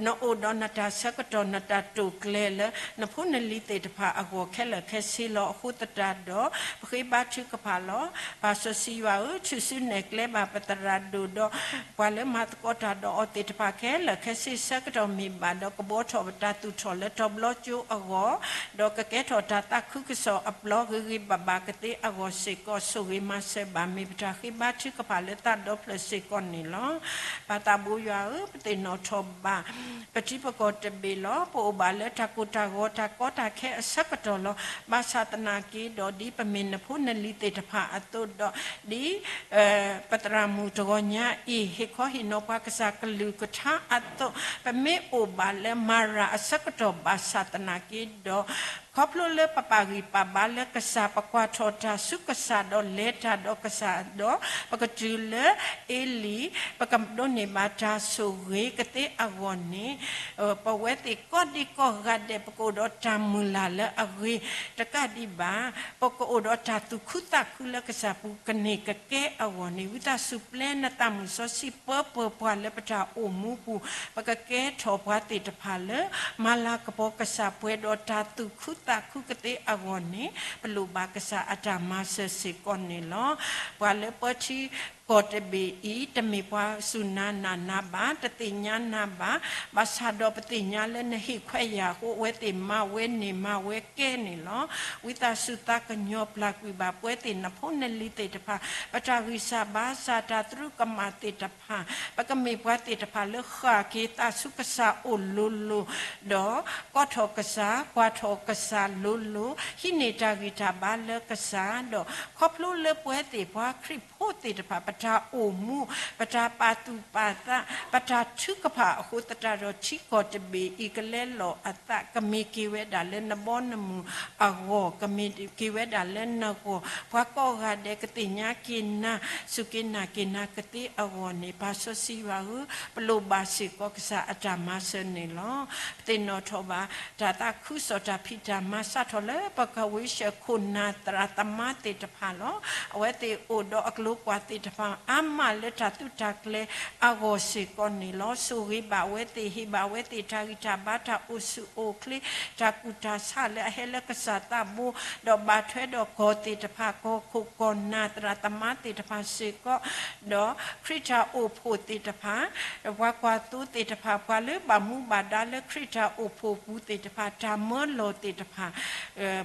နအိၣ်ဒီးနတၢ်ဆၢကတီၢ် နတၢ်တိာ်ကျဲၤလၢ နဖိနလံၤသ့ၣ်တဖၣ်အဂီၢ်ခဲလၢာ်ခဲဆ့လီၤ. အဃိသတးဒီး ပဃ့ဘါထုကဖၣ်လီၤ. ပၢ်စီဆှံယွၤဧၢ, ထုးစုနဲၣ်ကျဲဘၣ်ပသရၣ်ဒိၣ်ဒီး ပှၤလၢမၤသကိးတၢ်ဒီးအီၤသ့ၣ်တဖၣ်ခဲလၢာ်ခဲဆ့ ဆၢကတီၢ်မ့ၢ်ဘၣ်ဒီး ကဘှီထီၣ်ပတၢ်သူၣ်ထီၣ်လၢတဘျီကၠိအဂီၢ်, ဒီးကကဲထီၣ်တၢ်သးခုကစီၣ်အပျီဂ့ၤဂ့ၤဘၣ်ဘၣ်ကသ့အဂီၢ်စ့ၢ်ကီး ဆိၣ်ဂ့ၤမၤစၢၤဘၣ် မ့ၢ်ပတၢ်ဃ့ဘါထုကဖၣ်လၢသးဒီဖျၢၣ်စ့ၢ်ကီးန့ၣ်လီၤ. ပၢ်သးဘိယွၤဧၢ, ပသ့ၣ်နီၣ်ထီၣ်ဘၣ် ပထံပကီၢ်တဘ့ၣ်လီၤ. ပအိၣ်ဘၣ်လၢတၢ်ကိၢ်တၢ်ဂီၤ တၢ်ကီတၢ်ခဲအဆၢကတီၢ်လီၤ. ဘၣ်ဆၣ်သနာ်က့ဒီး ဒ်ပမ့ၢ်နဖိနလံၤသ့ၣ်တဖၣ်အသိးဒီး ဒ် ပသရၣ်မုၣ်တဂီၤညါအံၤ ဟ့ၣ်ခီဟ့ၣ်နီၤပှၤကစၢ်ကလုၢ်ကထါအသိး, ပမ့ၢ်အိၣ်ဘၣ်လၢမၤရၤအဆၢကတီၢ်ဘၣ်ဆၣ်သနာ်က့ဒီး ခီဖျိလၢပပာ်ဂံၢ်ပာ်ဘါလၢကစၢ်, ပကွၢ်ထီၣ်တၢ်ဆူကစၢ်ဒီးလဲၤတၢ်ဒီးကစၢ်ဒီး ပကတုၤလၢအ့လံ, ပကဒိးန့ၢ်ဘၣ်တၢ်ဆိၣ်ဂ့ၤကသ့အဂီၢ်န့ၣ်, ပဝဲသ့ၣ်ကိးဒံကိးဂၤဒဲး ပကအိၣ်ဒီးတၢ်မုၢ်လၢ်လၢအဂ့ၤတကးဒံးဘၣ်, ပကအိၣ်ဒီးတၢ်သူၣ်ခုသးခုလၢကစၢ်ပူၤကန့ၢ်ကကဲအဂီၢ်န့ၣ်, ဝံသးစူၤပျဲနသးမုၢ်စီဆှံပၢပၢၤပှၤလၢပတၢ်အိၣ်မူပူၤ, ပကကဲထီၣ်ပှၤသ့ၣ်တဖၣ်လၢ မၤလၤကပီၤကစၢ်ပှဲၤဒီးတၢ်သူၣ်ခုသးခုကသ့အဂီၢ်န့ၣ်, ပလိၣ်ဘၣ်ကစၢ်အတၢ်မၤစၢၤစ့ၢ်ကီးန့ၣ်လီၤ. ပှၤလၢပၢထံကီၢ်တဘ့ၣ်အံၤ တမ့ၢ်ပှၤစူၢ်နၤနာ်နၤဘၣ်, တသ့ၣ်ညါနၤဘၣ်, ဘၣ်ဆၣ်ဒီးပသ့ၣ်ညါလၢနဟ့ၣ်ခွဲးယာ်အဃိ အဝဲသ့ၣ်မၤဝဲန့ၢ်မၤဝဲကဲန့ၣ်လီၤ. ဝံသးစူၤသးကညီၤပျၢ်ကွံာ်ဘၣ် ပဝဲသ့ၣ်နဖိနလံၤသ့ၣ်တဖၣ်, ပတၢ်ဂံၢ်စၢ်ဘါစၢ်တၢ်သရူးကမၣ်သ့ၣ်တဖၣ်, ပကမ့ၢ်ပှၤသ့ၣ်တဖၣ်လၢဃၣ်က့ၤသးဆူကစၢ်အိၣ်လိၤလိၤ, ဒီးကိးထီၣ်ကစၢ်, ကွၢ်ထီၣ်ကစၢ်လိၤလိၤ, ဟံးန့ၢ်တၢ်ဂံၢ်တၢ်ဘါလၢကစၢ်, ဒီးခီဖျိလၢပဝဲသ့ၣ်ပှၤခရံာ်ဖိသ့ၣ်တဖၣ် ပတၢ်အိၣ်မူ, ပတၢ်ပာ်သူၣ်ပာ်သး, ပတၢ်ထုကဖၣ်အဃိသတးဒီး ထံကီၢ်တဘ့ၣ်အံၤကလဲလီၤအသး, ကမ့ၢ်က့ၤဝဲဒၣ်လၢနဘီနမုၢ်အဂီၢ်, ကမ့ၢ်က့ၤဝဲဒၣ်လၢနဂီၢ်, ပှၤကိးဂၤဒဲးကသ့ၣ်ညါက့ၤနၤ, စူၢ်က့ၤနာ်က့ၤနၤကသ့အဂီၢ်န့ၣ်, ပၢ်စီဆှံယွၤဧၢ, ပလိၣ်ဘၣ်စ့ၢ်ကီးကစၢ်အတၢ်မၤစၢၤန့ၣ်လီၤ. ပသ့ၣ်နီၣ်ထီၣ်ဘၣ် တၢ်သးခုကစီၣ်တၢ်ဖံးတၢ်မၤစးထီၣ်လၢ ပကဝံၤဆှၢခိၣ်နၢ်သရၣ်သမါသ့ၣ်တဖၣ်လီၤ. အဝဲသ့ၣ်အိၣ်ဒီးအကျိၤကွၢ်သ့ၣ်တဖၣ် အါမးလၢတၢ်သုးတၢ်ကျဲၤအဂီၢ်စ့ၢ်ကီးန့ၣ်လီၤ. ဆိၣ်ဂ့ၤဘၣ်အဝဲသ့ၣ်, ဟ့ၣ်ဘၣ်အဝဲသ့ၣ်တၢ်ဂံၢ်တၢ်ဘါ, တၢ်အိၣ်ဆူၣ်အိၣ်ချ့, တၢ်ကူၣ်တၢ်ဆးလၢအဟဲလၢကစၢ်သးဘိ, ဒီးဘၣ်ထွဲဒီးကီၢ်သ့ၣ်တဖၣ်, ကီၢ်ခိၣ်ကီၢ်နၢ် သရၣ်သမါသ့ၣ်တဖၣ်စ့ၢ်ကီး, ဒီးခရံာ်တၢ်အိၣ်ဖှိၣ်သ့ၣ်တဖၣ်, ပှၤကွၢ်သိသ့ၣ်တဖၣ်, ပှၤလၢဘၣ်မူဘၣ်ဒါလၢခရံာ်တၢ်အိၣ်ဖှိၣ်ပူၤသ့ၣ်တဖၣ်, တၢ်မၢလီၤသ့ၣ်တဖၣ်,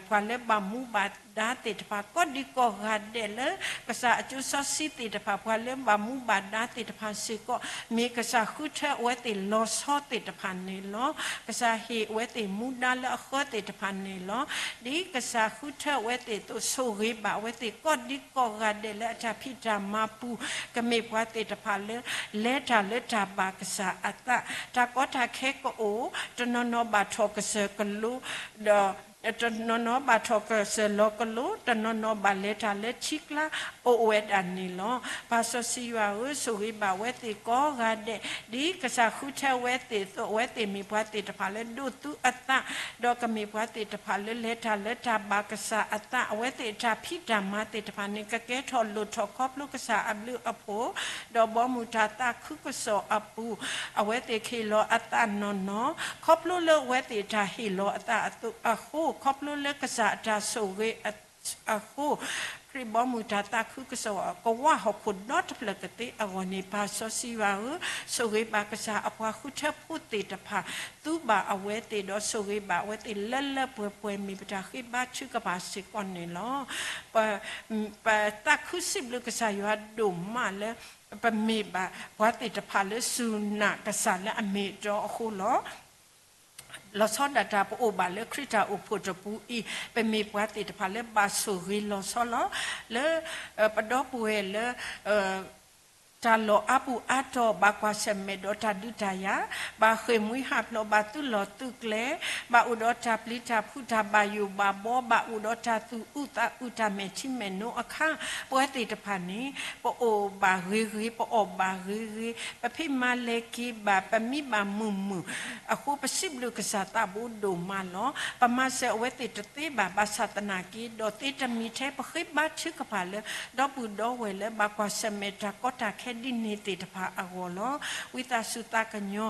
ပှၤလၢဘၣ်မူဘၣ်ဒါသ့ၣ်တဖၣ်, ကိးဒံကိးဂၤဒဲးလၢ ကစၢ်အစိစီဆှံသ့ၣ်တဖၣ်, ပှၤလၢဘၣ်မူဘၣ်ဒါသ့ၣ်တဖၣ်စ့ၢ်ကီး, မ့ၢ်ကစၢ်ဃုထၢအဝဲသ့ၣ်လီၤဆီသ့ၣ်တဖၣ်န့ၣ်လီၤ. ကစၢ်ဟ့ၣ်အဝဲသ့ၣ်မူဒါလၢအဃၢသ့ၣ်တဖၣ်န့ၣ်လီၤ. ဒ်ကစၢ်ဃုထၢအဝဲသ့ၣ်အသိး, ဆိၣ်ဂ့ၤဘၣ်အဝဲသ့ၣ် ကိးဒံကိးဂၤဒဲးလၢအတၢ်ဖံးတၢ်မၤပူၤ, ကမ့ၢ်ပှၤသ့ၣ်တဖၣ်လၢ လဲၤတၢ်လၢတၢ်ဘၣ်ကစၢ်အသး, တၢ်ကီတၢ်ခဲကအိၣ်, တနီၤနီၤဘၣ်ထီၣ်ကစၢၢ်ကလိ, ဒီး တနီၤနီၤဘၣ်ထီၣ်ကစၢၢ်လီၤကလိ, တနီၤနီၤဘၣ်လဲၤတၢ်လၢထံကျါ, အိၣ်ဝဲဒၣ်န့ၣ်လီၤ. ပၢ်စီဆှံယွၤဧၢ, ဆိၣ်ဂ့ၤဘၣ်အဝဲသ့ၣ်ကိးဂၤဒဲး, ဒ်ကစၢ်ဃုထၢအဝဲသ့ၣ်အသိး, အဝဲသ့ၣ်မ့ၢ်ပှၤသ့ၣ်တဖၣ်လၢဒိးသူအသး, ဒီးကမ့ၢ်ပှၤသ့ၣ်တဖၣ်လၢလဲၤတၢ်လၢတၢ်ဘၣ်ကစၢ်အသး, အဝဲသ့ၣ်အတၢ်ဖံးတၢ်မၤသ့ၣ်တဖၣ်န့ၣ် ကကဲထီၣ်လိၣ်ထီၣ်ခီဖျိကစၢ်အဘျုးအဖှိၣ်, ဒီးဘီမုၢ်တၢ်သးခုကစီၣ်အပူၤ, အဝဲသ့ၣ်ကဟ့ၣ်လီၤအသးနီၢ်နီၢ်, ခီဖျိလၢအဝဲသ့ၣ်တၢ်ဟ့ၣ်လီၤအသးအသိးအဃိ, ခီဖျိလၢကစၢ်အတၢ်ဆိၣ်ဂ့ၤအဃိ, ခရံာ်ဘီမုၢ်တၢ်သးခုကစီၣ်ကဝၢ်ဟီၣ်ခိၣ်ဒီတဖျၢၣ်ကသ့အဂီၢ်န့ၣ်, ပၢ်စီဆှံယွၤဧၢ, ဆိၣ်ဂ့ၤဘၣ်ကစၢ်အပှၤဃုထၢဖိသ့ၣ်တဖၣ်, သူဘၣ်အဝဲသ့ၣ်ဒီးဆိၣ်ဂ့ၤဘၣ်အဝဲသ့ၣ်လၢလၢပှဲၤပှဲၤ မ့ၢ်ပတၢ်ဃ့ဘါထုကဖၣ်စ့ၢ်ကီးန့ၣ်လီၤ. ပ ပသးခုစံးဘျုးကစၢ်ယွၤဒိၣ်မးလၢ ပမ့ၢ်ဘၣ်ပှၤသ့ၣ်တဖၣ်လၢစူၢ်နာ်ကစၢ်လၢအမ့ၢ်အတီအဃိလီၤ. လီၤဆီဒၣ်တၢ်ပအိၣ်ဘၣ်လၢခရံာ်တၢ်အိၣ်ဖှိၣ်တပူၤအံၤ, ပမ့ၢ်ပှၤသ့ၣ်တဖၣ်လၢဘၣ်ဆိၣ်ဂ့ၤလီၤဆီလီၤ. လၢ ပဒီပုၢ်ဝဲၢ်လၢ တၢ်လီၢ်အါပူၤအါတီၤ ဘၣ်ကွၢ်ဆၢၣ်မဲာ်ဒီးတၢ်ဒုးတၢ်ယၤ, ဘၣ်ဃ့ၢ်မှံဟးဖျိး ဘၣ်သုးလီၢ်သုးကျဲ, ဘၣ်အိၣ်ဒီးတၢ်ပျံၤတၢ်ဖုး တၢ်ဘၣ်ယိၣ်ဘၣ်ဘှီ, ဘၣ်အိၣ်ဒီးတၢ်သူၣ်အုးသးအုး တၢ်မဲာ်ထံမဲာ်နိအခါ, ပဝဲသ့ၣ်တဖၣ်န့ၣ် ပအိၣ်ဘၣ်ဂ့ၤဂ့ၤ, ပအီၣ်ဘၣ်ဂ့ၤဂ့ၤ, ပဖံးမၤလဲၤက့ၤဘၣ်, ပမံဘၣ်မုာ်မုာ်အဃိ, ပစံးဘျုးကစၢ်သးဘိဒိၣ်မးလီၤ. ပမၤစၢၤအဝဲသ့ၣ်တသ့ဘၣ်, ဘၣ်ဆၣ်သနာ်က့ဒီး သ့တမံၤထဲ ပဃ့ဘါထုကဖၣ်လၢ ဒီပုၢ်ဒီဝဲၢ်လၢဘၣ်ကွၢ်ဆၢၣ်မဲာ်တၢ်ကီတၢ်ခဲဒ်န့ၣ်သ့ၣ်တဖၣ်အဂီၢ်လီၤ. ဝံသးစူၤသးကညီၤ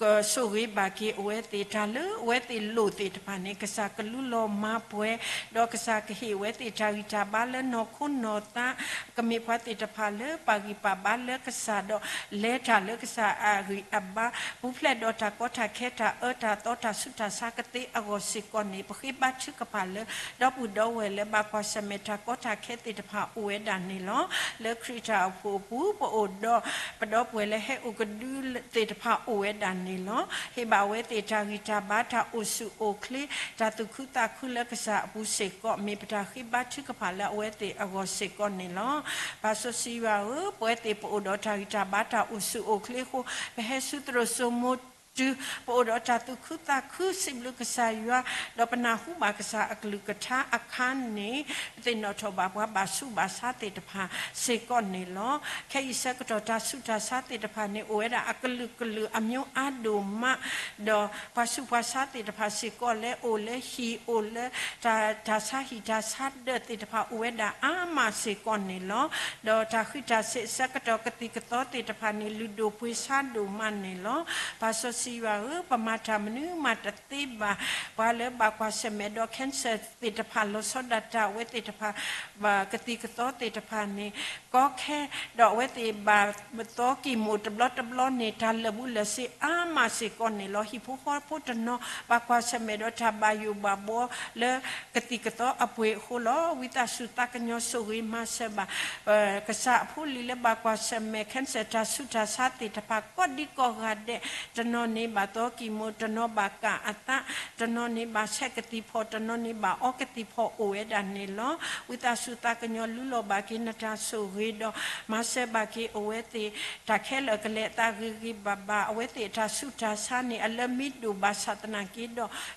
ကဆိၣ်ဂ့ၤဘၣ်က့ၤအဝဲသ့ၣ်, တၢ်လၢအဝဲသ့ၣ်လိၣ်သ့ၣ်တဖၣ်န့ၣ် ကစၢ်ကလူလီၤမၤပှဲၤ, ဒီးကစၢ်ကဟ့ၣ်အဝဲသ့ၣ်တၢ်ဂံၢ်တၢ်ဘါလၢနီၢ်ခိနီၢ်သး, ကမ့ၢ်ပှၤသ့ၣ်တဖၣ်လၢပာ်ဂံၢ်ပာ်ဘါလၢကစၢ်ဒီး လဲၤတၢ်လၢကစၢ်အဂံၢ်အဘါ, ပူၤဖျဲးဒီးတၢ်ကီတၢ်ခဲ တၢ်အၢတၢ်သီ တၢ်ဆူးတၢ်ဆါကသ့အဂီၢ်စ့ၢ်ကီးန့ၣ် ပဃ့ဘါထုကဖၣ်လၢ ဒီပုၢ်ဒီဝဲၢ်လၢဘၣ်ကွၢ်ဆၢၣ်မဲာ်တၢ်ကီတၢ်ခဲသ့ၣ်တဖၣ်အိၣ်ဝဲဒၣ်န့ၣ်လီၤ. လၢခရံာ်တၢ်အိၣ်ဖှိၣ်အပူၤ ပအိၣ်ဒီး ပဒီပုၢ်ဝဲၢ်လၢဟဲအိၣ်ကဒုသ့ၣ်တဖၣ်အိၣ်ဝဲဒၣ်န့ၣ်လီၤ. ဟ့ၣ်ဘၣ်အဝဲသ့ၣ်တၢ်ဂံၢ်တၢ်ဘါ တၢ်အိၣ်ဆူၣ်အိၣ်ချ့ တၢ်သူၣ်ခုသးခုလၢကစၢ်အပူၤစ့ၢ်ကီး မ့ၢ်ပတၢ်ဃ့ဘါထုကဖၣ်လၢအဝဲသ့ၣ်အဂီၢ်စ့ၢ်ကီးန့ၣ်လီၤ. ပၢ်စီဆှံယွၤဧၢ, ပဝဲသ့ၣ်ပအိၣ်ဒီးတၢ်ဂံၢ်တၢ်ဘါ တၢ်အိၣ်ဆူၣ်အိၣ်ချ့အဃိ ပဟဲဆူသရိာ်စိမိၤ တုၤပအိၣ်ဒီးတၢ်သူၣ်ခုသးခု စံးဘျုးကစၢ်ယွၤ, ဒီးပနၢ်ဟူဘၣ်ကစၢ်အကလုၢ်ကထါအခါန့ၣ်, ပသ့ၣ်နီၣ်ထီၣ်ဘၣ်ပှၤဘၣ်ဆူးဘၣ်ဆါသ့ၣ်တဖၣ်စ့ၢ်ကီးန့ၣ်လီၤ. ခဲအံၤဆၢကတီၢ်တၢ်ဆူးတၢ်ဆါသ့ၣ်တဖၣ်န့ၣ် အိၣ်ဝဲဒၣ်အကလုာ်ကလုာ်အမျိုးအါဒိၣ်မး, ဒီးပှၤဆူးပှၤဆါသ့ၣ်တဖၣ်စ့ၢ်ကီးလၢအိၣ်လၢဟံၣ် အိၣ်လၢတၢ်ဆါဟံၣ်တၢ်ဆါဒၢးသ့ၣ်တဖၣ်အိၣ်ဝဲဒၣ်အါမးစ့ၢ်ကီးန့ၣ်လီၤ. ဒီးတၢ်ဃံးတၢ်စ့းဆၢကတီၢ်ကသံၣ်ကသီသ့ၣ်တဖၣ်န့ၣ် လုၢ်ဒိၣ်ပှ့ၤဆါဒိၣ်မးန့ၣ်လီၤ. ပၢ်စီဆှံယွၤဧၢ, ပမၤတၢ်မနုၤမးတသ့ဘၣ်. ပှၤလၢဘၣ်ကွၢ်ဆၢၣ်မဲာ်ဒီး cancer သ့ၣ်တဖၣ် လီၤဆီဒၣ်တၢ်အဝဲသ့ၣ်တဖၣ် ကသံၣ်ကသီသ့ၣ်တဖၣ်န့ၣ် ကီခဲ, ဒီးအဝဲသ့ၣ်ဘၣ်သီကံၢ်မိၣ်တဘျီတဘျီန့ၣ် တၢ်လၢာ်ဘူၣ်လၢာ်စ့အါမးစ့ၢ်ကီးန့ၣ်လီၤ. ဟံၣ်ဖိဃီဖိတနီၤ ဘၣ်ကွၢ်ဆၢၣ်မဲာ်ဒီးတၢ်ဘၣ်ယိၣ်ဘၣ်ဘှီလၢကသံၣ်ကသီအပှ့ၤအဃိလီၤ. ဝံသးစူၤသးကညီၤဆိၣ်ဂ့ၤမၤစၢၤဘၣ် ကစၢ်အဖိလံၤလၢဘၣ်ကွၢ်ဆၢၣ်မဲာ် cancer တၢ်ဆူးတၢ်ဆါသ့ၣ်တဖၣ် ကိးဒံကိးဂၤဒဲး, တနီၤန့ၣ်ဘၣ်သီကံၢ်မိၣ်, တနီၤဘၣ်ကၣ်အသး, တနီၤန့ၣ်ဘၣ်ဆဲးကသံၣ်ဖီၣ်, တနီၤန့ၣ်ဘၣ်အီကသံၣ်ဖီၣ်အိၣ်ဝဲဒၣ်န့ၣ်လီၤ. ဝံသးစူၤသးကညီၤလူလီၤဘၣ်က့ၤနတၢ်ဆိၣ်ဂ့ၤဒီး မၤစၢၤဘၣ်က့ၤအဝဲသ့ၣ် တၢ်ခဲလၢာ်ကလဲၤအသးဂ့ၤဂ့ၤဘၣ်ဘၣ်, အဝဲသ့ၣ်အတၢ်ဆူးတၢ်ဆါန့ၣ် အလၢမ့ၢ်ဒိၣ်ဘၣ်ဆၣ်သနာ်က့ဒီး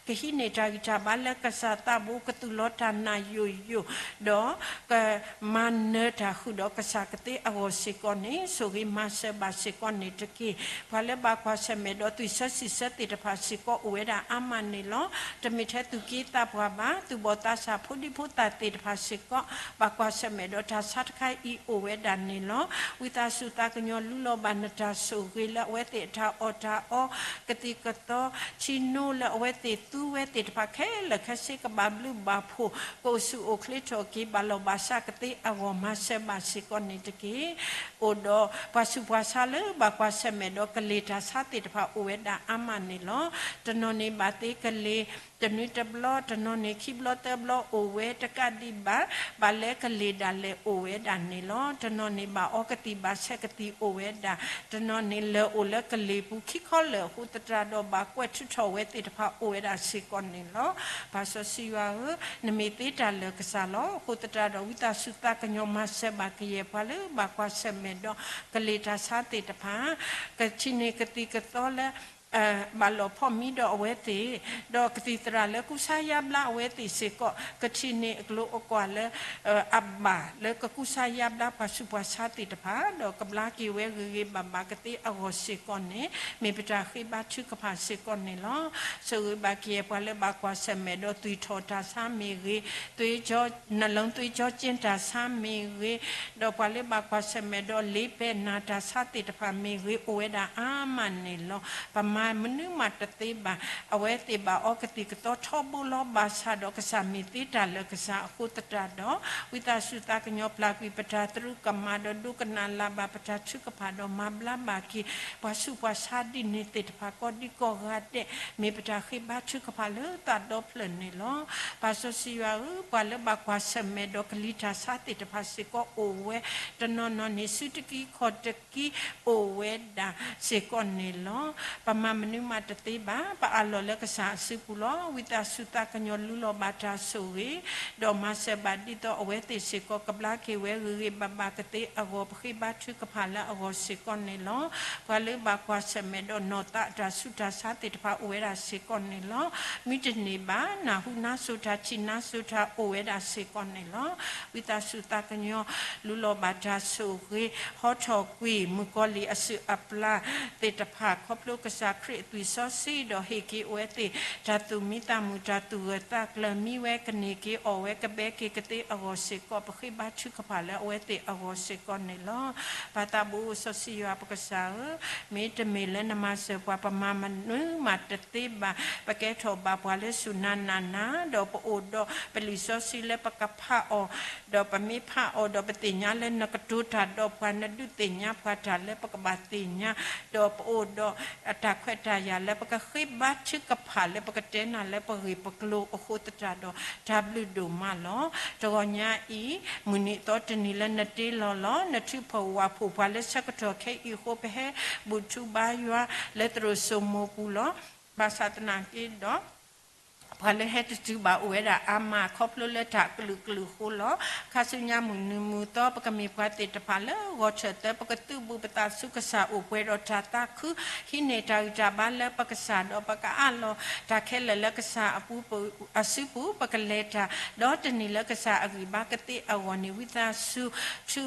ကဟံးန့ၢ်တၢ်ဂံၢ်တၢ်ဘါလၢကစၢ်သးဘိ ကသူၣ်လီၤတၢ်နာ်ယိာ်ယိာ်, ဒီးကမၤနၢၤတၢ်ဃုာ်ဒီးကစၢ်ကသ့အဂီၢ်စ့ၢ်ကီးန့ၣ် ဆိၣ်ဂ့ၤမၤစၢၤဘၣ်စ့ၢ်ကီးန့ၣ်တက့ၢ်. ပှၤလၢဘၣ်ကွၢ်ဆၢၣ်မဲာ်ဒီးသွံၣ်ဆၢစံၣ်ဆၢသ့ၣ်တဖၣ်စ့ၢ်ကီးအိၣ်ဝဲဒၣ်အါမးန့ၣ်လီၤ. တမ့ၢ်ထဲသူၣ်က့သးပှၢ်ဘၣ်, သူၣ်ဘီၣ်သးစၢ်ဖိဒံဖိသၣ်သ့ၣ်တဖၣ်စ့ၢ်ကီး ဘၣ်ကွၢ်ဆၢၣ်မဲာ်ဒီးတၢ်ဆါတခါအံၤအိၣ်ဝဲဒၣ်န့ၣ်လီၤ. ဝံသးစူၤသးကညီၤလူလီၤဘၣ်နတၢ်ဆိၣ်ဂ့ၤလၢအဝဲသ့ၣ်အတၢ်အီၣ်တၢ်အီ ကသံၣ်ကသီ ထံနိလၢအဝဲသ့ၣ်သူဝဲသ့ၣ်တဖၣ်ခဲလၢာ်ခဲဆ့ ကဘၣ်ဘျုးဘၣ်ဖှိၣ် ကအိၣ်ဆူၣ်အိၣ်ချ့ထီၣ်က့ၤ ဘၣ်လီၢ်ဘၣ်စးကသ့အဂီၢ် မၤစၢၤဘၣ်စ့ၢ်ကီးန့ၣ်တက့ၢ်. အိၣ်ဒီးပှၤဆူးပှၤဆါလၢဘၣ်ကွၢ်ဆၢၣ်မဲာ်ဒီး ကလ့ၤတၢ်ဆါသ့ၣ်တဖၣ်အိၣ်ဝဲဒၣ်အါမးန့ၣ်လီၤ. တနီၤန့ၣ်ဘၣ်သ့ကလ့ၤ တနွံတဘျီ, တနီၤန့ၣ်ခံဘျီသၢဘျီအိၣ်ဝဲတကးဒံးဘၣ်, ဘၣ်လၢကလ့ၤဒၣ်လဲာ်အိၣ်ဝဲဒၣ်န့ၣ်လီၤ. တနီၤန့ၣ်ဘၣ်အီကသံၣ်ဘၣ်ဆဲးကသံၣ်အိၣ်ဝဲဒၣ်, တနီၤန့ၣ်လၢာ်အိၣ်လၢကလ့ၤပူၤခံခီလၢာ်အဃိသတးဒီး ဘၣ်ကွဲးထုးထီၣ်ဝဲသ့ၣ်တဖၣ်အိၣ်ဝဲဒၣ်စ့ၢ်ကီးန့ၣ်လီၤ. ပၢ်စီဆှံယွၤဧၢ, နမ့ၢ်သ့တၢ်လၢာ်ကစၢ်လီၤ. အဃိသတးဒီး ဝံသးစူၤသးကညီၤမၤစၢၤဘၣ်ကယဲၢ်ပှၤလၢဘၣ်ကွၢ်ဆၢၣ်မဲာ်ဒီး ကလ့ၤတၢ်ဆါသ့ၣ်တဖၣ်, ကထံၣ်န့ၢ်ကသံၣ်ကသီလၢ ဘၣ်လီၢ်ဖီၣ်မံဒီးအဝဲသ့ၣ်, ဒီးကသံၣ်သရၣ်လၢကူစါယါဘျါအဝဲသ့ၣ်စ့ၢ်ကီး, ကထံၣ်န့ၢ်အကျိၤအကွာ်လၢ အဘၣ်လၢကကူစါယါဘျါပှၤဆူးပှၤဆါသ့ၣ်တဖၣ်, ဒီးကဘျါက့ၤဝဲဂ့ၤဂ့ၤဘၣ်ဘၣ်ကသ့အဂီၢ်စ့ၢ်ကီးန့ၣ် မ့ၢ်ပတၢ်ဃ့ဘါထုကဖၣ်စ့ၢ်ကီးန့ၣ်လီၤ. ဆိၣ်ဂ့ၤဘၣ်က့ၤပှၤလၢဘၣ်ကွၢ်ဆၢၣ်မဲာ်ဒီးသွံၣ်ထီၣ်တၢ်ဆါမ့ၢ်ဂ့ၤ, သွေးကြော, နှလုံးသွေးကြောကျဉ်းတၢ်ဆါမ့ၢ်ဂ့ၤ, ဒီးပှၤလၢဘၣ်ကွၢ်ဆၢၣ်မဲာ်ဒီးလ့ပဲၢ်နၤတၢ်ဆါသ့ၣ်တဖၣ်မ့ၢ်ဂ့ၤ အိၣ်ဝဲဒၣ်အါမးန့ၣ်လီၤ. ပမၤမနုၤမးတသ့ဘၣ်. အဝဲသ့ၣ်ဘၣ်အီကသံၣ်ကသီထီဘိလီၤ. ဘၣ်ဆၣ်ဒီးကစၢ်မ့ၢ်သ့တၢ်လၢာ်ကစၢ်အဃိသတးဒီး ဝံသးစူၤသးကညီၤပျၢ်ကွံာ်ပတၢ်သရူးကမၣ်ဒီးဒိကနၣ်လၢ်ဘၣ်ပတၢ်ထုကဖၣ်ဒီးမၤဘျါဘၣ်က့ၤ ပှၤဆူးပှၤဆါဒ်န့ၣ်သ့ၣ်တဖၣ်ကိးဒံကိးဂၤဒဲး မ့ၢ်ပတၢ်ဃ့ဘါထုကဖၣ်လၢသးဒီဖျၢၣ်န့ၣ်လီၤ. ပၢ်စီဆှံယွၤဧၢ, ပှၤလၢဘၣ်ကွၢ်ဆၢၣ်မဲာ်ဒီးကလံၤတၢ်ဆါသ့ၣ်တဖၣ်စ့ၢ်ကီးအိၣ်ဝဲ, တနီၤနီၤန့ၣ် စုတကံခီၣ်တကံအိၣ်ဝဲဒၣ်စ့ၢ်ကီးန့ၣ်လီၤ. ပမၤမနုၤမးတသ့ဘၣ်. ပအးလီၤလၢကစၢ်အစုပူၤလီၤ. ဝံသးစူၤသးကညီၤလူလီၤဘၣ်တၢ်ဆိၣ်ဂ့ၤ, ဒီးမၤစၢၤဘၣ်ဒ်သိးအဝဲသ့ၣ်စ့ၢ်ကီး ကဘျါက့ၤဝဲဂ့ၤဂ့ၤဘၣ်ဘၣ်ကသ့အဂီၢ် ပဃ့ဘါထုကဖၣ်လၢအဂီၢ်စ့ၢ်ကီးန့ၣ်လီၤ. ပှၤလၢဘၣ်ကွၢ်ဆၢၣ်မဲာ်ဒီးနီၢ်သးတၢ်ဆူးတၢ်ဆါသ့ၣ်တဖၣ်အိၣ်ဝဲဒၣ်စ့ၢ်ကီးန့ၣ်လီၤ. မုၢ်တနံၤဘၣ် နၢ်ဟူနါစိၤတၢ် ထံၣ်နါစိၤတၢ်အိၣ်ဝဲဒၣ်စ့ၢ်ကီးန့ၣ်လီၤ. ဝံသးစူၤသးကညီၤ လူလီၤဘၣ်တၢ်ဆိၣ်ဂ့ၤ, ဟီထီၣ်ကွံာ်မုၣ်ကီၤလံၢ်အစုၣ်အပျၢ်သ့ၣ်တဖၣ် ခီဖျိကစၢ်ခရံာ်အသွံၣ်စီဆှံဒီးဟ့ၣ်က့ၤအဝဲသ့ၣ် တၢ်သူၣ်မံသးမုာ် တၢ်သူၣ်ဂၢၢ်သးကျၢၤ မံဝဲကန့ၢ်က့ၤအီၣ်ဝဲကဘဲက့ၤကသ့အဂီၢ်စ့ၢ်ကီး ပဃ့ဘါထုကဖၣ်လၢအဝဲသ့ၣ်အဂီၢ်စ့ၢ်ကီးန့ၣ်လီၤ. ပၢ်သးဘိစီဆှံယွၤပကစၢ်ဧၢ, မ့တမ့ၢ်လၢနမၤစၢၤပှၤ ပမၤမနုၤမးတသ့ဘၣ်. ပကဲထီၣ်ဘၣ်ပှၤလၢစူၢ်နၤနာ်နၤ, ဒီးပအိၣ်ဒီးပလံာ်စီဆှံလၢပကဖးအီၤ, ဒီးပမ့ၢ်ဖးအီၤဒီးပသ့ၣ်ညါလၢနကတိၤတၢ်ဒီးပှၤ နဒုးသ့ၣ်ညါပှၤတၢ်လၢပကဘၣ်သ့ၣ်ညါ, ဒီးပအိၣ်ဒီးတၢ်ခွဲးတၢ်ယာ်လၢပကဃ့ဘါထုကဖၣ်လၢပကတဲနၤလၢပဂ့ၢ်ပကျိၤအဃိသတးဒီး တၢ်ဘျုးဒိၣ်မးလီၤ. တဂီၤညါအံၤ မုၢ်နံၤသီတနံၤလၢနတ့လီၤလီၤ. နထုးဖှိၣ်ဝၣ်ဖှိၣ်ပှၤလၢဆၢကတီၢ်ခဲအံၤအဃိ ပဟဲဘူၣ်ထူဘါယွၤလၢသရိာ်စိမိၤပူၤလီၤ. ဘၣ်ဆၣ်သနာ်က့ဒီး ပှၤလၢဟဲတတုၤဘၣ်အိၣ်ဝဲဒၣ်အါမး ခီဖျိလၢတၢ်ကလုာ်ကလုာ်အဃိလီၤ. ခါဆူညါမုၢ်နံၤမုၢ်သီ ပကမ့ၢ်ပှၤသ့ၣ်တဖၣ်လၢဂီၤထၢၣ်သၢ ပကသုးဘူးပသးဆူကစၢ်အိၣ်ပှဲၤဒီးတၢ်သးခု ဟံးန့ၢ်တၢ်ဂံၢ်တၢ်ဘါလၢပကစၢ်ဒီး ပကအးလီၤတၢ်ခဲလၢာ်လၢကစၢ်အပူၤ အစုပူၤ ပကလဲၤတၢ် ဒီးတနံၤလၢကစၢ်အဂံၢ်ဘါကသ့အဂီၢ်န့ၣ် ဝံသးစူၤ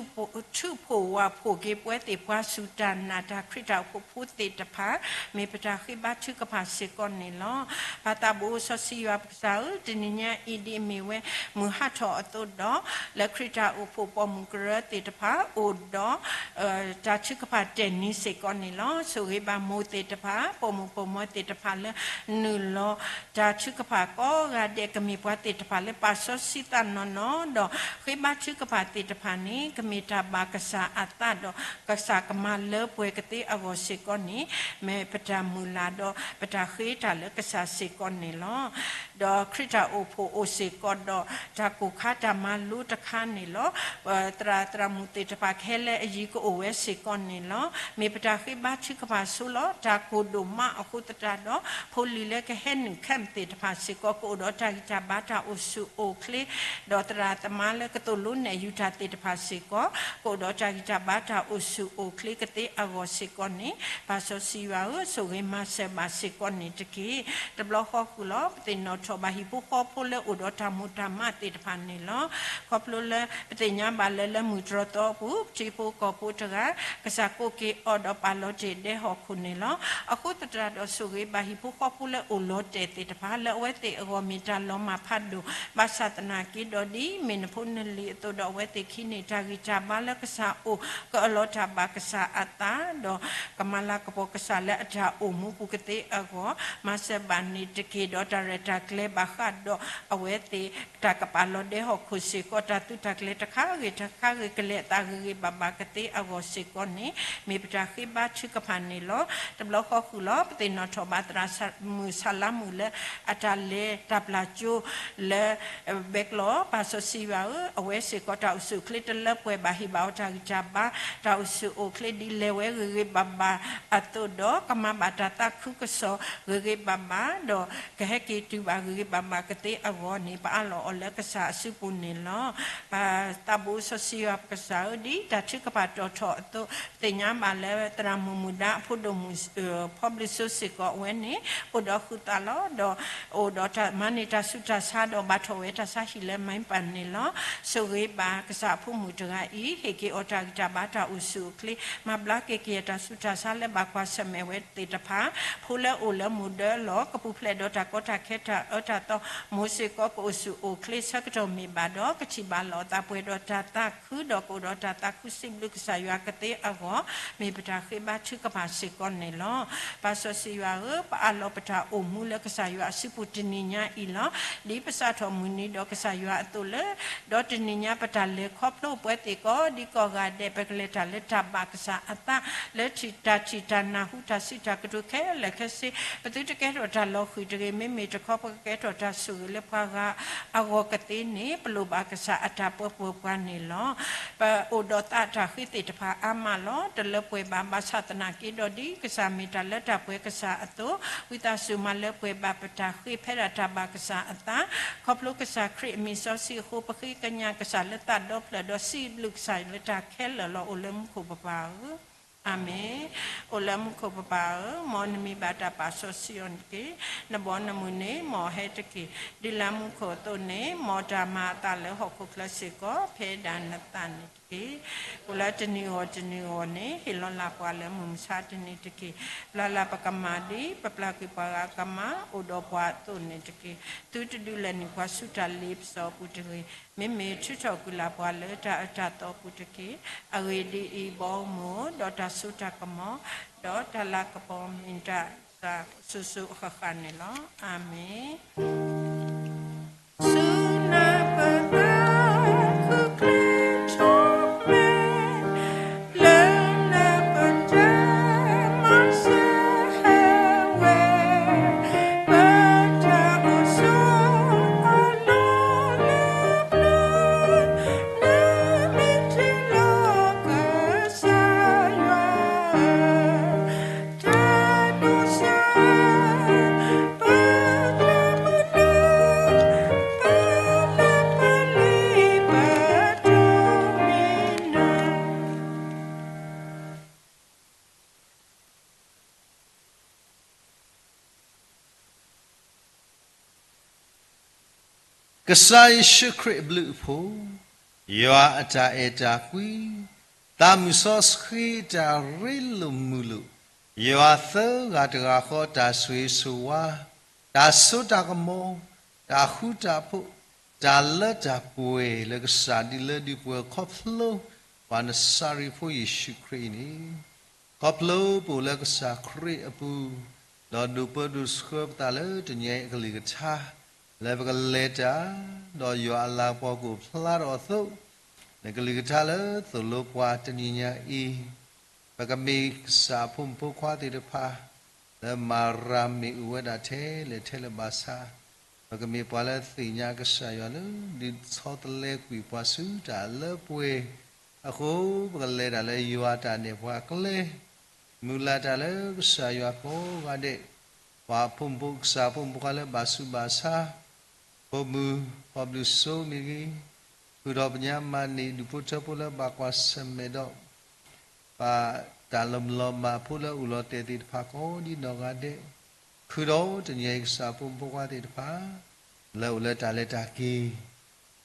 ထုးဖှိၣ်ဝၣ်ဖှိၣ်က့ၤပဝဲသ့ၣ်ပှၤစူၢ်တၢ်နာ်တၢ်ခရံာ်တၢ်အိၣ်ဖှိၣ်ဖိသ့ၣ်တဖၣ် မ့ၢ်ပတၢ်ဃ့ဘါထုကဖၣ်စ့ၢ်ကီးန့ၣ်လီၤ. ပၢ်သးဘိစီဆှံယွၤပကစၢ်ဧၢ, တနံၤညါအံၤဒ်အမ့ၢ်ဝဲမုၢ်ဟးထီၣ်အသိးဒီး လၢခရံာ်တၢ်အိၣ်ဖှိၣ်ပိာ်မုၣ်ကရၢသ့ၣ်တဖၣ်အိၣ်ဒီး တၢ်ထုကဖၣ်တဲာ်နံၤစ့ၢ်ကီးန့ၣ်လီၤ. ဆိၣ်ဂ့ၤဘၣ်မိၢ်သ့ၣ်တဖၣ် ပိာ်မုၣ်ပိာ်မၢၤသ့ၣ်တဖၣ်လၢနုာ်လီၤ တၢ်ထုကဖၣ်ကိးဂၤဒဲး ကမ့ၢ်ပှၤသ့ၣ်တဖၣ်လၢပာ်စီဆှံသးနီၢ်နီၢ်ဒီး ဃ့ဘါထုကဖၣ်သ့ၣ်တဖၣ်န့ၣ် ကမ့ၢ်တၢ်ဘၣ်ကစၢ်အသးဒီး ကစၢ်ကမၤလၢပှဲၤကသ့အဂီၢ်စ့ၢ်ကီးန့ၣ် မ့ၢ်ပတၢ်မုၢ်လၢ်ဒီး ပတၢ်ဃ့တၢ်လၢကစၢ်စ့ၢ်ကီးန့ၣ်လီၤ. ဒီးခရံာ်တၢ်အိၣ်ဖှိၣ်အိၣ်စ့ၢ်ကီးဒီး တၢ်ကိၢ်ခါတၢ်မၤလိတခါန့ၣ်လီၤ. သရၣ်သရၣ်မုၣ်သ့ၣ်တဖၣ်ခဲလၢာ်အယံၤကအိၣ်ဝဲစ့ၢ်ကီးန့ၣ်လီၤ. မ့ၢ်ပတၢ်ဃ့ဘါထုကဖၣ်ဆိလီၤ. တၢ်ကိၢ်ဒိၣ်မးအဃိသတးဒီး ဖိလံၤလၢကဟဲနုာ် camp သ့ၣ်တဖၣ်စ့ၢ်ကီး ကအိၣ်ဒီးတၢ်ဂံၢ်တၢ်ဘါတၢ်အိၣ်ဆူၣ်အိၣ်ချ့ ဒီးသရၣ်သမါလၢကသိၣ်လိနဲၣ်ယူၤတၢ်သ့ၣ်တဖၣ်စ့ၢ်ကီး ကအိၣ်ဒီးတၢ်ဂံၢ်တၢ်ဘါတၢ်အိၣ်ဆူၣ်အိၣ်ချ့ကသ့အဂီၢ်စ့ၢ်ကီးန့ၣ် ပၢ်စီဆှံယွၤဧၢ, ဆိၣ်ဂ့ၤမၤစၢၤဘၣ်စ့ၢ်ကီးန့ၣ်တက့ၢ်. တဘျီဃီဃုာ်လီၤ. ပသ့ၣ်နီၣ်ထီၣ်ဘၣ်ဟံၣ်ဖိဃီဖိလၢအိၣ်ဒီးတၢ်မိၣ်တၢ်မးသ့ၣ်တဖၣ်န့ၣ်လီၤ. ခီဖျိလၢပသ့ၣ်ညါဘၣ်လၢ လၢမုၢ်တြီၢ်သီအပူၤ ပထံဖိကီၢ်ဖိတဂၤ ကစၢ်ကိးက့ၤအီၤဒီးပာ်လီၤတ့ၢ်ဒဲဟီၣ်ခိၣ်န့ၣ်လီၤ. အဃိသတးဒီး ဆိၣ်ဂ့ၤဘၣ်ဟံၣ်ဖိဃီဖိလၢအိၣ်လီၤတဲာ်သ့ၣ်တဖၣ် လၢအဝဲသ့ၣ်အဂီၢ်မ့ၢ်တၢ်လီၤမၢ်ဖးဒိၣ် ဘၣ်ဆၣ်သနာ်က့ဒီး ဒ်မ့ၢ်နဖိနလံၤအသိးဒီး အဝဲသ့ၣ်ကဟံးန့ၢ်တၢ်ဂံၢ်တၢ်ဘါလၢကစၢ်အိၣ် ကအၢၣ်လီၤတၢ်ဘၣ်ကစၢ်အသး ဒီးကမၤလၤကပီၤကစၢ်လၢအတၢ်အိၣ်မူပူၤကသ့အဂီၢ် မၤစၢၤဘၣ်န့ၣ်တက့ၢ်. ဒီးတၢ်ရဲၣ်တၢ်ကျဲၤဘၣ်ဃးဒီးအဝဲသ့ၣ် တၢ်ကပာ်လီၤဒဲဟီၣ်ခိၣ်စ့ၢ်ကီး တၢ်သုးတၢ်ကျဲၤတခါဂ့ၤတခါဂ့ၤ ကလဲၤအသးဂ့ၤဂ့ၤဘၣ်ဘၣ်ကသ့အဂီၢ်စ့ၢ်ကီးန့ၣ် မ့ၢ်ပတၢ်ဃ့ဘါထုကဖၣ်န့ၣ်လီၤ. တဘျီဃီဃုာ်လီၤ. ပသ့ၣ်နီၣ်ထီၣ်ဘၣ်သရၣ်မုၣ်ဆၣ်လါမုၣ်လၢအတၢ်လဲၤတၢ်ပျၢ်ကၠိလၢ ဘဲကျီၢ် ပၢ်စီဆှံယွၤဧၢ, အဝဲစ့ၢ်ကီးတၢ်အိၣ်ဆူၣ်အိၣ်ချ့တလၢပှဲၤဘၣ် ဟ့ၣ်ဘၣ်အီၤတၢ်ဂံၢ်တၢ်ဘါ တၢ်အိၣ်ဆူၣ်အိၣ်ချ့ဒ်လဲၤဝဲဂ့ၤဂ့ၤဘၣ်ဘၣ်အသိးဒီး ကမၤဘၣ်တၢ်သးခုကစီၣ်ဂ့ၤဂ့ၤဘၣ်ဘၣ်ဒီး ကဟဲက့ၤတုၤဘၣ်ဂ့ၤဂ့ၤဘၣ်ဘၣ်ကသ့အဂီၢ်န့ၣ် ပအးလီၤအီၤလၢကစၢ်အစုပူၤန့ၣ်လီၤ. ပၢ်သးဘိစီဆှံယွၤပကစၢ်ဧၢ, ဒ်တၢ်ထုကဖၣ်တီၣ်ထီၣ်အသိး ပသ့ၣ်ညါဘၣ်လၢသရၣ်မုၣ်မုၣ်ဒါအဖိဒိၣ်မုၣ် ဖီဘျုးစိစ့ၢ်ကီးအဝဲန့ၣ် အိၣ်ဒီးဃုာ်သးလီၤဒီး အိၣ်ဒီးတၢ်မၤန့ၢ်တၢ်ဆူးတၢ်ဆါဒီးဘၣ်ထီၣ်ဝဲတၢ်ဆါဟံၣ်လၢမံပၢ်န့ၣ်လီၤ. ဆိၣ်ဂ့ၤဘၣ်ကစၢ်အဖိမုၣ်တဂၤအံၤ ဟ့ၣ်က့ၤအီၤတၢ်ဂံၢ်တၢ်ဘါတၢ်အိၣ်ဆူၣ်အိၣ်ချ့ မၤဘျါက့ၤက့ၤအတၢ်ဆူးတၢ်ဆါလၢဘၣ်ကွၢ်ဆၢၣ်မဲာ်ဝဲသ့ၣ်တဖၣ် ဖိလၢအိၣ်လၢမူၤဒၢလီၢ် ကပူၤဖျဲးဒီးတၢ်ကီတၢ်ခဲတၢ်အၢတၢ်သီ မိၢ်စ့ၢ်ကီးကအိၣ်ဆူၣ်အိၣ်ချ့ဆၢကတီၢ်မ့ၢ်ဘၣ်ဒီး ကထံၣ်ဘၣ်လီၤအသးပှဲၤဒီးတၢ်သးခုဒီးကအိၣ်ဒီးတၢ်သးခုစံးဘျုးကစၢ်ယွၤကသ့အဂီၢ် မ့ၢ်ပတၢ်ဃ့ဘါထုကဖၣ်စ့ၢ်ကီးန့ၣ်လီၤ. ပၢ်စီဆှံယွၤဧၢ, ပအးလီၤပတၢ်အိၣ်မူလၢကစၢ်ယွၤအစုပူၤတနံၤညါအံၤလီၤ. ဒ်ပစးထီၣ်မုၢ်နံၤဒီးကစၢ်ယွၤအသိးလၢ ဒီးတနံၤညါပတၢ်လဲၤခီဖျိပဝဲသ့ၣ်ကိးဒံကိးဂၤဒဲး ပကလဲၤတၢ်လၢတၢ်ဘၣ်ကစၢ်အသး လၢတၢ်ထံၣ်တၢ်နၢ်ဟူတၢ်စံးတၢ်ကတိၤခဲလၢာ်ခဲဆ့ ပသုတကဲထီၣ်တၢ်လီၤဃံၤတဂ့ၤ, မ့မ့ၢ်တခီပကကဲထီၣ်တၢ်ဆိၣ်ဂ့ၤလၢပှၤဂၤအဂီၢ်ကသ့န့ၣ် ပလိၣ်ဘၣ်ကစၢ်အတၢ်ပၢပှဲၤပှၤန့ၣ်လီၤ. ပအိၣ်ဒီးသးတၢ်ဃ့သ့ၣ်တဖၣ်အါမးလီၤ. တလၢပှဲၤဘၣ်ဘၣ်ဆၣ်သနာ်က့ဒီး ဒ်ကစၢ်မ့ၢ်တၢ်လၢတၢ်ပှဲၤကစၢ်အသိး ဝံသးစူၤမၤလၢပှဲၤဘၣ်ပတၢ်ဃ့ဖဲဒၣ်တၢ်ဘၣ်ကစၢ်အသး ခီဖျိကစၢ်ခရံာ်အမံၤစီဆှံအဃိ ပဃ့ကညးကစၢ်လၢသးဒီဖျၢၣ်ဒီးစံးဘျုးကစၢ်လၢတၢ်ခဲလၢာ်လီၤ. အိၣ်လၢမူခိၣ်ပပၢ်ဧၢ, အၤမ့ၣ်. အိၣ်လၢမူခိၣ်ပပၢ်ဧၢ, မ်နမံၤဘၣ်တၢ်ပာ်စီဆှံအီၤန့ၣ်တက့ၢ်. နဘီနမုၢ်န့ၣ် မ်အဟဲတက့ၢ်. ဒ်လၢမူခိၣ်အသိးန့ၣ် မ်တၢ်မၤအသးလၢဟီၣ်ခိၣ်ချၢစ့ၢ်ကီး ဖဲဒၣ်နသးန့ၣ်တက့ၢ်. အိၣ်လၢတနံၤအဂီၢ်တနံၤအဂီၢ်န့ၣ် ဟ့ၣ်လီၤလၢ်ပှၤလၢမုၢ်မဆါတနံၤတက့ၢ်. ပျၢ်လၢ်ပကမၣ်ဒ်ပပျၢ်ကွံာ်ပှၤဂၤအကမၣ် အိၣ်ဒီးပှၤအသိးန့ၣ်တက့ၢ်. သုတဒုးလဲၤနုာ်ပှၤဆူတၢ်လ့ပစီအပူၤတဂ့ၤ. မ့မ့ၢ်ထုးထီၣ်ကွံာ်လၢ်ပှၤလၢတၢ်အၢတၢ်သီအပူၤတက့ၢ်. အဂ့ၢ်ဒ်အံၤ, ဘီမုၢ်ဒီးတၢ်စိတၢ်ကမီၤ ဒီးတၢ်လၤကပီၤမ့ၢ်တၢ်သးစိၤစိၤအဃၣ်ဃၣ်န့ၣ်လီၤ. အၤမ့ၣ်. ဆူနၢ်ပသးခုချ့ထီၣ်မဲ လၢနပတၢ်မၤစၢၤဟဲဝဲ ပတၢ်အိၣ်ဆိးအလီၢ်လၢပျၢၤ နမ့ၢ်တ့လီၤကစၢ်ယွၤ တၢ်ဒိၣ်စၢ် ပကျၢၢ်မုၢ်နၤ ကစၢ်ယ့ၣ်ၡူးခရံာ်အဘျုးအဖှိၣ်, ယွၤအတၢ်အဲၣ်တၢ်ကွံ, သးမုၢ်စီဆှံတၢ်ရ့လိာ်မုာ်လိာ်, ယွၤသၢဂၤတဂၤဃီတၢ်ဆိၣ်ဂ့ၤဆိၣ်ဝါ, တၢ်စိတၢ်ကမီၤ, တၢ်ဃူတၢ်ဖိး, တၢ်လၢတၢ်ပှဲၤလၢကစၢ်ဒ်လၢဒ်ပှဲၤခီဖျိ ပှၤနစၤရ့းဖိယ့ၣ်ၡူးခရံာ်အံၤန့ၣ် ခီဖျိပအိၣ်လၢကစၢ်ခရံာ်အပူၤ, ဒီးဒိးပၢဒိးဆှၢပသးလၢတနံၤအံၤအကလုၢ်ကထါ, လၢပကလဲၤတၢ်, ဒီးယွၤအလၤကပီၤကအိၣ်ဖျါထီၣ်အသိး, နကလုၢ်ကထါလၢသိၣ်လိပှၤတနံၤညါအံၤ, ပကမ့ၢ်ကစၢ်အဖိမုၣ်ဖိခွါသ့ၣ်တဖၣ်, လၢမၤရၤမ့ၣ်အူဝဲဒၣ်ထဲလဲၣ်ထဲလဲၣ်ဘၣ်ဆၣ်, ပကမ့ၢ်ပှၤလၢသ့ၣ်ညါကစၢ်ယွၤလၢ ဒုးဆီတလဲကွံာ်ပှၤဆူတၢ်လၢပှဲၤအဃိ, ပကလဲၤတၢ်လၢယွၤတၢ်နဲၣ်ပှၤအကျဲ, မုၢ်လၢ်တၢ်လၢကစၢ်ယွၤကိးဂၤဒဲး, ပှၤဖိမုၣ်ဖိကစၢ်ဖိမုၣ်ဖိခွါလၢဘၣ်ဆူးဘၣ်ဆါ, ဖိမုၣ် ခီဘျုးစိမ့ၢ်ဂ့ၤ, ဃုာ်ဒီးပညါမၤန့ၢ်ဒူၣ်ဖိထၢဖိလၢဘၣ်ကွၢ်ဆၢၣ်မဲာ်ဒီး ပတၢ်လီၤမုၢ်လီၤမၢ်ဖိလၢအိၣ်လီၤတဲာ်သ့ၣ်တဖၣ်ကိးဒ်နီၢ်ဂၤဒဲး, ဃုာ်ဒီးတနံၤအံၤကစၢ်ဖိမုၣ်ဖိခွါသ့ၣ်တဖၣ်, လၢအိၣ်လၢတၢ်လဲၤတၢ်က့ၤ,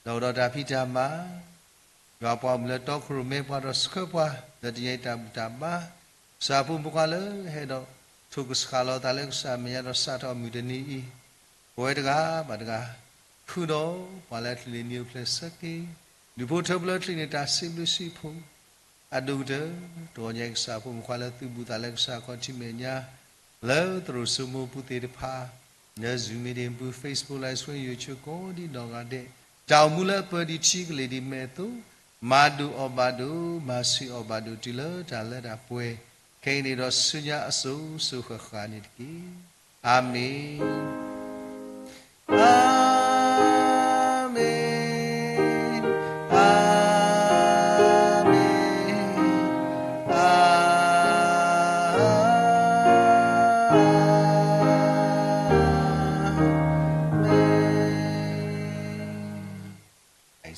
ဒီးအိၣ်ဒီးတၢ်ဖံးတၢ်မၤ, ယွၤပှၤအိၣ်လၢတီခိၣ်ရိၣ်မဲပှၤဒီးဆှၢပှၤ, လၢတနံၤအံၤတၢ်ဘူၣ်တၢ်ဘါ, ကစၢ်ဖိမုၣ်ဖိခွါလၢဟဲဒီး ထိၣ်ကဆှၣ်လီၤသးလၢကစၢ်မဲာ်ညါဒီးစးထီၣ်မုၢ်တနံၤအံၤ, ပဝဲတဂၤဘၣ်တဂၤ, ဃုာ်ဒီးပှၤလၢအချံးန့ၢ်နံၤအိၣ်ဖျဲၣ်ဆၢက့ၤ, ဒူၣ်ဖိထၢဖိလၢချံးန့ၢ်တၢ်စံးဘျုးစံးဖှိၣ်, အဒိၣ်ကတၢၢ်, တဂီၤညါအံၤကစၢ်ဖိမုၣ်ဖိခွါလၢသုဘူၣ်သးလၢကစၢ်ခီၣ်ထံးမဲာ်ညါ, လၢသရိာ်စိမိၤပူၤသ့ၣ်တဖၣ်, လၢ Zoom meeting ပူၤ Facebook Live Stream ယိၤဆိကိးဒ်နီၢ်ဂၤဒဲး, တၢ်အိၣ်မူလၢအပၢၤဒံးထံကလ့ၢ်ဒံးမဲာ်အသိး, မၤဒိၣ်အီၣ်ဘၣ်ဒိၣ်, မၤဆူၣ်အီၣ်ဘၣ်ဒိၣ်တုၤလၢတၢ်လၢတၢ်ပှဲၤ, ခဲအံၤန့ၣ်ဒီးဆူညါအစိၤစိၤဃၣ်ဃၣ်န့ၣ်တက့ၢ်. အၤမ့ၣ်. အၤမ့ၣ်, အၤမ့ၣ်, အၤမ့ၣ်.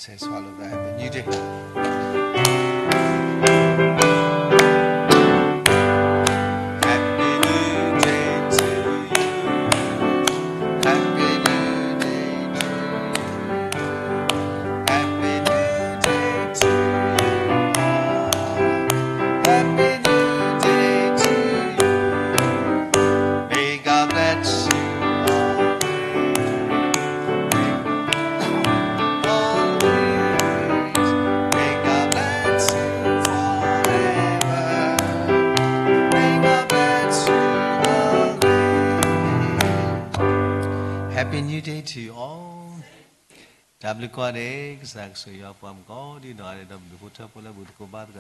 Let's all swallow that. Happy New Day. Happy New Day to you. Happy New Day to you. Happy New Day to you. Happy New Day to you. May God bless you always. Always. May God bless you forever. May God bless you always. Happy New Day to you all. တၢ်ဘျုးကိးဂၤဒဲး, ကစၢ်ကဆိၣ်ဂ့ၤပှၤမုၣ်ကိးဒ်နီၢ်ဂၤဒဲးဒီး ပဒူၣ်ဖိထၢဖိလၢဘူၣ်သကိးဘါသကိး